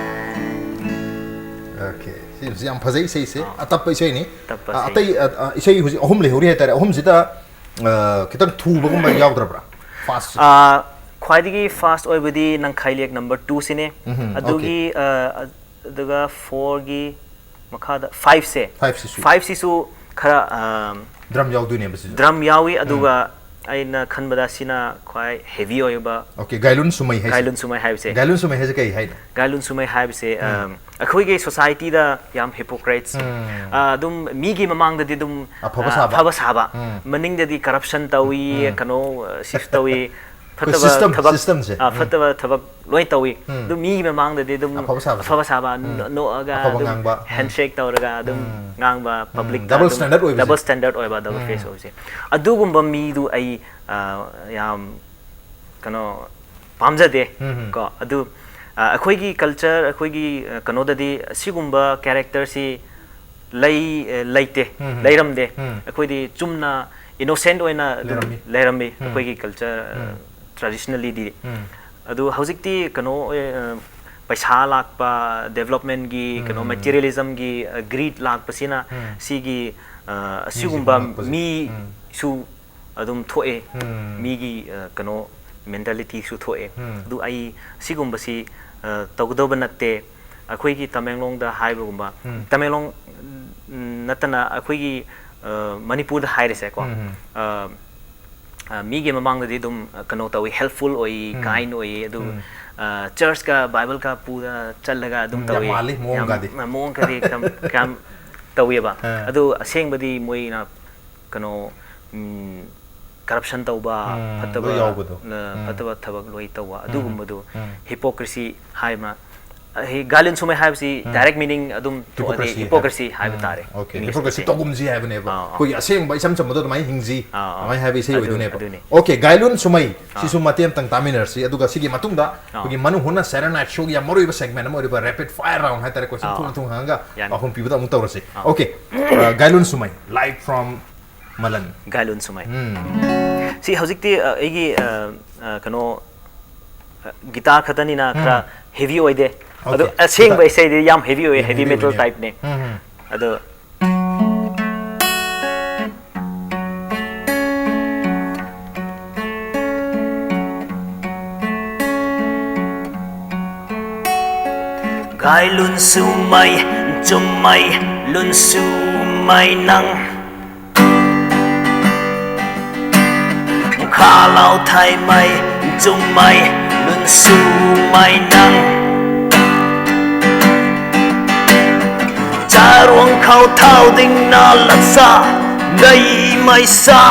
ꯑꯣꯀꯦ, ꯁꯤꯁꯨ ꯌꯥꯝ ꯐꯖꯩ ꯏꯁꯩꯁꯦ꯫ ꯑꯇꯞꯄ ꯏꯁꯩꯅꯤ꯫ ꯑꯇꯞꯄ ꯑ, ꯏꯁꯩ꯫ ꯑꯇꯩ ꯑ, ꯑ, ꯏꯁꯩ ꯍꯧꯖꯤꯛ ꯑꯍꯨꯝ ꯂꯩꯍꯧꯔꯤ ꯍꯥꯏꯇꯥꯔꯦ꯫ ꯑꯍꯨꯝꯁꯤꯗ ꯑ, ꯈꯤꯇꯪ ꯊꯨꯕꯒꯨꯝꯕ ꯌꯥꯎꯗ꯭ꯔꯕ꯭ꯔꯥ? ꯐꯥꯁ꯫ ꯑꯥ, ꯈ꯭ꯋꯥꯏꯗꯒꯤ ꯐꯥꯁ ꯑꯣꯏꯕꯗꯤ ꯅꯪꯈꯥꯏꯂꯦꯛ ꯅꯝꯕꯔ ꯇꯨꯁꯤꯅꯦ꯫ ꯎꯝꯍꯨꯝ, ꯑꯗꯨꯒꯤ ꯑ, ꯑ, ꯑꯗꯨꯒ ꯐꯣꯔꯒꯤ ꯃꯈꯥꯗ ꯐꯥꯏꯚꯁꯦ꯫ ꯐꯥꯏꯚꯁꯤꯁꯨ꯫ ꯐꯥꯏꯚꯁꯤꯁꯨ ꯈꯔ ꯑ, ꯗ꯭ꯔꯝ ꯌꯥꯎꯗꯣꯏꯅꯦꯕ ꯁꯤꯁꯨ꯫ ꯗ꯭ꯔꯝ ꯌꯥꯎꯏ, ꯑꯗꯨꯒ ꯑꯩꯅ ꯈꯟꯕꯗ ꯁꯤꯅ ꯈ꯭ꯋꯥꯏ ꯍꯦꯚꯤ ꯑꯣꯏꯕ꯫ ꯑꯣꯀꯦ, ꯒꯥꯏꯂꯨꯟ ꯁꯨꯃꯩ ꯍꯥꯏꯁꯦ꯫ ꯒꯥꯏꯂꯨꯟ ꯁꯨꯃꯩ ꯍꯥꯏꯕꯁꯦ꯫ ꯒꯥꯏꯂꯨꯟ ꯁꯨꯃꯩ ꯍꯥꯏꯁꯦ ꯀꯩ ꯍꯥꯏꯅꯣ? ꯒꯥꯏꯂꯨꯟ ꯁꯨꯃꯩ ꯍꯥꯏꯕꯁꯦ ꯑ, ꯑꯩꯈꯣꯏꯒꯤ ꯁꯣꯁꯥꯏꯇꯤꯗ ꯌꯥꯝ ꯍꯤꯄꯣꯀ꯭ꯔꯦꯠꯁ꯫ ꯑꯗꯨꯝ ꯃꯤꯒꯤ ꯃꯃꯥꯡꯗꯗꯤ ꯑꯗꯨꯝ ꯑꯐꯕ ꯑ, ꯁꯥꯕ꯫ ꯑꯐꯕ ꯁꯥꯕ꯫ ꯎꯝ꯫ ꯃꯅꯤꯡꯗꯗꯤ ꯀꯔꯞꯁꯟ ꯇꯧꯏ, ꯀꯩꯅꯣ ꯁꯤꯐ ꯇꯧꯏ, ꯑꯩꯈꯣꯏ ꯐꯠꯇꯕ ꯁꯤꯁꯇꯝ, ꯊꯕꯛ ꯁꯤꯁꯇꯝꯁꯦ꯫ ꯑ, ꯐꯠꯇꯕ ꯊꯕꯛ ꯂꯣꯏ ꯇꯧꯏ꯫ ꯎꯝ꯫ ꯑꯐꯕ ꯁꯥꯕꯁꯦ꯫ ꯑꯐꯕ ꯁꯥꯕ ꯎꯝ꯫ ꯅꯣꯛꯑꯒ ꯑꯐꯕ ꯑꯗꯨꯝ ꯉꯥꯡꯕ꯫ ꯎꯝ꯫ ꯍꯦꯟꯁꯦꯛ ꯇꯧꯔꯒ ꯑꯗꯨꯝ ꯎꯝ꯫ ꯉꯥꯡꯕ ꯎꯝ, ꯄꯕ꯭ꯂꯤꯛꯇ double standard ꯑꯣꯏꯕꯁꯦ꯫ ꯗꯕꯜ ꯁ꯭ꯇꯦꯟꯗꯔꯗ ꯑꯣꯏꯕ, ꯗꯕꯜ ꯎꯝ꯫ ꯐꯦꯁ ꯑꯣꯏꯕꯁꯦ꯫ ꯑꯗꯨꯒꯨꯝꯕ ꯃꯤꯗꯨ ꯑꯩ ꯑ, ꯌꯥꯝ ꯀꯩꯅꯣ ꯄꯥꯝꯖꯗꯦ꯫ ꯎꯝ꯫ ꯀꯣ ꯑꯗꯨ ꯑ, ꯑꯩꯈꯣꯏꯒꯤ ꯀꯜꯆꯔ, ꯑꯩꯈꯣꯏꯒꯤ ꯑ, ꯀꯩꯅꯣꯗꯗꯤ ꯑꯁꯤꯒꯨꯝꯕ ꯀꯦꯔꯦꯛꯇꯔꯁꯤ ꯂꯩ ꯑ, ꯂꯩꯇꯦ꯫ ꯎꯝ꯫ ꯂꯩꯔꯝꯗꯦ꯫ ꯎꯝ꯫ ꯑꯩꯈꯣꯏꯗꯤ ꯆꯨꯝꯅ ꯏꯅꯣꯁꯦꯟꯠ ꯑꯣꯏꯅ ꯑꯗꯨꯝ ꯂꯩꯔꯝꯃꯤ꯫ ꯂꯩꯔꯝꯃꯤ꯫ ꯎꯝ꯫ ꯑꯩꯈꯣꯏꯒꯤ ꯀꯜꯆꯔ ꯎꯝ꯫ ꯇ꯭ꯔꯦꯗꯤꯁꯅꯦꯜꯂꯤꯗꯤ꯫ ꯎꯝ꯫ ꯑꯗꯨ ꯍꯧꯖꯤꯛꯇꯤ ꯀꯩꯅꯣ ꯑꯣꯏ-, ꯑ, ꯄꯩꯁꯥ ꯂꯥꯛꯄ, ꯗꯦꯕꯂꯞꯃꯦꯟꯒꯤ ꯀꯩꯅꯣ, ꯎꯝ꯫ ꯃꯦꯇꯤꯔꯤꯌꯦꯂꯤꯖꯝꯒꯤ ꯒ꯭ꯔꯤꯗ ꯂꯥꯛꯄꯁꯤꯅ ꯎꯝ꯫ ꯁꯤꯒꯤ ꯑ, ꯑꯁꯤꯒꯨꯝꯕ ꯃꯥꯡꯉꯛꯄꯁꯦ꯫ ꯎꯝ꯫ ꯃꯤꯁꯨ ꯑꯗꯨꯝ ꯊꯣꯛꯑꯦ꯫ ꯎꯝ꯫ ꯃꯤꯒꯤ ꯑ, ꯀꯩꯅꯣ, ꯃꯦꯟꯇꯦꯂꯤꯇꯤꯁꯨ ꯊꯣꯛꯑꯦ꯫ ꯎꯝ꯫ ꯑꯗꯨ ꯑꯩ ꯁꯤꯒꯨꯝꯕꯁꯤ ꯑ, ꯇꯧꯒꯗꯧꯕ ꯅꯠꯇꯦ꯫ ꯑꯩꯈꯣꯏꯒꯤ ꯇꯃꯦꯡꯂꯣꯡꯗ ꯍꯥꯏꯕꯒꯨꯝꯕ, ꯎꯝ꯫ ꯇꯃꯦꯡꯂꯣꯡ ꯅꯠꯇꯅ ꯑꯩꯈꯣꯏꯒꯤ ꯑ, ꯃꯅꯤꯄꯨꯔꯗ ꯍꯥꯏꯔꯁꯦꯀꯣ꯫ ꯎꯝ, ꯎꯝ꯫ ꯑ, ꯑ, ꯃꯤꯒꯤ ꯃꯃꯥꯡꯗꯗꯤ ꯑꯗꯨꯝ ꯑ, ꯀꯩꯅꯣ ꯇꯧꯏ, ꯍꯦꯜꯞꯐꯨꯜ ꯑꯣꯏ, ꯎꯝ꯫ ꯀꯥꯏꯟ ꯑꯣꯏ꯫ ꯑꯗꯨ ꯎꯝ꯫ ꯑ, ꯆꯔꯆꯀ ꯕꯥꯏꯕꯜꯒ ꯄꯨꯔ ꯆꯠꯂꯒ ꯑꯗꯨꯝ ꯎꯝ, ꯌꯥꯝ ꯇꯧꯏ꯫ ꯃꯥꯜꯂꯤ, ꯃꯑꯣꯡꯒꯗꯤ꯫ ꯌꯥꯝ, ꯃꯑꯣꯡꯒꯗꯤ ꯌꯥꯝ, ꯌꯥꯝ ꯇꯧꯋꯦꯕ꯫ ꯑ꯫ ꯑꯗꯨ ꯑꯁꯦꯡꯕꯗꯤ ꯃꯣꯏꯅ ꯀꯩꯅꯣ, ꯎꯝ, ꯀꯔꯞꯁꯟ ꯇꯧꯕ, ꯎꯝ, ꯐꯠꯇꯕ, ꯂꯣꯏ ꯌꯥꯎꯕꯗꯣ꯫ ꯑ, ꯎꯝ꯫ ꯐꯠꯇꯕ ꯊꯕꯛ ꯂꯣꯏ ꯇꯧꯕ, ꯎꯝ꯫ ꯑꯗꯨꯒꯨꯝꯕꯗꯨ ꯎꯝ꯫ ꯍꯤꯄꯣꯀ꯭ꯔꯦꯁꯤ ꯍꯥꯏꯅ ꯒꯥꯏꯂꯨꯟ ꯁꯨꯃꯩ ꯍꯥꯏꯕꯁꯤ ꯗꯥꯏꯔꯦꯛ ꯃꯤꯅꯤꯡ ꯑꯗꯨꯝ ꯊꯣꯛꯑꯗꯤ ꯍꯤꯄꯣꯀ꯭ꯔꯦꯁꯤ ꯍꯥꯏꯕ ꯇꯥꯔꯦ꯫ ꯍꯤꯄꯣꯀ꯭ꯔꯦꯁꯤ ꯇꯧꯒꯨꯝꯁꯤ ꯍꯥꯏꯕꯅꯦꯕ꯫ ꯑꯩꯈꯣꯏꯒꯤ ꯑꯁꯦꯡꯕ ꯏꯆꯝ ꯆꯝꯕꯗꯣ ꯑꯗꯨꯃꯥꯏꯅ ꯍꯤꯡꯁꯤ, ꯑꯥ, ꯑꯥ꯫ ꯑꯗꯨꯃꯥꯏꯅ ꯍꯥꯏꯕ ꯏꯁꯩ ꯑꯗꯨ- ꯑꯣꯏꯗꯣꯏꯅꯦꯕ꯫ ꯑꯗꯨꯅꯤ꯫ ꯑꯣꯀꯦ, ꯒꯥꯏꯂꯨꯟ ꯁꯨꯃꯩ, ꯁꯤꯁꯨ ꯃꯇꯦꯛ ꯑꯃꯇꯪ ꯇꯥꯃꯤꯟꯅꯔꯁꯤ, ꯑꯗꯨꯒ ꯁꯤꯒꯤ ꯃꯇꯨꯡꯗ ꯑꯩꯈꯣꯏꯒꯤ ꯃꯅꯨ ꯍꯣꯟꯅ ꯁꯦꯔꯦꯅꯥꯏꯠ ꯁꯣꯒꯤ ꯌꯥꯝ ꯃꯔꯨꯑꯣꯏꯕ ꯁꯦꯒꯃꯦꯟ ꯑꯃ ꯑꯣꯏꯔꯤꯕ ꯔꯦꯄꯤꯗ ꯐꯥꯌꯔ ꯔꯥꯎꯟ ꯍꯥꯏꯇꯥꯔꯦ, ꯀꯣꯏꯁꯟ ꯑꯥ꯫ ꯊꯨꯅ ꯊꯨꯅ ꯍꯪꯉꯒ ꯌꯥꯅꯤ꯫ ꯄꯥꯎꯈꯨꯝ ꯄꯤꯕꯗ ꯑꯃꯨꯛ ꯇꯧꯔꯁꯤ꯫ ꯑꯥ꯫ ꯑꯣꯀꯦ, ꯑ, ꯒꯥꯏꯂꯨꯟ ꯁꯨꯃꯩ, live from ꯃꯂꯟ꯫ ꯒꯥꯏꯂꯨꯟ ꯁꯨꯃꯩ꯫ ꯁꯤ ꯍꯧꯖꯤꯛꯇꯤ ꯑ, ꯑꯩꯒꯤ ꯑ, ꯑ, ꯀꯩꯅꯣ, ꯒꯤꯇꯥꯔ ꯈꯛꯇꯅꯤꯅ ꯈꯔ ꯍꯦꯚꯤ ꯑꯣꯏꯗꯦ꯫ ꯑꯗꯣ Okay. ꯑꯁꯦꯡꯕ ꯈꯤꯇꯪ ꯏꯁꯩꯗꯤ ꯌꯥꯝ ꯍꯦꯚꯤ ꯑꯣꯏꯌꯦ, ꯌꯥꯝ ꯍꯦꯚꯤ heavy ꯃꯦꯇꯜ ꯑꯣꯏꯅꯦ꯫ ꯇꯥꯏꯞꯅꯦ꯫ ꯎꯝ, ꯎꯝ꯫ ꯑꯗꯣ ꯒꯥꯏꯂꯨꯟ ꯁꯨꯃꯩ, ꯆꯨꯝꯃꯩ, ꯂꯨꯟ ꯁꯨꯃꯩ ꯅꯪ꯫ ꯈꯥꯂꯥꯎ ꯊꯥꯏꯃꯩ, ꯆꯨꯝꯃꯩ, ꯂꯨꯟ ꯁꯨꯃꯩ ꯅꯪ꯫ ꯆꯥꯔꯣꯡ ꯈꯥꯎ ꯊꯥꯎꯗꯤꯡ ꯅꯥ ꯂꯛꯁꯥ, ꯂꯩ ꯃꯩꯁꯥ꯫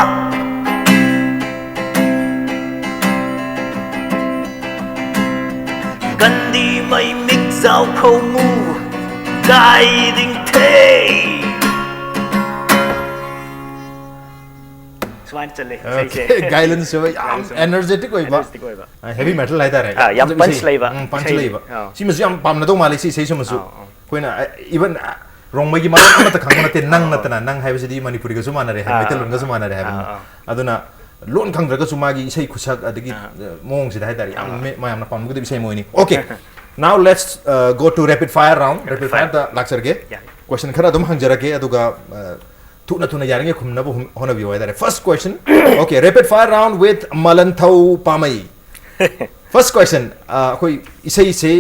ꯀꯟꯗꯤ ꯃꯩ ꯃꯤꯛ ꯖꯥꯎ ꯈꯧꯃꯨ ꯀꯥꯏꯗꯤꯡ ꯊꯦ꯫ ꯁꯨꯃꯥꯏꯅ ꯆꯠꯂꯦ ꯏꯁꯩꯁꯦ꯫ Okay, ꯒꯥꯏꯂꯨꯟ ꯁꯨꯃꯩ ꯌꯥꯝ ꯒꯥꯏꯂꯨꯟ ꯁꯨꯃꯩ꯫ energetic ꯑꯣꯏꯕ, Energetic ꯑꯣꯏꯕ꯫ ꯑ, heavy metal ꯍꯥꯏꯇꯥꯔꯦ꯫ ꯑꯥ, ꯌꯥꯝ ꯑꯗꯨꯝ punch ꯏꯁꯩ, ꯂꯩꯕ ꯎꯝ, punch ꯏꯁꯩ꯫ ꯂꯩꯕ꯫ ꯑꯥ꯫ ꯁꯤꯃꯁꯨ ꯌꯥꯝ ꯄꯥꯝꯅꯗꯧ ꯃꯥꯜꯂꯦ ꯁꯤ ꯏꯁꯩ ꯁꯤꯃꯁꯨ꯫ ꯑꯥ, ꯑꯥ꯫ ꯑꯩꯈꯣꯏꯅ, ꯑ, even, ꯑ, ꯔꯣꯡꯃꯩꯒꯤ ꯃꯔꯣꯟ ꯑꯃꯠꯇ ꯈꯪꯕ ꯅꯠꯇꯦ, ꯅꯪ ꯅꯠꯇꯅ, ꯅꯪ ꯍꯥꯏꯕꯁꯤꯗꯤ ꯃꯅꯤꯄꯨꯔꯤꯒꯁꯨ ꯃꯥꯟꯅꯔꯦ ꯍꯥꯏ, ꯑꯥ, ꯃꯩꯇꯩꯂꯣꯟꯒꯁꯨ ꯃꯥꯟꯅꯔꯦ ꯍꯥꯏꯕꯅꯤꯅ꯫ ꯑꯥ, ꯑꯥ꯫ ꯑꯗꯨꯅ ꯂꯣꯟ ꯈꯪꯗ꯭ꯔꯒꯁꯨ ꯃꯥꯒꯤ ꯏꯁꯩ ꯈꯨꯠꯁꯛ ꯑꯗꯒꯤ, ꯑꯥ꯫ ꯑ, ꯃꯑꯣꯡꯁꯤꯗ ꯍꯥꯏꯇꯥꯔꯦ, ꯌꯥꯝ ꯑꯥ꯫ ꯃꯤ-, ꯃꯌꯥꯝꯅ ꯄꯥꯝꯅꯒꯗꯕ ꯏꯁꯩ ꯑꯃ ꯑꯣꯏꯅꯤ꯫ Okay, now let's, uh, go to rapid fire round. Rapid Rapid fire. fireꯗ ꯂꯥꯛꯆꯔꯒꯦ꯫ ꯌꯥꯏ꯫ Question ꯈꯔ ꯑꯗꯨꯝ ꯍꯪꯖꯔꯛꯀꯦ, ꯑꯗꯨꯒ, ꯑ, ꯊꯨꯅ ꯊꯨꯅ ꯌꯥꯔꯤꯉꯩ ꯈꯨꯝꯅꯕ ꯍꯨꯝ-, ꯍꯣꯠꯅꯕꯤꯌꯨ ꯍꯥꯏꯇꯥꯔꯦ꯫ First question. Okay, rapid fire round with ꯃꯂꯟꯊꯧ ꯄꯥꯃꯩ꯫ First question, ꯑ, ꯑꯩꯈꯣꯏ ꯏꯁꯩꯁꯦ,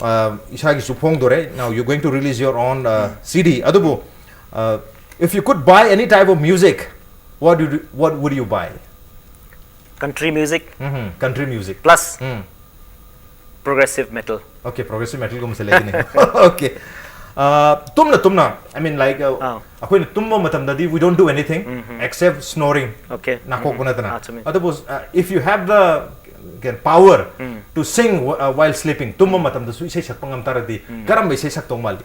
ꯑ, ꯏꯁꯥꯒꯤꯁꯨ ꯐꯣꯡꯗꯣꯔꯦ꯫ Now you're going to release your own, uh, CD. ꯑꯗꯨꯕꯨ, uh, if you could buy any type of music, what do you, what would you buy? Country music um, country music. plus um. progressive metal. Okay, progressive metalꯒꯨꯝꯕꯁꯦ ꯂꯩꯒꯅꯤ꯫ Okay. ꯑ, ꯇꯨꯝꯅ ꯇꯨꯝꯅ, I mean, like, uh, ꯑꯥ꯫ ꯑꯩꯈꯣꯏꯅ ꯇꯨꯝꯕ ꯃꯇꯝꯗꯗꯤ we don't do anything except snoring. Okay. ꯅꯥꯀꯣꯛꯄ ꯅꯠꯇꯅ꯫ ꯑꯥ, ꯆꯨꯝꯃꯤ꯫ ꯑꯗꯨꯕꯨ, uh, if you have the, ꯀꯩꯅꯣ, power to sing while sleeping, ꯇꯨꯝꯕ ꯃꯇꯝꯗꯁꯨ ꯏꯁꯩ ꯁꯛꯄ ꯉꯝ ꯇꯥꯔꯗꯤ ꯀꯔꯝꯕ ꯏꯁꯩ ꯁꯛꯇꯧ ꯃꯥꯜꯂꯤ?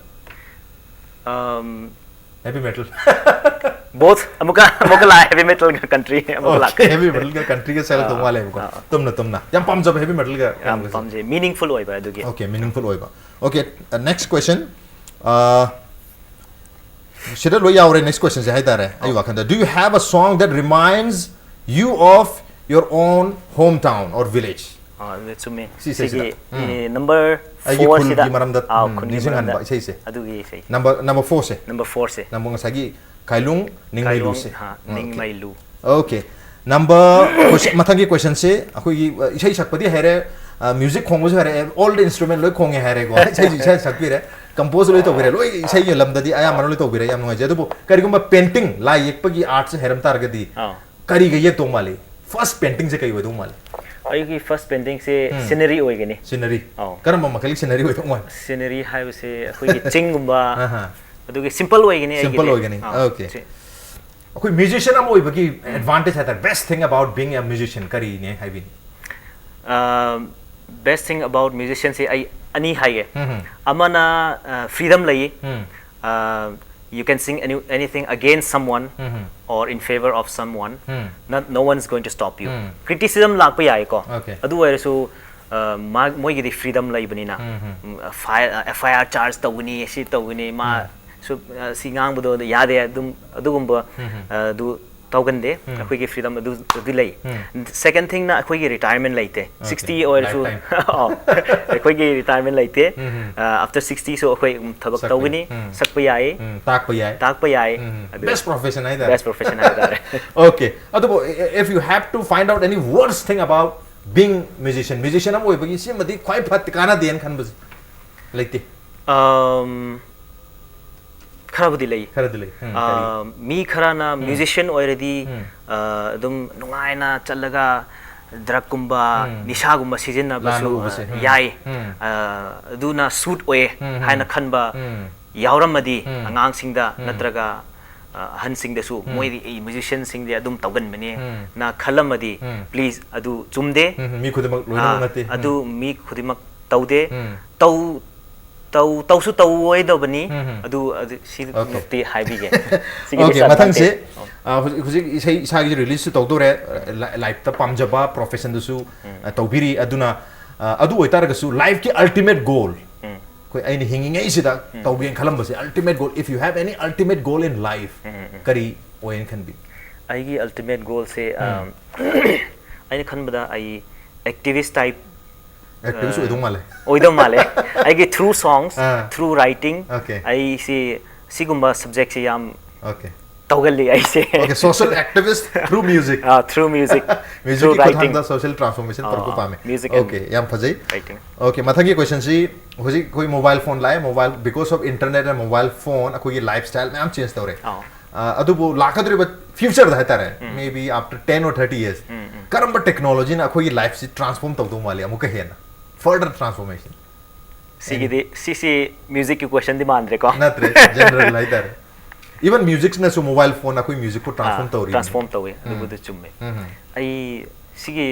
Um, Heavy metal. Both. ꯑꯃꯨꯛꯀ ꯑꯃꯨꯛꯀ ꯂꯥꯛꯑꯦ, heavy metal ꯒ country ꯑꯃꯨꯛꯀ Okay, ꯂꯥꯛꯑꯦ. heavy metal ꯒ country ꯒ ꯁꯛꯂꯛꯇꯧ ꯑꯥ, ꯃꯥꯜꯂꯦꯕꯀꯣ. ꯑꯥ, ꯑꯥ. ꯇꯨꯝꯅ ꯇꯨꯝꯅ ꯌꯥꯝ ꯄꯥꯝꯖꯕ heavy metal ꯒ ꯌꯥꯝ ꯀꯩꯅꯣꯒꯁꯦ? ꯄꯥꯝꯖꯩ, meaningful ꯑꯣꯏꯕ ꯑꯗꯨꯒꯤ. Okay, meaningful ꯑꯣꯏꯕ. Okay, uh, next question. Uh, ꯁꯤꯗ ꯂꯣꯏ ꯌꯥꯎꯔꯦ, next question ꯁꯦ ꯍꯥꯏꯇꯥꯔꯦ ꯑꯩ ꯋꯥꯈꯜꯗ. Do you have a song that reminds you of your own hometown or village? ꯑꯥ, ꯑꯗꯨ ꯆꯨꯝꯃꯦ. ꯁꯤ ꯏꯁꯩꯁꯤꯗ. ꯁꯤꯒꯤ ꯎꯝ. number ꯑꯩꯒꯤ four ꯈꯨꯜꯒꯤ ꯁꯤꯗ, ꯃꯔꯝꯗ, ꯑꯥ, ꯎꯝ, ꯈꯨꯜꯒꯤ ꯅꯤꯡꯁꯤꯡꯍꯟꯕ ꯃꯔꯝꯗ ꯏꯁꯩꯁꯦ. ꯑꯗꯨꯒꯤ ꯏꯁꯩ. Number number four ꯁꯦ. Number four ꯁꯦ. Number ꯉꯁꯥꯏꯒꯤ ꯀꯥꯏꯂꯨꯡ ꯅꯤꯡꯃꯩꯂꯨ ꯀꯥꯏꯂꯨꯡ, ꯁꯦ. ꯍꯥ, Okay. ꯅꯤꯡꯃꯩꯂꯨ. Okay. Number question, ꯃꯊꯪꯒꯤ question ꯁꯦ ꯑꯩꯈꯣꯏꯒꯤ, ꯑ, ꯏꯁꯩ ꯁꯛꯄꯗꯤ ꯍꯩꯔꯦ, ꯑ, music ꯈꯣꯡꯕꯁꯨ ꯍꯩꯔꯦ, all the instrument ꯂꯣꯏ ꯈꯣꯡꯉꯦ ꯍꯥꯏꯔꯦꯀꯣ, ꯏꯁꯩꯁꯨ ꯏꯁꯩ ꯁꯛꯄꯤꯔꯦ, compose ꯂꯣꯏ ꯇꯧꯕꯤꯔꯦ, ꯂꯣꯏ ꯏꯁꯩꯒꯤ ꯂꯝꯗꯗꯤ ꯑꯌꯥꯝꯕꯅ ꯂꯣꯏ ꯇꯧꯕꯤꯔꯦ, ꯌꯥꯝ ꯅꯨꯡꯉꯥꯏꯖꯩ. ꯑꯗꯨꯕꯨ ꯀꯔꯤꯒꯨꯝꯕ painting, ꯂꯥꯏ ꯌꯦꯛꯄꯒꯤ art ꯁꯦ ꯍꯩꯔꯝ ꯇꯥꯔꯒꯗꯤ ꯑꯥ. ꯀꯔꯤꯒ ꯌꯦꯛꯇꯧ ꯃꯥꯜꯂꯤ? First painting ꯁꯦ ꯀꯩ ꯑꯣꯏꯗꯧ ꯃꯥꯜꯂꯤ? ꯑꯩꯒꯤ first painting ꯁꯦ ꯎꯝ. Scenery ꯑꯣꯏꯒꯅꯤ. Scenery. ꯑꯧ. ꯀꯔꯝꯕ ꯃꯈꯜꯒꯤ scenery ꯑꯣꯏꯗꯧ ꯃꯥꯜꯂꯤ? Scenery ꯍꯥꯏꯕꯁꯦ ꯑꯩꯈꯣꯏꯒꯤ ꯆꯤꯡꯒꯨꯝꯕ, ꯑꯍꯥ. ꯑꯗꯨꯒꯤ simple ꯑꯣꯏꯒꯅꯤ Simple ꯑꯩꯒꯤꯗꯤ. ꯑꯣꯏꯒꯅꯤ. ꯑꯥ, Okay. ꯁꯤ. ꯑꯩꯈꯣꯏ musician ꯑꯃ ꯑꯣꯏꯕꯒꯤ advantage ꯍꯥꯏꯇꯥꯔꯦ, best thing about being a musician ꯀꯔꯤꯅꯦ ꯍꯥꯏꯕꯤꯅꯤ? Ah, best thing about musician ꯁꯦ ꯑꯩ ꯑꯅꯤ ꯍꯥꯏꯒꯦ. ꯎꯝ. ꯑꯃꯅ, ꯑꯥ, freedom ꯂꯩꯌꯦ. ꯎꯝ. ꯑꯥ, you can sing any, anything against someone um. or in favor of someone. Um. Not, no one is going to stop you. Um. Criticism ꯂꯥꯛꯄ ꯌꯥꯏꯀꯣ. Okay. ꯑꯗꯨ ꯑꯣꯏꯔꯁꯨ, ꯑꯥ, ꯃꯥ-, ꯃꯣꯏꯒꯤꯗꯤ freedom ꯂꯩꯕꯅꯤꯅ. ꯎꯝ. ꯎꯝ, fire, ah, F I R charge ꯇꯧꯒꯅꯤ, ꯁꯤ ꯇꯧꯒꯅꯤ, ꯃꯥ ꯎꯝ. ꯁꯨ-, ꯑꯥ, ꯁꯤ ꯉꯥꯡꯕꯗꯣ ꯌꯥꯗꯦ, ꯑꯗꯨꯝ, ꯑꯗꯨꯒꯨꯝꯕ, ꯎꯝ. ꯑꯥ, ꯑꯗꯨ ꯇꯧꯒꯟꯗꯦ. ꯎꯝ. ꯑꯩꯈꯣꯏꯒꯤ freedom ꯑꯗꯨ, ꯑꯗꯨ ꯂꯩ. ꯎꯝ. Second thing ꯅ ꯑꯩꯈꯣꯏꯒꯤ retirement ꯂꯩꯇꯦ. Okay. Sixty ꯑꯣꯏꯔꯁꯨ, Lifetime. ꯑꯣ, ꯑꯩꯈꯣꯏꯒꯤ retirement ꯂꯩꯇꯦ. ꯎꯝ. ꯑꯥ, after sixty ꯁꯨ ꯑꯩꯈꯣꯏ, ꯎꯝ, ꯊꯕꯛ ꯁꯛꯄ ꯇꯧꯒꯅꯤ, ꯌꯥꯏ. ꯎꯝ. ꯁꯛꯄ ꯌꯥꯏ, ꯎꯝ, ꯇꯥꯛꯄ ꯌꯥꯏ. ꯇꯥꯛꯄ ꯌꯥꯏ. ꯎꯝ. ꯑꯗꯨ Best profession ꯍꯥꯏꯇꯥꯔꯦ. Best profession ꯍꯥꯏꯇꯥꯔꯦ. Okay. ꯑꯗꯨꯕꯨ, if you have to find out any worst thing about being musician, musician ꯑꯃ ꯑꯣꯏꯕꯒꯤ ꯁꯤꯃꯗꯤ ꯈ꯭ꯋꯥꯏ ꯐꯠꯇ, ꯀꯥꯟꯅꯗꯦꯅ ꯈꯟꯕꯁꯦ ꯂꯩꯇꯦ? ꯑꯝ, ꯈꯔꯕꯨꯗꯤ ꯂꯩ꯫ ꯈꯔꯗꯤ ꯂꯩ. ꯎꯝ, ꯑ, ꯀꯔꯤ? ꯃꯤ ꯈꯔꯅ ꯎꯝ. Musician ꯑꯣꯏꯔꯗꯤ, ꯎꯝ. ꯑ, ꯑꯗꯨꯝ ꯅꯨꯡꯉꯥꯏꯅ ꯆꯠꯂꯒ drug ꯀꯨꯝꯕ, ꯎꯝ. ꯅꯤꯁꯥꯒꯨꯝꯕ ꯁꯤꯖꯤꯟꯅꯕꯁꯨ, ꯂꯥꯟꯅ ꯎꯕꯁꯦ. ꯑ, ꯎꯝ. ꯌꯥꯏ꯫ ꯎꯝ. ꯑ, ꯑꯗꯨꯅ suit ꯑꯣꯏꯌꯦ ꯎꯝ. ꯍꯥꯏꯅ ꯈꯟꯕ ꯎꯝ. ꯌꯥꯎꯔꯝꯃꯗꯤ, ꯎꯝ. ꯑꯉꯥꯡꯁꯤꯡꯗ ꯎꯝ. ꯅꯠꯇ꯭ꯔꯒ, ꯑ, ꯑꯍꯟꯁꯤꯡꯗꯁꯨ, ꯎꯝ. ꯃꯣꯏꯗꯤ ꯑꯩ ꯃ꯭ꯌꯨꯖꯤꯁꯤꯌꯥꯟꯁꯤꯡꯗꯤ ꯑꯗꯨꯝ ꯇꯧꯒꯟꯕꯅꯦ ꯎꯝ. ꯅ ꯈꯜꯂꯝꯃꯗꯤ, ꯎꯝ. ꯄ꯭ꯂꯤꯖ, ꯑꯗꯨ ꯆꯨꯝꯗꯦ꯫ ꯎꯝ, ꯃꯤ ꯈꯨꯗꯤꯡꯃꯛ ꯂꯣꯏꯅꯃꯛ ꯑꯥ, ꯅꯠꯇꯦ꯫ ꯎꯝ. ꯑꯗꯨ ꯃꯤ ꯈꯨꯗꯤꯡꯃꯛ ꯇꯧꯗꯦ꯫ ꯎꯝ. ꯇꯧ ꯇꯧ ꯇꯧꯁꯨ ꯇꯧꯑꯣꯏꯗꯕꯅꯤ꯫ ꯎꯝ, ꯎꯝ. ꯑꯗꯨ ꯑꯗꯨ Okay. ꯁꯤꯃꯛꯇꯤ ꯍꯥꯏꯕꯤꯒꯦ꯫ ꯁꯤꯒꯤ Okay, disadvantage꯫ ꯃꯊꯪꯁꯦ, ꯑꯣ. ꯑ, ꯍꯧꯖꯤꯛ ꯍꯧꯖꯤꯛ ꯏꯁꯩ ꯏꯁꯥꯒꯤꯁꯨ ꯔꯤꯂꯤꯖꯁꯨ ꯇꯧꯗꯣꯔꯦ, ꯂꯥꯏꯞꯇ ꯄꯥꯝꯖꯕ ꯄ꯭ꯔꯣꯐꯦꯁꯟꯗꯨꯁꯨ, ꯑ, ꯇꯧꯕꯤꯔꯤ꯫ ꯑꯗꯨꯅ, ꯑ, ꯑꯗꯨ ꯑꯣꯏꯇꯥꯔꯒꯁꯨ ꯂꯥꯏꯐꯀꯤ ꯑꯜꯇꯤꯃꯦꯠ ꯒꯣꯜ, ꯎꯝ. ꯑꯩꯈꯣꯏ ꯑꯩꯅ ꯍꯤꯡꯉꯤꯉꯩꯁꯤꯗ ꯇꯧꯒꯦꯅ ꯈꯜꯂꯝꯕꯁꯦ, ultimate goal, if you have any ultimate goal in life, ꯎꯝ, ꯎꯝ, ꯎꯝ. ꯀꯔꯤ ꯑꯣꯏꯅ ꯈꯟꯕꯤ? ꯑꯩꯒꯤ ꯑꯜꯇꯤꯃꯦꯠ ꯒꯣꯜꯁꯦ, ꯎꯝ. ꯑꯩꯅ ꯈꯟꯕꯗ ꯑꯩ ꯑꯦꯛꯇꯤꯚꯤꯁ ꯇꯥꯏꯞ ꯑꯦꯛꯇꯤꯚꯤꯁ ꯑꯣꯏꯗꯧ ꯃꯥꯜꯂꯦ꯫ ꯑꯣꯏꯗꯧ ꯃꯥꯜꯂꯦ꯫ ꯑꯩꯒꯤ through songs, ꯑꯥ. through writing, Okay. ꯑꯩꯁꯤ ꯁꯤꯒꯨꯝꯕ ꯁꯕꯖꯦꯛꯁꯦ ꯌꯥꯝ Okay. ꯇꯧꯒꯜꯂꯤ ꯑꯩꯁꯦ꯫ Okay, social activist through music. ꯑꯥ, through music, Music through ꯀꯤ writing. ꯈꯨꯠꯊꯥꯡꯗ social transformation ꯑꯥ, ꯇꯧꯔꯛꯄ ꯑꯥ. ꯄꯥꯝꯃꯦ꯫ Music and Okay, ꯌꯥꯝ ꯐꯖꯩ꯫ Writing. Okay, ꯃꯊꯪꯒꯤ ꯀꯣꯏꯁꯟꯁꯤ, ꯍꯧꯖꯤꯛ ꯑꯩꯈꯣꯏ ꯃꯣꯕꯥꯏꯜ ꯐꯣꯟ ꯂꯥꯛꯑꯦ, mobile, because of internet and mobile phone ꯑꯩꯈꯣꯏꯒꯤ ꯂꯥꯏꯐ ꯁ꯭ꯇꯥꯏꯜ ꯃꯌꯥꯝ ꯆꯦꯟꯖ ꯇꯧꯔꯦ꯫ ꯑꯥ. ꯑ, ꯑꯗꯨꯕꯨ ꯂꯥꯛꯀꯗꯧꯔꯤꯕ ꯐ꯭ꯌꯨꯆꯔꯗ ꯍꯥꯏꯇꯥꯔꯦ, maybe after ten or thirty years, ꯎꯝ, ꯎꯝ. ꯀꯔꯝꯕ ꯇꯦꯛꯅꯣꯂꯣꯖꯤꯅ ꯑꯩꯈꯣꯏꯒꯤ ꯂꯥꯏꯐꯁꯤ ꯇ꯭ꯔꯥꯟꯁꯐꯣꯔꯝ ꯇꯧꯗꯧ ꯃꯥꯜꯂꯤ ꯑꯃꯨꯛꯀ ꯍꯦꯟꯅ? Further transformation. ꯁꯤꯒꯤꯗꯤ, ꯁꯤꯁꯤ ꯃ꯭ꯌꯨꯖꯤꯛꯀꯤ ꯀꯣꯏꯁꯟꯗꯤ ꯃꯥꯟꯗ꯭ꯔꯦꯀꯣ? ꯅꯠꯇ꯭ꯔꯦ, ꯖꯦꯅꯔꯦꯜ ꯍꯥꯏꯇꯥꯔꯦ꯫ Even ꯃ꯭ꯌꯨꯖꯤꯛꯁꯤꯅꯁꯨ ꯃꯣꯕꯥꯏꯜ ꯐꯣꯟ ꯑꯩꯈꯣꯏ ꯃ꯭ꯌꯨꯖꯤꯛꯄꯨ ꯇ꯭ꯔꯥꯟꯁꯐꯣꯔꯝ ꯇꯧꯔꯤ꯫ ꯇ꯭ꯔꯥꯟꯁꯐꯣꯔꯝ ꯇꯧꯋꯤ, ꯑꯗꯨꯕꯨꯗꯤ ꯆꯨꯝꯃꯦ꯫ ꯎꯝ. ꯑꯩ ꯁꯤꯒꯤ,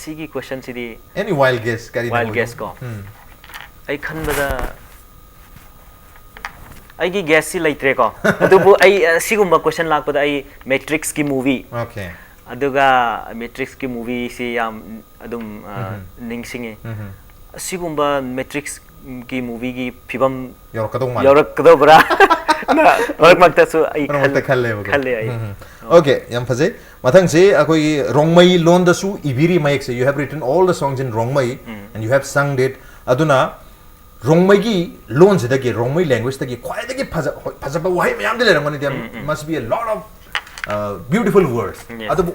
ꯁꯤꯒꯤ ꯀꯣꯏꯁꯟꯁꯤꯗꯤ Any wild guess, ꯀꯔꯤꯅ Wild ꯑꯣꯏꯗꯧ? guess ꯀꯣ? ꯎꯝ. ꯑꯩ ꯈꯟꯕꯗ ꯑꯩꯒꯤ ꯒꯦꯁꯁꯤ ꯂꯩꯇ꯭ꯔꯦꯀꯣ꯫ ꯑꯗꯨꯕꯨ ꯑꯩ, ꯑ, ꯁꯤꯒꯨꯝꯕ ꯀꯣꯏꯁꯟ ꯂꯥꯛꯄꯗ ꯑꯩ ꯃꯦꯇ꯭ꯔꯤꯛꯁꯀꯤ ꯃꯨꯚꯤ, Okay. ꯑꯗꯨꯒ ꯃꯦꯇ꯭ꯔꯤꯛꯁꯀꯤ ꯃꯨꯚꯤꯁꯤ ꯌꯥꯝ ꯑꯗꯨꯝ, ꯑ, ꯎꯝ. ꯅꯤꯡꯁꯤꯡꯉꯤ꯫ ꯎꯝ. ꯑꯁꯤꯒꯨꯝꯕ ꯃꯦꯇ꯭ꯔꯤꯛꯁꯀꯤ ꯃꯨꯚꯤꯒꯤ ꯐꯤꯕꯝ ꯌꯧꯔꯛꯀꯗꯧ ꯃꯥꯜꯂꯦ꯫ ꯌꯧꯔꯛꯀꯗꯧꯕ꯭ꯔꯥ? ꯃꯔꯛ ꯃꯔꯛꯇꯁꯨ ꯑꯩ ꯃꯔꯛ ꯃꯔꯛꯇ ꯈꯜ- ꯈꯜꯂꯦꯕꯀꯣ꯫ ꯈꯜꯂꯦ ꯑꯩ꯫ ꯎꯝ. Okay, ꯌꯥꯝ ꯐꯖꯩ꯫ ꯃꯊꯪꯁꯤ ꯑꯩꯈꯣꯏꯒꯤ Rongmei ꯂꯣꯟꯗꯁꯨ ꯏꯕꯤꯔꯤ ꯃꯌꯦꯛꯁꯦ, you have written all the songs in Rongmei and you have sung it. ꯑꯗꯨꯅ ꯔꯣꯡꯃꯩꯒꯤ ꯂꯣꯟꯁꯤꯗꯒꯤ, ꯔꯣꯡꯃꯩ ꯂꯦꯡꯒ꯭ꯋꯦꯖꯇꯒꯤ ꯈ꯭ꯋꯥꯏꯗꯒꯤ ꯐꯖ-, ꯍꯣꯏ, ꯐꯖꯕ ꯋꯥꯍꯩ ꯃꯌꯥꯝꯗꯤ ꯂꯩꯔꯝꯒꯅꯤ, there must be a lot of, uh, beautiful words. Yes. ꯑꯗꯨꯕꯨ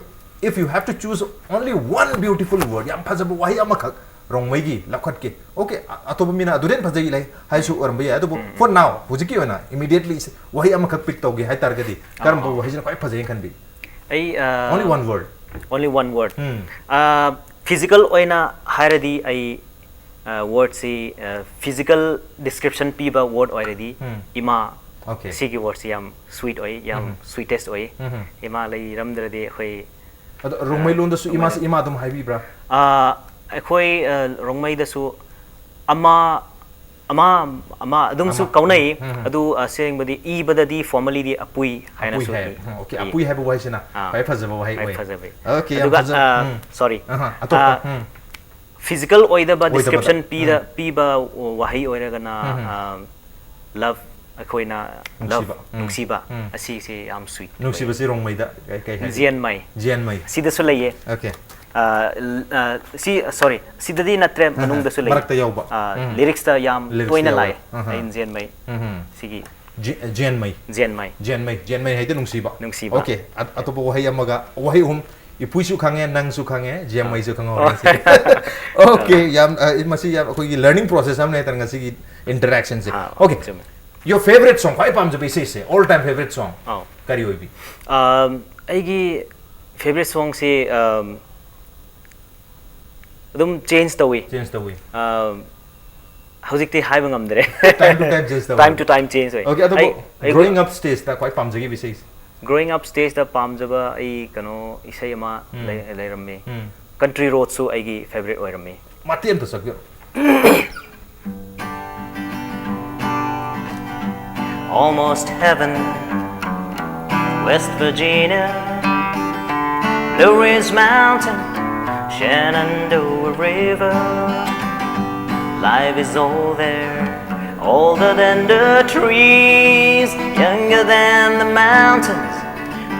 if you have to choose only one beautiful word, ꯌꯥꯝ ꯐꯖꯕ ꯋꯥꯍꯩ ꯑꯃꯈꯛ ꯔꯣꯡꯃꯩꯒꯤ ꯂꯧꯈꯠꯀꯦ, okay, ꯑ-, ꯑꯇꯣꯞꯄ ꯃꯤꯅ ꯑꯗꯨꯗꯩ ꯍꯦꯟꯅ ꯐꯖꯩ ꯂꯩ ꯍꯥꯏꯁꯨ ꯑꯣꯏꯔꯝꯕ ꯌꯥꯏ, ꯑꯗꯨꯕꯨ for now, ꯍꯧꯖꯤꯛꯀꯤ ꯑꯣꯏꯅ, immediately ꯋꯥꯍꯩ ꯑꯃꯈꯛ ꯄꯤꯛ ꯇꯧꯒꯦ ꯍꯥꯏ ꯇꯥꯔꯒꯗꯤ ꯀꯔꯝꯕ ꯑꯥ. ꯋꯥꯍꯩꯁꯤꯅ ꯈ꯭ꯋꯥꯏ ꯐꯖꯩꯅ ꯈꯟꯕꯤ? ꯑꯩ, ꯑ, Only one word. Only one word. ꯎꯝ. ꯑ, ꯐꯤꯖꯤꯀꯦꯜ ꯑꯣꯏꯅ ꯍꯥꯏꯔꯗꯤ ꯑꯩ, ꯑ, ꯋꯥꯔꯗꯁꯤ, ꯑ, ꯐꯤꯖꯤꯀꯦꯜ ꯗꯤꯁꯀ꯭ꯔꯤꯞꯁꯟ ꯄꯤꯕ ꯋꯥꯔꯗ ꯑꯣꯏꯔꯗꯤ ꯎꯝ. ꯏꯃꯥ, Okay. ꯁꯤꯒꯤ ꯋꯥꯔꯗꯁꯤ ꯌꯥꯝ ꯁ꯭ꯋꯤꯠ ꯑꯣꯏ, ꯌꯥꯝ ꯁ꯭ꯋꯤꯇꯦꯁ ꯑꯣꯏ꯫ ꯎꯝ. ꯏꯃꯥ ꯂꯩꯔꯝꯗ꯭ꯔꯗꯤ ꯑꯩꯈꯣꯏ ꯑꯗꯣ ꯔꯣꯡꯃꯩ ꯂꯣꯟꯗꯁꯨ ꯏꯃꯥꯁꯤ ꯏꯃꯥ ꯑꯗꯨꯝ ꯍꯥꯏꯕꯤꯕ꯭ꯔꯥ? ꯑꯥ, ꯑꯩꯈꯣꯏ ꯑ, ꯔꯣꯡꯃꯩꯗꯁꯨ ꯑꯃ ꯑꯃ ꯑꯃ ꯑꯗꯨꯝꯁꯨ ꯑꯃ. ꯀꯧꯅꯩ꯫ ꯎꯝ, ꯎꯝ. ꯑꯗꯨ ꯑꯁꯦꯡꯕꯗꯤ ꯏꯕꯗꯗꯤ ꯐꯣꯔꯃꯦꯂꯤꯗꯤ ꯑꯄꯨꯏ ꯑꯄꯨꯏ ꯍꯥꯏꯅꯁꯨ ꯍꯥꯏ. ꯏ- ꯎꯝ, okay. ꯏ. ꯑꯄꯨꯏ ꯍꯥꯏꯕ ꯋꯥꯍꯩꯁꯤꯅ ꯑꯥ. ꯈ꯭ꯋꯥꯏ ꯐꯖꯕ ꯋꯥꯍꯩ ꯈ꯭ꯋꯥꯏ ꯑꯣꯏ. ꯐꯖꯕ꯫ Okay, ꯌꯥꯝ ꯑꯗꯨꯒ ꯐꯖꯕ. ꯑ, ꯎꯝ. ꯁꯣꯔꯤ ꯑꯍꯥ, ꯑꯇꯣꯞꯄ. ꯑ, ꯎꯝ. ꯐꯤꯖꯤꯀꯦꯜ ꯑꯣꯏꯗꯕ ꯑꯣꯏꯗꯕꯗ. ꯗꯤꯁꯀ꯭ꯔꯤꯞꯁꯟ ꯄꯤꯗ ꯎꯝ. ꯄꯤꯕ ꯋꯥꯍꯩ ꯑꯣꯏꯔꯒꯅ ꯎꯝ, ꯎꯝ. ꯑ, ꯂꯚ ꯑꯩꯈꯣꯏꯅ ꯂꯚ ꯅꯨꯡꯁꯤꯕ. ꯎꯝ. ꯅꯨꯡꯁꯤꯕ ꯎꯝ. ꯑꯁꯤꯁꯦ ꯌꯥꯝ ꯁ꯭ꯋꯤꯠ꯫ ꯅꯨꯡꯁꯤꯕꯁꯤ ꯔꯣꯡꯃꯩꯗ ꯀꯩ ꯀꯩ ꯍꯥꯏꯒꯦ? ꯖꯤꯌꯟꯃꯩ꯫ ꯖꯤꯌꯟꯃꯩ. ꯁꯤꯗꯁꯨ ꯂꯩꯌꯦ꯫ Okay. ꯑ, ꯁꯤ ꯁꯣꯔꯤ, ꯁꯤꯗꯗꯤ ꯅꯠꯇ꯭ꯔꯦ, ꯃꯅꯨꯡꯗꯁꯨ ꯂꯩ꯫ ꯃꯔꯛꯇ ꯌꯥꯎꯕ. ꯑ, ꯎꯝ. ꯂꯤꯔꯤꯛꯁꯇ ꯌꯥꯝ ꯂꯤꯔꯤꯛꯁꯇ ꯇꯣꯏꯅ ꯌꯥꯎꯋꯦ. ꯂꯥꯛꯑꯦ꯫ ꯑꯍꯥ. ꯑꯩꯅ ꯖꯤꯌꯟꯃꯩ꯫ ꯎꯝ. ꯁꯤꯒꯤ ꯖꯤ- ꯖꯤꯌꯟꯃꯩ. ꯖꯤꯌꯟꯃꯩ꯫ ꯖꯤꯌꯟꯃꯩ. ꯖꯤꯌꯟꯃꯩ ꯍꯥꯏꯗꯤ ꯅꯨꯡꯁꯤꯕ. ꯅꯨꯡꯁꯤꯕ꯫ Okay. ꯑ- ꯑꯇꯣꯞꯄ ꯋꯥꯍꯩ ꯑꯃꯒ ꯋꯥꯍꯩ ꯑꯍꯨꯝ. ꯏꯄꯨꯏꯁꯨ ꯈꯪꯉꯦ, ꯅꯪꯁꯨ ꯈꯪꯉꯦ, ꯖꯤꯌꯟꯃꯩꯁꯨ ꯈꯪꯍꯧꯔꯦ ꯉꯁꯤꯗꯤ. Okay. ꯌꯥꯝ ꯑ, ꯃꯁꯤ ꯌꯥꯝ ꯑꯩꯈꯣꯏꯒꯤ learning process ꯑꯃꯅꯦ ꯍꯥꯏꯇꯥꯔꯦ ꯉꯁꯤꯒꯤ interaction ꯁꯦ. ꯑꯥ, Okay. ꯆꯨꯝꯃꯦ. Your favorite song, ꯈ꯭ꯋꯥꯏ ꯄꯥꯝꯖꯕ ꯏꯁꯩꯁꯦ, all time favorite song ꯑꯥꯎ. ꯀꯔꯤ ꯑꯣꯏꯕꯤ? ꯑꯝ, ꯑꯩꯒꯤ ꯐꯦꯕꯔꯦꯠ ꯁꯣꯡꯁꯤ ꯑꯝ, ꯑꯗꯨꯝ ꯆꯦꯟꯖ ꯇꯧꯏ꯫ Change ꯇꯧꯏ. ꯑꯝ, ꯍꯧꯖꯤꯛꯇꯤ ꯍꯥꯏꯕ ꯉꯝꯗ꯭ꯔꯦ꯫ Time to time change ꯇꯧꯏ. Time to time change ꯑꯣꯏ꯫ Okay. ꯑꯗꯨꯕꯨ ꯑꯩ- ꯑꯩ- growing up stage ꯇ ꯈ꯭ꯋꯥꯏ ꯄꯥꯝꯖꯈꯤꯕ ꯏꯁꯩꯁꯦ? Growing up stage ꯇ ꯄꯥꯝꯖꯕ ꯑꯩ ꯀꯩꯅꯣ ꯏꯁꯩ ꯑꯃ ꯎꯝ. ꯂꯩ- ꯂꯩꯔꯝꯃꯤ꯫ ꯎꯝ. Country Roads ꯁꯨ ꯑꯩꯒꯤ ꯐꯦꯕꯔꯦꯠ ꯑꯣꯏꯔꯝꯃꯤ꯫ ꯃꯇꯦꯛ ꯑꯝꯇ ꯁꯛꯄꯤꯔꯣ. Almost heaven, West Virginia, Blue Ridge Mountain, Shenandoah River. Life is all there, older than the trees, younger than the mountains,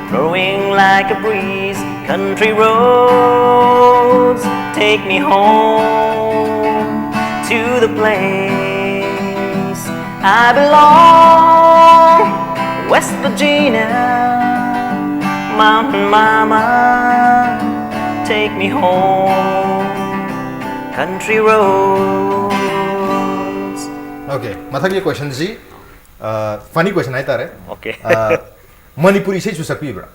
growing like a breeze. Country roads, take me home to the place I belong. West Virginia, mountain mama, take me home. Country roads. Okay. ꯃꯊꯪꯒꯤ question ꯁꯤ ꯐꯅꯤ ꯀꯣꯏꯁꯟ ꯍꯥꯏꯇꯥꯔꯦ. Okay. ꯑ, ꯃꯅꯤꯄꯨꯔꯤ ꯏꯁꯩꯁꯨ ꯁꯛꯄꯤꯕ꯭ꯔꯥ?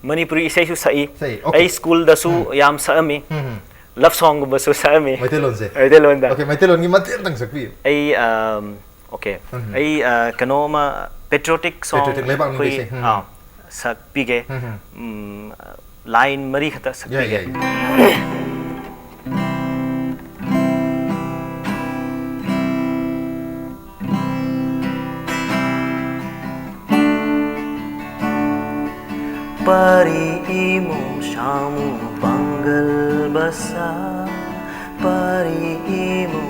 ꯃꯅꯤꯄꯨꯔꯤ ꯏꯁꯩꯁꯨ ꯁꯛꯏ꯫ ꯁꯛꯏ, okay. ꯑꯩ ꯁ꯭ꯀꯨꯜꯗꯁꯨ ꯌꯥꯝ ꯁꯛꯑꯝꯃꯤ꯫ ꯎꯝ, ꯎꯝ. ꯂꯚ ꯁꯣꯡꯒꯨꯝꯕꯁꯨ ꯁꯛꯑꯝꯃꯤ꯫ ꯃꯩꯇꯩꯂꯣꯟꯁꯦ? ꯃꯩꯇꯩꯂꯣꯟꯗ꯫ Okay, ꯃꯩꯇꯩꯂꯣꯟꯒꯤ ꯃꯇꯦꯛ ꯑꯝꯇꯪ ꯁꯛꯄꯤꯌꯨ. ꯑꯩ ꯑꯝ, okay. ꯎꯝ. ꯑꯩ ꯑ, ꯀꯩꯅꯣ ꯑꯃ patriotic song Patriotic, ꯂꯩꯕꯥꯛ ꯅꯤꯡꯕ ꯑꯩꯈꯣꯏ ꯏꯁꯩ, ꯎꯝ. ꯑꯥ, ꯁꯛꯄꯤꯒꯦ꯫ ꯎꯝ, ꯎꯝ. ꯎꯝ, line ꯃꯔꯤ ꯈꯛꯇ Yeah, ꯁꯛꯄꯤꯒꯦ꯫ yeah, yeah. ꯄꯥꯔꯤ ꯏꯃꯣ ꯁꯥꯃꯨ ꯄꯥꯡꯒꯜ ꯕꯁꯥ, ꯄꯥꯔꯤ ꯏꯃꯣ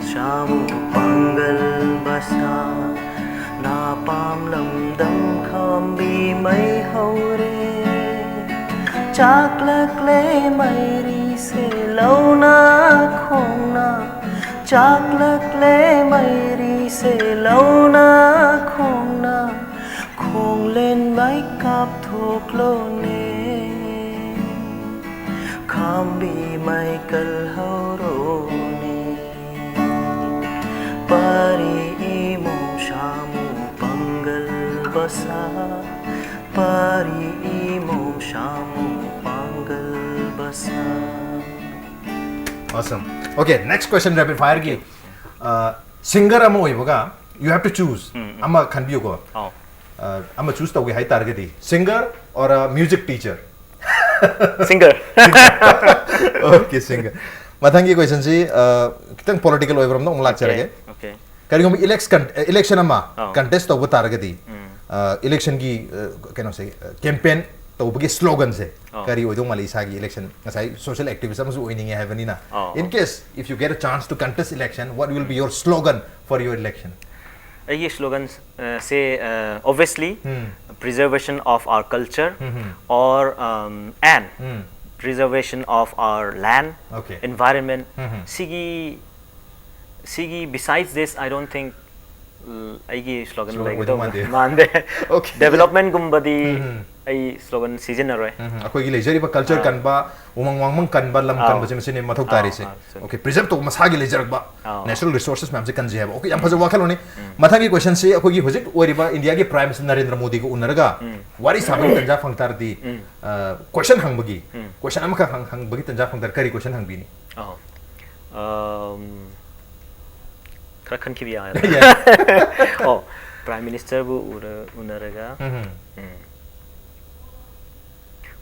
ꯁꯥꯃꯨ ꯄꯥꯡꯒꯜ ꯕꯁꯥ, ꯅꯥꯄꯥꯝ ꯂꯝꯗꯝ ꯈꯥꯝꯕꯤ ꯃꯩ ꯍꯧꯔꯦ꯫ ꯆꯥꯛꯂꯛꯂꯦ ꯃꯩꯔꯤꯁꯦ ꯂꯧꯅ ꯈꯣꯡꯅ, ꯆꯥꯛꯂꯛꯂꯦ ꯃꯩꯔꯤꯁꯦ ꯂꯧꯅ ꯈꯣꯡꯅ, ꯈꯣꯡꯂꯦꯟ ꯃꯩ ꯀꯥꯞꯊꯣꯛꯂꯣꯅꯦ꯫ ꯈꯥꯝꯕꯤ ꯃꯩ ꯀꯜꯍꯧꯔꯣꯅꯦ꯫ ꯄꯥꯔꯤ ꯏꯃꯣ ꯁꯥꯃꯨ ꯄꯥꯡꯒꯜ ꯕꯁꯥ, ꯄꯥꯔꯤ ꯏꯃꯣ ꯁꯥꯃꯨ ꯄꯥꯡꯒꯜ ꯕꯁꯥ꯫ Awesome. Okay, next question, rapid fire ꯒꯤ꯫ Uh, singer ꯑꯃ ꯑꯣꯏꯕꯒ, you have to choose. ꯑꯃ ꯈꯟꯕꯤꯌꯨꯀꯣ꯫ ꯑꯥꯎ꯫ Uh, ꯑꯃ choose ꯇꯧꯒꯦ ꯍꯥꯏ ꯇꯥꯔꯒꯗꯤ, singer or a music teacher? Singer. Okay, singer. ꯃꯊꯪꯒꯤ question ꯁꯤ, uh, ꯈꯤꯇꯪ political ꯑꯣꯏꯕ ꯔꯣꯝꯗ ꯑꯃꯨꯛ ꯂꯥꯛꯆꯔꯒꯦ꯫ Okay. ꯀꯔꯤꯒꯨꯝꯕ election, election ꯑꯃ ꯑꯥ. contest ꯇꯧꯕ ꯇꯥꯔꯒꯗꯤ, ꯎꯝ. uh, election ꯒꯤ, uh, ꯀꯩꯅꯣꯁꯦ, uh, campaign ꯇꯧꯕꯒꯤ slogan ꯁꯦ ꯑꯥ. ꯀꯔꯤ ꯑꯣꯏꯗꯧ ꯃꯥꯜꯂꯤ? ꯏꯁꯥꯒꯤ election, ꯉꯁꯥꯏ social activist ꯑꯃꯁꯨ ꯑꯣꯏꯅꯤꯡꯉꯦ ꯍꯥꯏꯕꯅꯤꯅ, ꯑꯥ. in case if you get a chance to contest election, what will be your slogan for your election? ꯑꯩꯒꯤ slogan, uh, say, uh, obviously, Hmm. preservation of our culture Hmm. or, um, and Hmm. preservation of our land, Okay. environment. Hmm. ꯁꯤꯒꯤ, ꯁꯤꯒꯤ, besides this, I don't think, uh, ꯑꯩꯒꯤ slogan Slogan ꯂꯩꯒꯗꯧꯕ ꯑꯣꯏꯗꯧ ꯃꯥꯟꯗꯦ꯫ ꯃꯥꯟꯗꯦ꯫ Okay. Development ꯒꯨꯝꯕꯗꯤ Hmm. ꯑꯩ slogan ꯁꯤꯖꯤꯟꯅꯔꯣꯏ꯫ ꯎꯝ, ꯑꯩꯈꯣꯏꯒꯤ ꯂꯩꯖꯔꯤꯕ culture ꯑꯥ. ꯀꯟꯕ, ꯎꯃꯪ ꯋꯥꯃꯪ ꯀꯟꯕ, ꯂꯝ ꯑꯥ. ꯀꯟꯕꯁꯦ, ꯃꯁꯤꯅꯦ ꯃꯊꯧ ꯑꯥ, ꯇꯥꯔꯤꯁꯦ꯫ ꯑꯥ, ꯆꯨꯝꯃꯤ. Okay, preserve ꯇꯧꯕ ꯃꯁꯥꯒꯤ ꯂꯩꯖꯔꯛꯄ ꯑꯥ. natural resources ꯃꯌꯥꯝꯁꯦ ꯀꯟꯖꯩ ꯍꯥꯏꯕ꯫ Okay, ꯌꯥꯝ ꯐꯖꯕ ꯋꯥꯈꯜꯂꯣꯟꯅꯤ꯫ ꯃꯊꯪꯒꯤ question ꯁꯤ ꯑꯩꯈꯣꯏꯒꯤ ꯍꯧꯖꯤꯛ ꯑꯣꯏꯔꯤꯕ India ꯒꯤ Prime Minister ꯅꯔꯦꯟꯗ꯭ꯔ ꯃꯣꯗꯤꯒ ꯎꯅꯔꯒ ꯎꯝ. ꯋꯥꯔꯤ ꯁꯥꯕꯒꯤ ꯇꯟꯖꯥ ꯐꯪ ꯇꯥꯔꯗꯤ, ꯎꯝ. ꯑ, question ꯍꯪꯕꯒꯤ, ꯎꯝ. question ꯑꯃꯈꯛ ꯍꯪ-, ꯍꯪꯕꯒꯤ ꯇꯟꯖꯥ ꯐꯪ ꯇꯥꯔꯗꯤ ꯀꯔꯤ question ꯍꯪꯕꯤꯅꯤ? ꯑꯣ꯫ Um, ꯈꯔ ꯈꯟꯈꯤꯕ ꯌꯥꯏ꯫ Yeah. ꯑꯣ꯫ Prime Ministerꯕꯨ ꯎꯔ ꯎꯅꯔꯒ ꯎꯝ ꯎꯝ꯫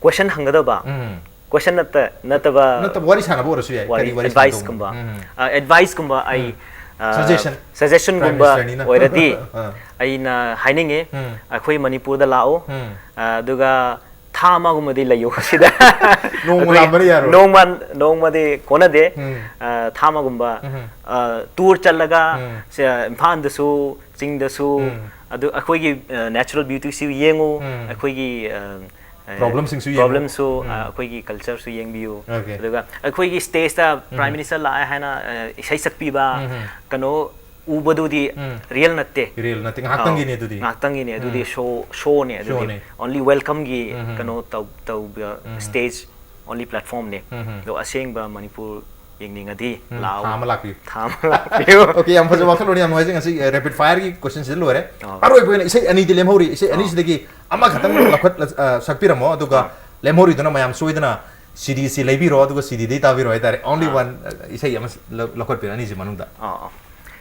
Question ꯍꯪꯒꯗꯕ, ꯎꯝ question ꯅꯠꯇ ꯅꯠꯇꯕ ꯅꯠꯇꯕ ꯋꯥꯔꯤ ꯁꯥꯟꯅꯕ ꯑꯣꯏꯔꯁꯨ ꯌꯥꯏ, ꯋꯥꯔꯤ, ꯀꯔꯤ ꯋꯥꯔꯤ ꯑꯦꯗꯚꯥꯏꯁꯀꯨꯝꯕ, ꯎꯝ ꯑꯦꯗꯚꯥꯏꯁꯀꯨꯝꯕ ꯑꯩ Suggestion. ꯁꯖꯦꯁꯟꯒꯨꯝꯕ Prime Ministerꯅꯤꯅ. ꯑꯣꯏꯔꯗꯤ ꯑꯥ. ꯑꯩꯅ ꯍꯥꯏꯅꯤꯡꯉꯤ, ꯎꯝ. ꯑꯩꯈꯣꯏ ꯃꯅꯤꯄꯨꯔꯗ ꯂꯥꯛꯑꯣ, ꯎꯝ. ꯑꯗꯨꯒ ꯊꯥ ꯑꯃꯒꯨꯝꯕꯗꯤ ꯂꯩꯌꯨ ꯁꯤꯗ꯫ ꯅꯣꯡꯃ ꯑꯩꯈꯣꯏ ꯂꯥꯛꯄꯅ ꯌꯥꯔꯣꯏ. ꯅꯣꯡꯃ ꯅꯣꯡꯃꯗꯤ ꯀꯣꯟꯅꯗꯦ꯫ ꯎꯝ. ꯑ, ꯊꯥ ꯑꯃꯒꯨꯝꯕ ꯎꯝ. ꯇꯨꯔ ꯆꯠꯂꯒ ꯎꯝ. ꯁꯦ, ꯏꯝꯐꯥꯜꯗꯁꯨ, ꯆꯤꯡꯗꯁꯨ, ꯎꯝ. ꯑꯗꯨ ꯑꯩꯈꯣꯏꯒꯤ natural beautyꯁꯨ ꯌꯦꯡꯉꯨ, ꯎꯝ. ꯑꯩꯈꯣꯏꯒꯤ Problemꯁꯤꯡꯁꯨ ꯌꯦꯡꯉꯨ. problemꯁꯨ ꯎꯝ. ꯑꯩꯈꯣꯏꯒꯤ cultureꯁꯨ ꯌꯦꯡꯕꯤꯌꯨ꯫ Okay. ꯑꯗꯨꯒ ꯑꯩꯈꯣꯏꯒꯤ stateꯇ Prime Minister ꯂꯥꯛꯑꯦ ꯍꯥꯏꯅ ꯑ, ꯏꯁꯩ ꯁꯛꯄꯤꯕ, ꯎꯝ. ꯀꯩꯅꯣ ꯎꯕꯗꯨꯗꯤ ꯎꯝ. ꯔꯤꯌꯦꯜ ꯅꯠꯇꯦ꯫ ꯔꯤꯌꯦꯜ ꯅꯠꯇꯦ, ꯉꯥꯏꯍꯥꯛꯇꯪꯒꯤꯅꯦ ꯑꯗꯨꯗꯤ. ꯉꯥꯏꯍꯥꯛꯇꯪꯒꯤꯅꯦ ꯑꯗꯨꯗꯤ, ꯎꯝ. ꯁꯣ ꯁꯣꯅꯦ ꯑꯗꯨꯗꯤ꯫ ꯁꯣꯅꯦ. Only welcomeꯒꯤ ꯎꯝ. ꯀꯩꯅꯣ ꯇꯧ ꯇꯧꯕ ꯎꯝ. stage, only platformꯅꯦ꯫ ꯎꯝ. ꯑꯗꯣ ꯑꯁꯦꯡꯕ ꯃꯅꯤꯄꯨꯔ ꯌꯦꯡꯅꯤꯡꯉꯗꯤ ꯎꯝ, ꯂꯥꯛꯑꯣ꯫ ꯊꯥ ꯑꯃ ꯂꯥꯛꯄꯤꯌꯨ. ꯊꯥ ꯑꯃ ꯂꯥꯛꯄꯤꯌꯨ꯫ Okay, ꯌꯥꯝ ꯐꯖꯕ ꯋꯥꯈꯜꯂꯣꯟ, ꯌꯥꯝ ꯅꯨꯡꯉꯥꯏꯖꯩ꯫ ꯉꯁꯤ rapid fireꯒꯤ questionꯁꯤꯗ ꯂꯣꯏꯔꯦ. ꯑꯥ. ꯑꯔꯣꯏꯕ ꯑꯣꯏꯅ ꯏꯁꯩ ꯑꯅꯤꯗꯤ ꯂꯦꯝꯍꯧꯔꯤ, ꯏꯁꯩ ꯑꯥ. ꯑꯅꯤꯁꯤꯗꯒꯤ ꯑꯃꯈꯛꯇꯪ ꯂꯧꯈꯠ ꯑ, ꯁꯛꯄꯤꯔꯝꯃꯣ, ꯑꯗꯨꯒ ꯑꯥ. ꯂꯦꯝꯍꯧꯔꯤꯗꯨꯅ ꯃꯌꯥꯝ ꯁꯣꯏꯗꯅ CDꯁꯤ ꯂꯩꯕꯤꯔꯣ, ꯑꯗꯨꯒ CDꯗꯒꯤ ꯇꯥꯕꯤꯔꯣ ꯍꯥꯏꯇꯥꯔꯦ. Only ꯑꯥ. one, ꯑ, ꯏꯁꯩ ꯑꯃ ꯂꯧ- ꯂꯧꯈꯠꯄꯤꯔꯣ ꯑꯅꯤꯁꯤ ꯃꯅꯨꯡꯗ. ꯑꯥ, ꯑꯥ꯫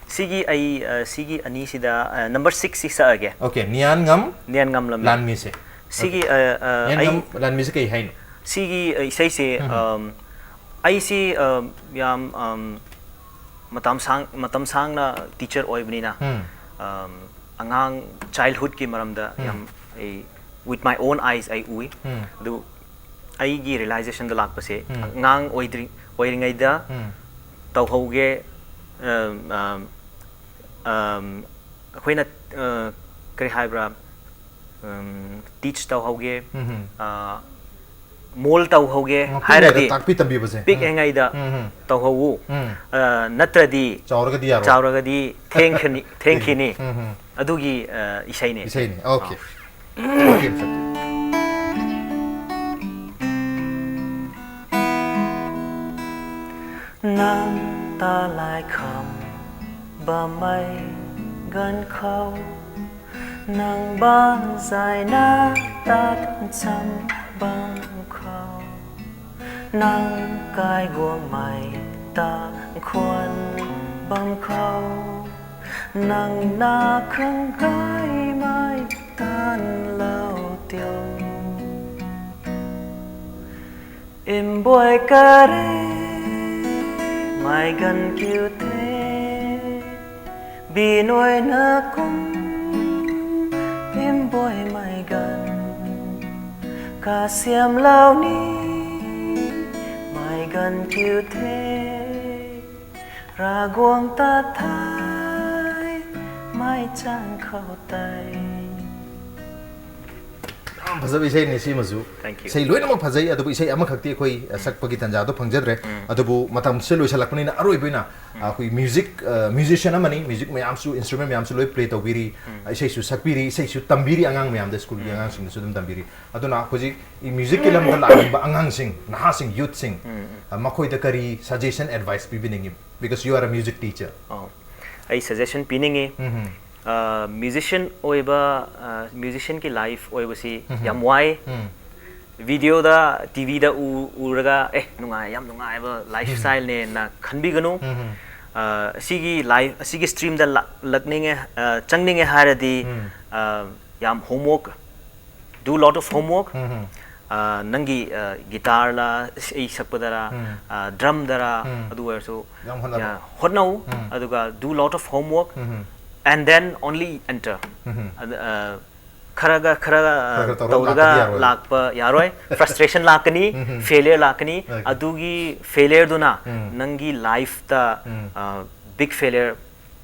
ꯁꯤꯒꯤ ꯑꯩ ꯑ, ꯁꯤꯒꯤ ꯑꯅꯤꯁꯤꯗ number sixꯁꯤ ꯁꯛꯑꯒꯦ꯫ Okay, ꯅꯤꯌꯥꯟ ꯉꯝ ꯅꯤꯌꯥꯟ ꯉꯝꯂꯝꯃꯤ꯫ ꯂꯥꯟꯃꯤꯁꯦ. ꯁꯤꯒꯤ ꯑ, ꯑ, ꯅꯤꯌꯥꯟ ꯑꯩ ꯉꯝ ꯂꯥꯟꯃꯤꯁꯦ ꯀꯩ ꯍꯥꯏꯅꯣ? ꯁꯤꯒꯤ ꯑ, ꯏꯁꯩꯁꯦ ꯎꯝ. ꯑꯝ, ꯑꯩꯁꯤ ꯑꯝ, ꯌꯥꯝ ꯑꯝ, ꯃꯇꯝ ꯁꯥꯡ ꯃꯇꯝ ꯁꯥꯡꯅ teacher ꯑꯣꯏꯕꯅꯤꯅ ꯎꯝ. ꯑꯝ, ꯑꯉꯥꯡ childhoodꯀꯤ ꯃꯔꯝꯗ ꯎꯝ. ꯌꯥꯝ ꯑꯩ with my own eyes ꯑꯩ ꯎꯏ꯫ ꯎꯝ. ꯑꯗꯨ ꯑꯩꯒꯤ realizationꯗ ꯂꯥꯛꯄꯁꯦ ꯎꯝ. ꯑꯉꯥꯡ ꯑꯣꯏꯗ꯭ꯔꯤ ꯑꯣꯏꯔꯤꯉꯩꯗ ꯎꯝ. ꯇꯧꯍꯧꯒꯦ꯫ ꯑꯝ, ꯑꯝ, ꯑꯝ, ꯑꯩꯈꯣꯏꯅ ꯑ, ꯀꯔꯤ ꯍꯥꯏꯕ꯭ꯔꯥ, ꯑꯝ, teach ꯇꯧꯍꯧꯒꯦ꯫ ꯎꯝ. ꯑ, mould ꯇꯧꯍꯧꯒꯦ ꯎꯝ, ꯍꯥꯏꯔꯗꯤ ꯄꯤꯛꯏꯉꯩꯗ ꯇꯥꯛꯄꯤ ꯇꯝꯕꯤꯕꯁꯦ. ꯎꯝ. ꯄꯤꯛꯏꯉꯩꯗ ꯎꯝ. ꯇꯧꯍꯧꯎ꯫ ꯎꯝ. ꯑ, ꯅꯠꯇ꯭ꯔꯗꯤ ꯆꯥꯎꯔꯒꯗꯤ ꯌꯥꯔꯣꯏ. ꯆꯥꯎꯔꯒꯗꯤ ꯊꯦꯡꯈꯤꯅꯤ ꯊꯦꯡꯈꯤꯅꯤ꯫ ꯎꯝ. ꯑꯗꯨꯒꯤ ꯑ, ꯏꯁꯩꯅꯦ꯫ ꯏꯁꯩꯅꯦ. Okay. Okay, ꯁꯛꯄꯤꯌꯨ. Nang ta lai kham ba mai gan khau, nang ban zai na ta tham cham bang khau, nang kai guang mai ta khuan bang khau, Nang na khang kai mai tan lao tio. Im boi kare mai gan kiu the. Bi noi na kum im boi mai gan. Ka siam lao ni mai gan kiu the. Ra guang ta thai mai chang khau tai. ꯌꯥꯝ ꯐꯖꯕ ꯏꯁꯩꯅꯤ ꯁꯤꯃꯁꯨ꯫ Thank you. ꯏꯁꯩ ꯂꯣꯏꯅꯃꯛ ꯐꯖꯩ, ꯑꯗꯨꯕꯨ ꯏꯁꯩ ꯑꯃꯈꯛꯇꯤ ꯑꯩꯈꯣꯏ ꯑ, ꯁꯛꯄꯒꯤ ꯇꯥꯟꯖꯥꯗꯣ ꯐꯪꯖꯗ꯭ꯔꯦ꯫ ꯑꯗꯨꯕꯨ ꯃꯇꯝꯁꯦ ꯂꯣꯏꯁꯤꯜꯂꯛꯄꯅꯤꯅ ꯑꯔꯣꯏꯕ ꯑꯣꯏꯅ ꯑ, ꯑꯩꯈꯣꯏ ꯃ꯭ꯌꯨꯖꯤꯛ ꯃ꯭ꯌꯨꯖꯤꯁꯤꯌꯟ ꯑꯃꯅꯤ, ꯃ꯭ꯌꯨꯖꯤꯛ ꯃꯌꯥꯝꯁꯨ, ꯏꯟꯁꯇ꯭ꯔꯨꯃꯦꯟ ꯃꯌꯥꯝꯁꯨ ꯂꯣꯏ ꯄ꯭ꯂꯦ ꯇꯧꯕꯤꯔꯤ, ꯑ, ꯏꯁꯩꯁꯨ ꯁꯛꯄꯤꯔꯤ, ꯏꯁꯩꯁꯨ ꯇꯝꯕꯤꯔꯤ ꯑꯉꯥꯡ ꯃꯌꯥꯝꯗ, ꯁ꯭ꯀꯨꯜꯒꯤ ꯑꯉꯥꯡꯁꯤꯡꯗꯁꯨ ꯑꯗꯨꯝ ꯇꯝꯕꯤꯔꯤ꯫ ꯑꯗꯨꯅ ꯍꯧꯖꯤꯛ ꯃ꯭ꯌꯨꯖꯤꯛꯀꯤ ꯂꯝꯗ ꯂꯥꯛꯂꯤꯕ ꯑꯉꯥꯡꯁꯤꯡ, ꯅꯍꯥꯁꯤꯡ, ꯌꯨꯠꯁꯤꯡ, ꯑ, ꯃꯈꯣꯏꯗ ꯀꯔꯤ ꯁꯖꯦꯁꯟ, ꯑꯦꯗꯚꯥꯏꯁ ꯄꯤꯕꯤꯅꯤꯡꯉꯤ? Because you are a music teacher. ꯑꯣ, ꯑꯩ ꯁꯖꯦꯁꯟ ꯄꯤꯅꯤꯡꯉꯤ꯫ ꯎꯝ. ꯃ꯭ꯌꯨꯖꯤꯁꯤꯌꯟ ꯑꯣꯏꯕ, ꯃ꯭ꯌꯨꯖꯤꯁꯤꯌꯟꯒꯤ ꯂꯥꯏꯐ ꯑꯣꯏꯕꯁꯤ ꯎꯝ. ꯌꯥꯝ ꯋꯥꯏ꯫ ꯎꯝ. ꯚꯤꯗꯤꯑꯣꯗ, ꯇꯤꯚꯤꯗ ꯎ ꯎꯔꯒ, ꯑꯦ, ꯅꯨꯡꯉꯥꯏ, ꯌꯥꯝ ꯅꯨꯡꯉꯥꯏꯕ ꯂꯥꯏꯐ ꯁ꯭ꯇꯥꯏꯜꯅꯦꯅ ꯈꯟꯕꯤꯒꯅꯨ꯫ ꯎꯝ. ꯑ, ꯑꯁꯤꯒꯤ ꯂꯥꯏꯐ, ꯑꯁꯤꯒꯤ ꯁ꯭ꯇ꯭ꯔꯤꯝꯗ ꯂꯥꯛ- ꯂꯥꯛꯅꯤꯡꯉꯦ, ꯑ, ꯆꯪꯅꯤꯡꯉꯦ ꯍꯥꯏꯔꯗꯤ, ꯎꯝ. ꯑ, ꯌꯥꯝ homework, do lot of homework꯫ ꯎꯝ. ꯑ, ꯅꯪꯒꯤ, ꯑ, ꯒꯤꯇꯥꯔꯂ, ꯏꯁꯩ ꯁꯛꯄꯗꯔ, ꯎꯝ. ꯑ, ꯗ꯭ꯔꯝꯗꯔ, ꯎꯝ. ꯑꯗꯨ ꯑꯣꯏꯔꯁꯨ, ꯌꯥꯝ ꯍꯣꯠꯅꯕ꯫ ꯌꯥ, ꯍꯣꯠꯅꯧ꯫ ꯎꯝ. ꯑꯗꯨꯒ do lot of homework, um. and then only enter꯫ ꯎꯝ. ꯑꯗ, ꯑ, ꯈꯔꯒ ꯈꯔꯒ, ꯑ, ꯈꯔ ꯈꯔ ꯇꯧꯔꯒ ꯇꯧꯔꯒ ꯂꯥꯛꯄꯗꯤ ꯌꯥꯔꯣꯏ꯫ ꯂꯥꯛꯄ ꯌꯥꯔꯣꯏ꯫ ꯐ꯭ꯔꯁꯇ꯭ꯔꯦꯁꯟ ꯂꯥꯛꯀꯅꯤ, ꯎꯝ. ꯐꯦꯂꯤꯌꯔ ꯂꯥꯛꯀꯅꯤ꯫ Okay. ꯑꯗꯨꯒꯤ ꯐꯦꯂꯤꯌꯔꯗꯨꯅ ꯎꯝ. ꯅꯪꯒꯤ ꯂꯥꯏꯐꯇ ꯎꯝ. ꯕꯤꯛ ꯐꯦꯂꯤꯌꯔ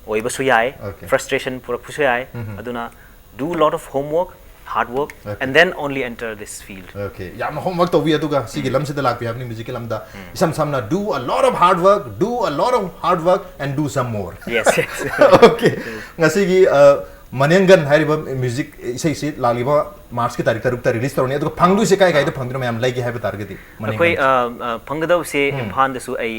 ꯑꯣꯏꯕꯁꯨ ꯌꯥꯏ, Okay. ꯐ꯭ꯔꯁꯇ꯭ꯔꯦꯁꯟ ꯄꯨꯔꯛꯄꯁꯨ ꯌꯥꯏ꯫ ꯎꯝ. ꯑꯗꯨꯅ do lot of homework, hard work, Okay. and then only enter this field꯫ Okay, ꯌꯥꯝꯅ ꯍꯣꯝꯋꯔꯛ ꯇꯧꯕꯤ, ꯑꯗꯨꯒ ꯁꯤꯒꯤ ꯂꯝꯁꯤꯗ ꯂꯥꯛꯄꯤ ꯍꯥꯏꯕꯅꯤ, ꯃ꯭ꯌꯨꯖꯤꯛꯀꯤ ꯂꯝꯗ꯫ ꯏꯁꯝ ꯁꯝꯅ, do a lot of hard work, do a lot of hard work and do some more. Yes, yes. Okay, ꯉꯁꯤꯒꯤ ꯑ, ꯃꯅꯦꯡꯒꯟ ꯍꯥꯏꯔꯤꯕ ꯃ꯭ꯌꯨꯖꯤꯛ ꯏꯁꯩꯁꯤ ꯂꯥꯛꯂꯤꯕ ꯃꯥꯔꯆꯀꯤ ꯇꯥꯔꯤꯛ ꯇꯔꯨꯛꯇ ꯔꯤꯂꯤꯁ ꯇꯧꯔꯅꯤ, ꯑꯗꯨꯒ ꯐꯪꯗꯣꯏꯁꯦ ꯀꯥꯏ ꯀꯥꯏꯗ ꯐꯪꯗꯣꯏꯅꯣ? ꯃꯌꯥꯝ ꯂꯩꯒꯦ ꯍꯥꯏꯕ ꯇꯥꯔꯒꯗꯤ ꯑꯩꯈꯣꯏ, ꯃꯅꯦꯡꯒꯟ꯫ ꯑ, ꯑ, ꯐꯪꯒꯗꯧꯁꯦ ꯎꯝ. ꯏꯝꯐꯥꯜꯗꯁꯨ ꯑꯩ,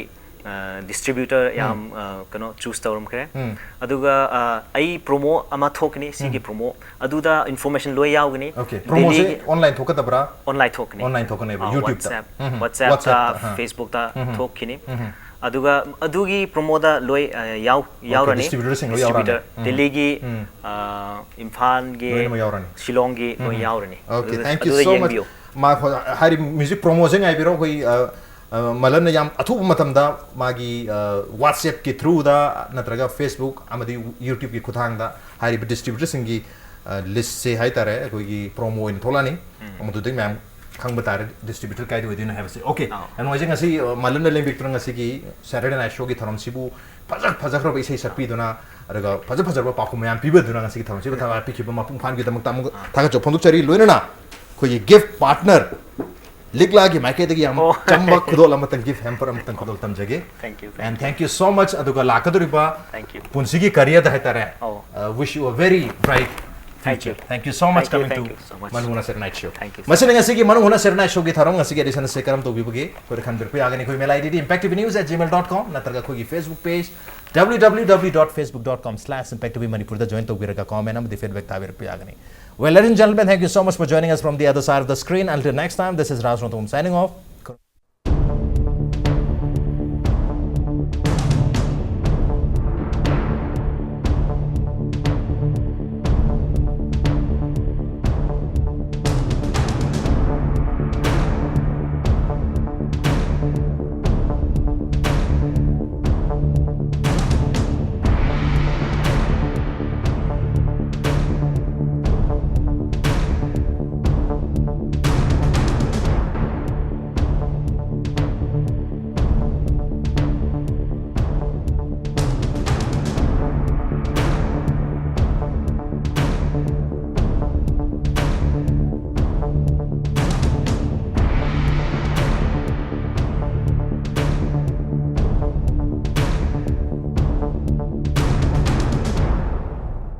ꯑ, ꯗꯤꯁꯇ꯭ꯔꯤꯕ꯭ꯌꯨꯇꯔ ꯌꯥꯝ, ꯑ, ꯀꯩꯅꯣ, ꯆꯨꯁ ꯇꯧꯔꯝꯈ꯭ꯔꯦ꯫ ꯎꯝ. ꯑꯗꯨꯒ, ꯑ, ꯑꯩ ꯄ꯭ꯔꯣꯃꯣ ꯑꯃ ꯊꯣꯛꯀꯅꯤ, ꯁꯤꯒꯤ ꯄ꯭ꯔꯣꯃꯣ, ꯑꯗꯨꯗ ꯏꯟꯐꯣꯔꯃꯦꯁꯟ ꯂꯣꯏ ꯌꯥꯎꯒꯅꯤ꯫ Okay, ꯄ꯭ꯔꯣꯃꯣꯁꯦ ꯗꯦꯜꯂꯤꯒꯤ ꯑꯣꯟꯂꯥꯏꯟ ꯊꯣꯛꯀꯗꯕ꯭ꯔꯥ? ꯑꯣꯟꯂꯥꯏꯟ ꯊꯣꯛꯀꯅꯤ꯫ ꯑꯣꯟꯂꯥꯏꯟ ꯊꯣꯛꯀꯅꯦꯕ, ꯑ, ꯌꯨꯇ꯭ꯌꯨꯕꯇ꯫ WhatsApp, ꯎꯝ. WhatsApp-ꯇ, WhatsApp-ꯇ, ꯑꯍ꯫ Facebook-ꯇ ꯎꯝ. ꯊꯣꯛꯈꯤꯅꯤ꯫ ꯎꯝ. ꯑꯗꯨꯒ ꯑꯗꯨꯒꯤ promoꯗ ꯂꯣꯏ ꯑ, ꯌꯥꯎ ꯌꯥꯎꯔꯅꯤ꯫ Distributorꯁꯤꯡ ꯂꯣꯏ Distributor ꯌꯥꯎꯔꯅꯤ꯫ ꯎꯝ꯫ ꯗꯦꯜꯂꯤꯒꯤ ꯎꯝ꯫ ꯑ, ꯏꯝꯐꯥꯜꯒꯤ ꯂꯣꯏꯅꯃꯛ ꯌꯥꯎꯔꯅꯤ꯫ ꯁꯤꯂꯣꯡꯒꯤ ꯂꯣꯏ ꯌꯥꯎꯔꯅꯤ꯫ Okay, ꯑꯗꯨ- thank you ꯑꯗꯨꯗ so much. ꯌꯦꯡꯕꯤꯌꯨ꯫ ꯃꯥ ꯍꯣ- ꯍꯥꯏꯔꯤꯕ music promoꯁꯦ ꯉꯥꯏꯕꯤꯔꯣ꯫ ꯑꯩꯈꯣꯏ ꯑ, ꯑ, ꯃꯂꯟꯅ ꯌꯥꯝ ꯑꯊꯨꯕ ꯃꯇꯝꯗ ꯃꯥꯒꯤ ꯑ, WhatsAppꯀꯤ throughꯗ ꯅꯠꯇ꯭ꯔꯒ Facebook ꯑꯃꯗꯤ YouTubeꯀꯤ ꯈꯨꯠꯊꯥꯡꯗ ꯍꯥꯏꯔꯤꯕ distributorꯁꯤꯡꯒꯤ ꯑ, listꯁꯦ ꯍꯥꯏꯇꯥꯔꯦ, ꯑꯩꯈꯣꯏꯒꯤ promo ꯑꯣꯏꯅ ꯊꯣꯛꯂꯛꯑꯅꯤ꯫ ꯃꯗꯨꯗꯒꯤ ꯃꯌꯥꯝ ꯈꯪꯕ ꯇꯥꯔꯦ distributor ꯀꯥꯏꯗ ꯑꯣꯏꯗꯣꯏꯅꯣ ꯍꯥꯏꯕꯁꯦ꯫ Okay, ꯑꯥꯎ꯫ ꯌꯥꯝ ꯅꯨꯡꯉꯥꯏꯖꯩ ꯉꯁꯤ ꯑ, ꯃꯂꯟꯅ ꯂꯦꯡꯕꯤꯔꯛꯇꯨꯅ ꯉꯁꯤꯒꯤ Saturday Night Showꯒꯤ ꯊꯧꯔꯝꯁꯤꯕꯨ ꯐꯖ ꯐꯖꯈ꯭ꯔꯕ ꯏꯁꯩ ꯁꯛꯄꯤꯗꯨꯅ, ꯑꯗꯨꯒ ꯐꯖ ꯐꯖꯔꯕ ꯄꯥꯎꯈꯨꯝ ꯃꯌꯥꯝ ꯄꯤꯕꯗꯨꯅ ꯉꯁꯤꯒꯤ ꯊꯧꯔꯝꯁꯤꯕꯨ ꯊꯧꯅꯥ ꯄꯤꯈꯤꯕ ꯃꯄꯨꯡ ꯐꯥꯍꯟꯈꯤꯕꯒꯤꯗꯃꯛꯇ ꯑꯃꯨꯛ ꯊꯥꯒꯠꯆꯕ ꯐꯣꯡꯗꯣꯛꯆꯔꯤ꯫ ꯂꯣꯏꯅꯅ ꯑꯩꯈꯣꯏꯒꯤ gift partner ꯂꯤꯛꯂꯥꯒꯤ ꯃꯥꯏꯀꯩꯗꯒꯤ ꯌꯥꯝ ꯑꯣ꯫ ꯆꯝꯕ ꯈꯨꯗꯣꯜ ꯑꯃꯇꯪ, gift hamper ꯑꯃꯇꯪ ꯈꯨꯗꯣꯜ ꯇꯝꯖꯒꯦ꯫ Thank you, thank And you. Thank you so much. ꯑꯗꯨꯒ ꯂꯥꯛꯀꯗꯧꯔꯤꯕ Thank you. ꯄꯨꯟꯁꯤꯒꯤ careerꯗ ꯍꯥꯏꯇꯥꯔꯦ, ꯑꯧ꯫ uh, wish you a very bright Thank you. future. Thank you so much Thank you, coming thank to you so much. Manu Huna Serenade Show. Thank you. ꯃꯁꯤꯅ ꯉꯁꯤꯒꯤ Manu Huna Serenade Showꯒꯤ ꯊꯧꯔꯝ, ꯉꯁꯤꯒꯤ edition ꯑꯁꯤ ꯀꯔꯝ ꯇꯧꯕꯤꯕꯒꯦ? ꯑꯩꯈꯣꯏꯗ ꯈꯟꯕꯤꯔꯛꯄ ꯌꯥꯒꯅꯤ꯫ ꯑꯩꯈꯣꯏ mail IDꯗꯤ impacttvnews at gmail dot com ꯅꯠꯇ꯭ꯔꯒ ꯑꯩꯈꯣꯏꯒꯤ Facebook page www dot facebook dot com slash impacttvmanipurꯗ join ꯇꯧꯕꯤꯔꯒ comment ꯑꯃꯗꯤ feedback ꯊꯥꯕꯤꯔꯛꯄ ꯌꯥꯒꯅꯤ꯫ Well, ladies and gentlemen, thank you so much for joining us from the other side of the screen. Until next time, this is Raj Rongthom signing off.